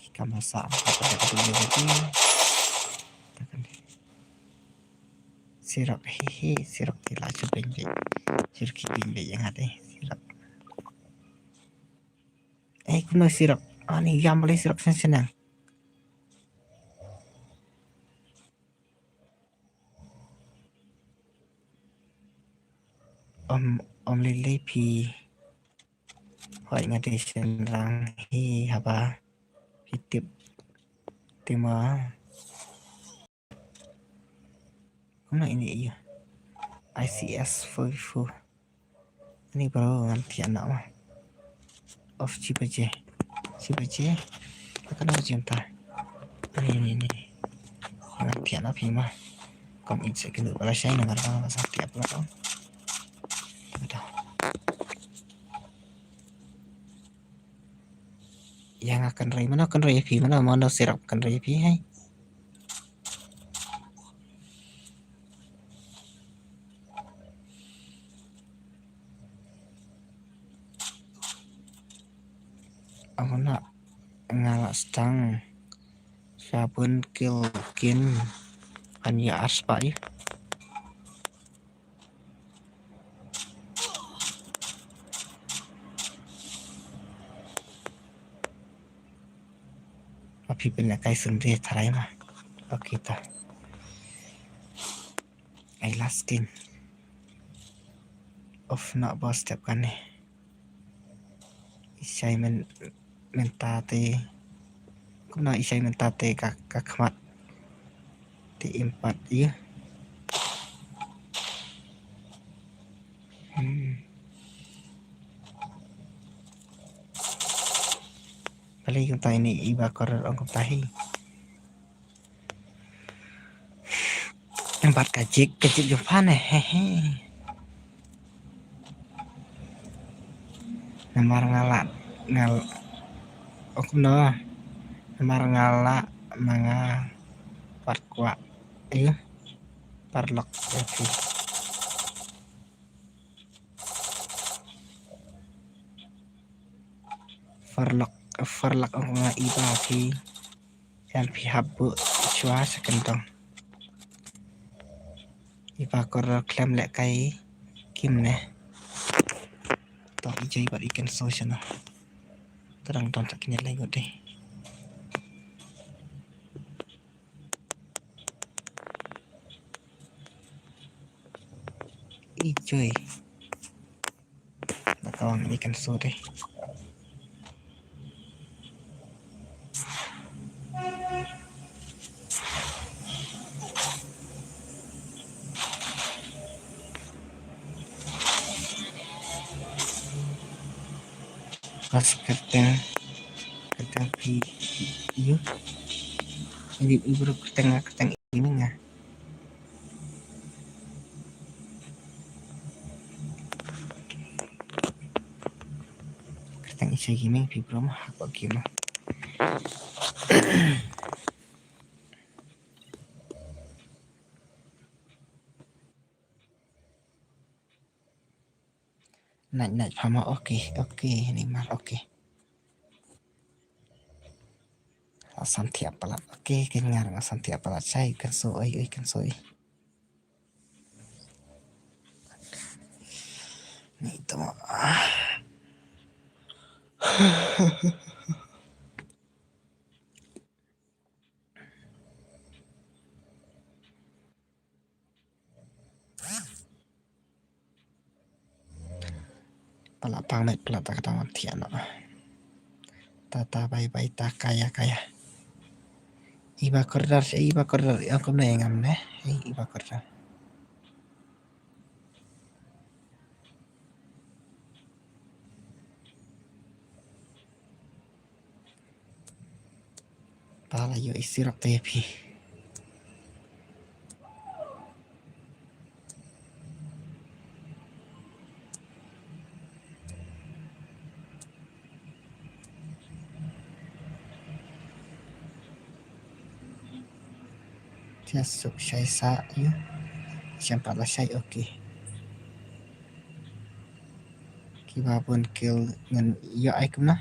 Ki kam ha sah. Sirok hi hi, sirok ti la shu beng beng. Sirok ki beng beng ïa nga te, sirok. Eh, kumno sirok? Ani ïam balei sirok shen shen. Om, om lei lei phi. Hoi nga dei shynrang hi haba phi tip. Te ma. Kumno ini ïa. I C S forty-four. Ani bro ngan thiah noh ma. Off shi baje. Shi baje. Ka kano jingta. Ani ni ni. Ngan thiah noh phi ma. Kom in se kinu bala shai na ngan ba sa thiah pula tong. Betul. Ïa nga kynrei mano kynrei ïa phi mano mano sirap kynrei ïa phi hai. Amana nga la stang. Sabun kil kin. An ïa arspah ïa. Ma phi pynlehkai sendiri tharai ma. Okay ta. Ai last game. Off na ba step kane. Ishai men mynta te. Kumno ishai mynta te ka, ka khmat. Te impat ïa. Hmm. Pali kumta ini iba korer ong kumta hi. Bat ka jik, ka jik jumpa ne, hehe. Namar nga la, nga la, ok no. Namar nga la, ma nga pat kwah. Ayo. Parlok, ok. Parlok, parlok ong nga iba phi. Kan phi hap buh shuwa sa kyndong. Iba kor khlem lehkai kim ne. To i joi bad i kan so shano. Terang don tak kine lai ngut deh. I joi. Ba ka wan i kan so deh. Bas kyrteng, kyrteng phi ïoh. Ini i bro kyrteng nga, kyrteng ini nga. Kyrteng Isha Gaming phi bro ma ha ko game. Nai nai pha ma, okay okay ni mar okay. Asam thiap palat okay, kan ngar asam thiap palat sai kan so oi oi kan so oi. Ni to. Pala pang met pala ta kata wan thiah na. Ta ta bai bai ta kaya kaya. Iba kordar, iba kordar, ya kum na ngam ne. Iba kordar. Pala ïoh i sirok te phi. Te suk shai sa ïoh. Shem pat la shai okay. Kiba bun kill ngan ïoh ai kumno?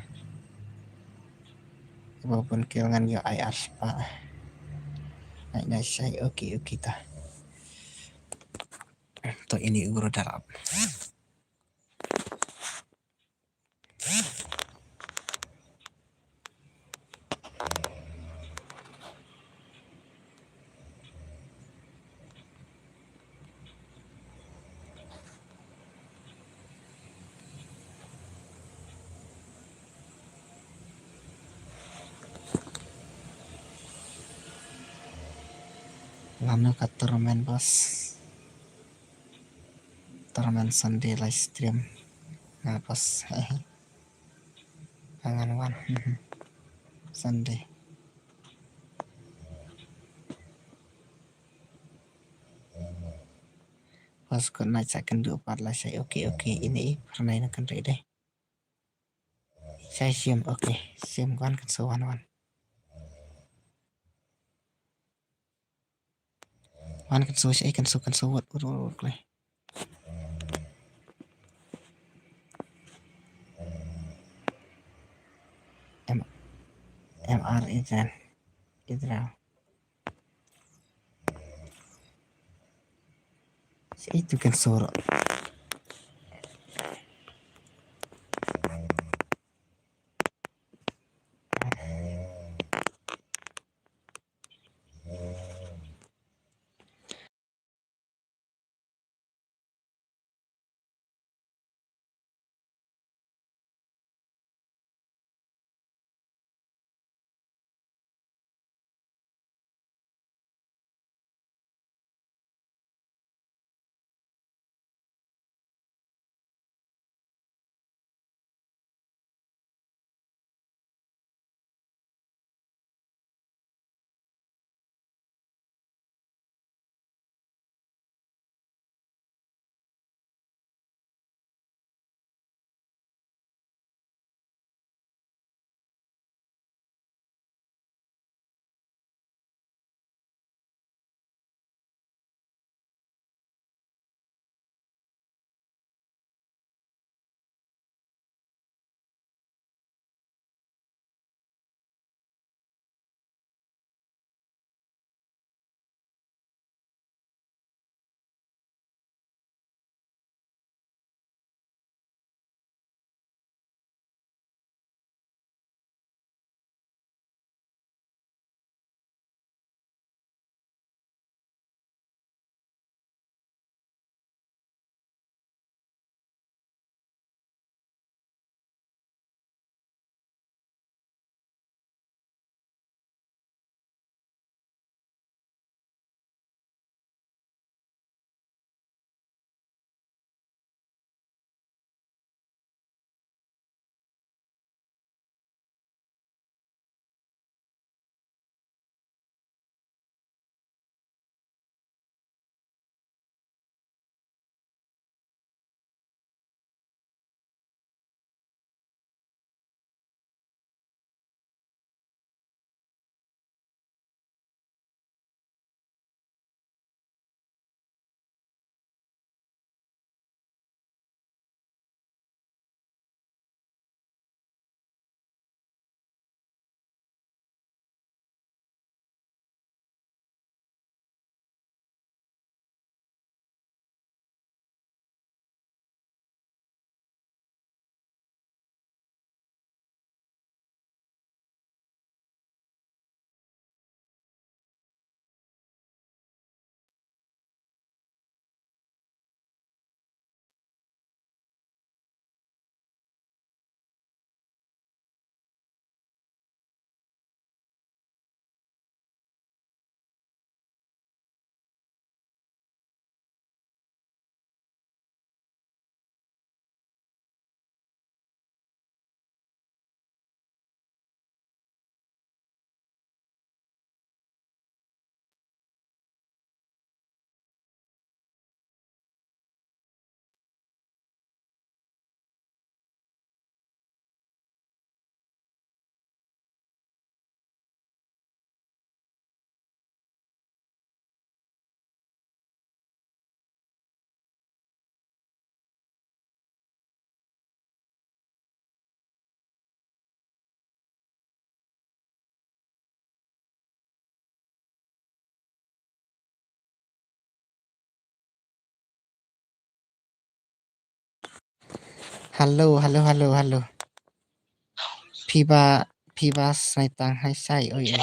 Kiba bun kill ngan ïoh ai ar spah. Nai nai shai okay okay ta. To ini u bro darap. Lano ka tournament bos. Tournament Sunday live stream. Nga bos. Angan wan. Sunday. Bos ko nai sa kan du pat la sai okay okay ini i pernai na kan rede. Sai sim okay sim wan kan so wan wan. Wan kan so shai kan so kan so wat wat wat klai. M M R Israel Israel. Shai tu kan so. Hello, hello, hello, hello. Phi ba, phi ba snai tang hai sai, oi, oi.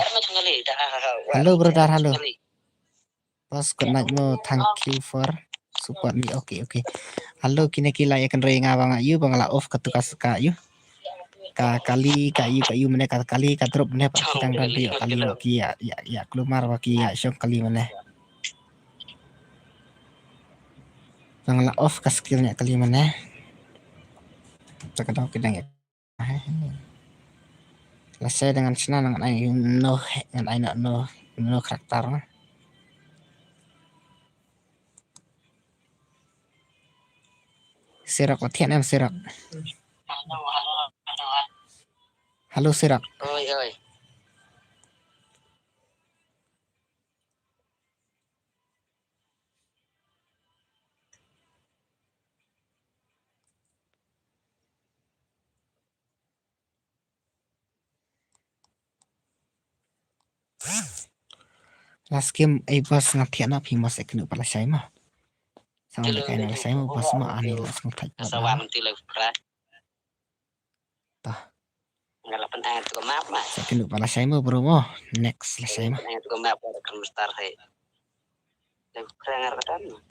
Hello, brother, hello. Boss, good night mo. Thank you for support me. Okay, okay. Hello, kine ki la ïa kynrei nga ba nga ïoh ba nga la off katu ka ska ïoh. Ka kali ka ïoh ka ïoh mane ka kali ka drop mane pat ki dang don ïoh kali ba ki ïa ïa ïa kulmar ba ki ïa shong kali mane. Ba nga la off ka skill ïa kali mane. Ta ka daw ki dang ïa Lashai dengan Cina ngan ai no, ngan ai no, no, no karakter. Sirok, latihan em Sirok. Halo Sirok. Oi, oi. Last game ei boss nga thiah na phi mo, sa kynduh pat lashai mo. Sa ong kai na lashai mo boss mo, ani la sngewthuh pat. Sa wa mynti la phra. Tah. Nga la pynang tu map ma. Sa kynduh pat lashai mo bro mo. Next lashai mo. Pynang tu map ba kan star hai. La phra ngar katan.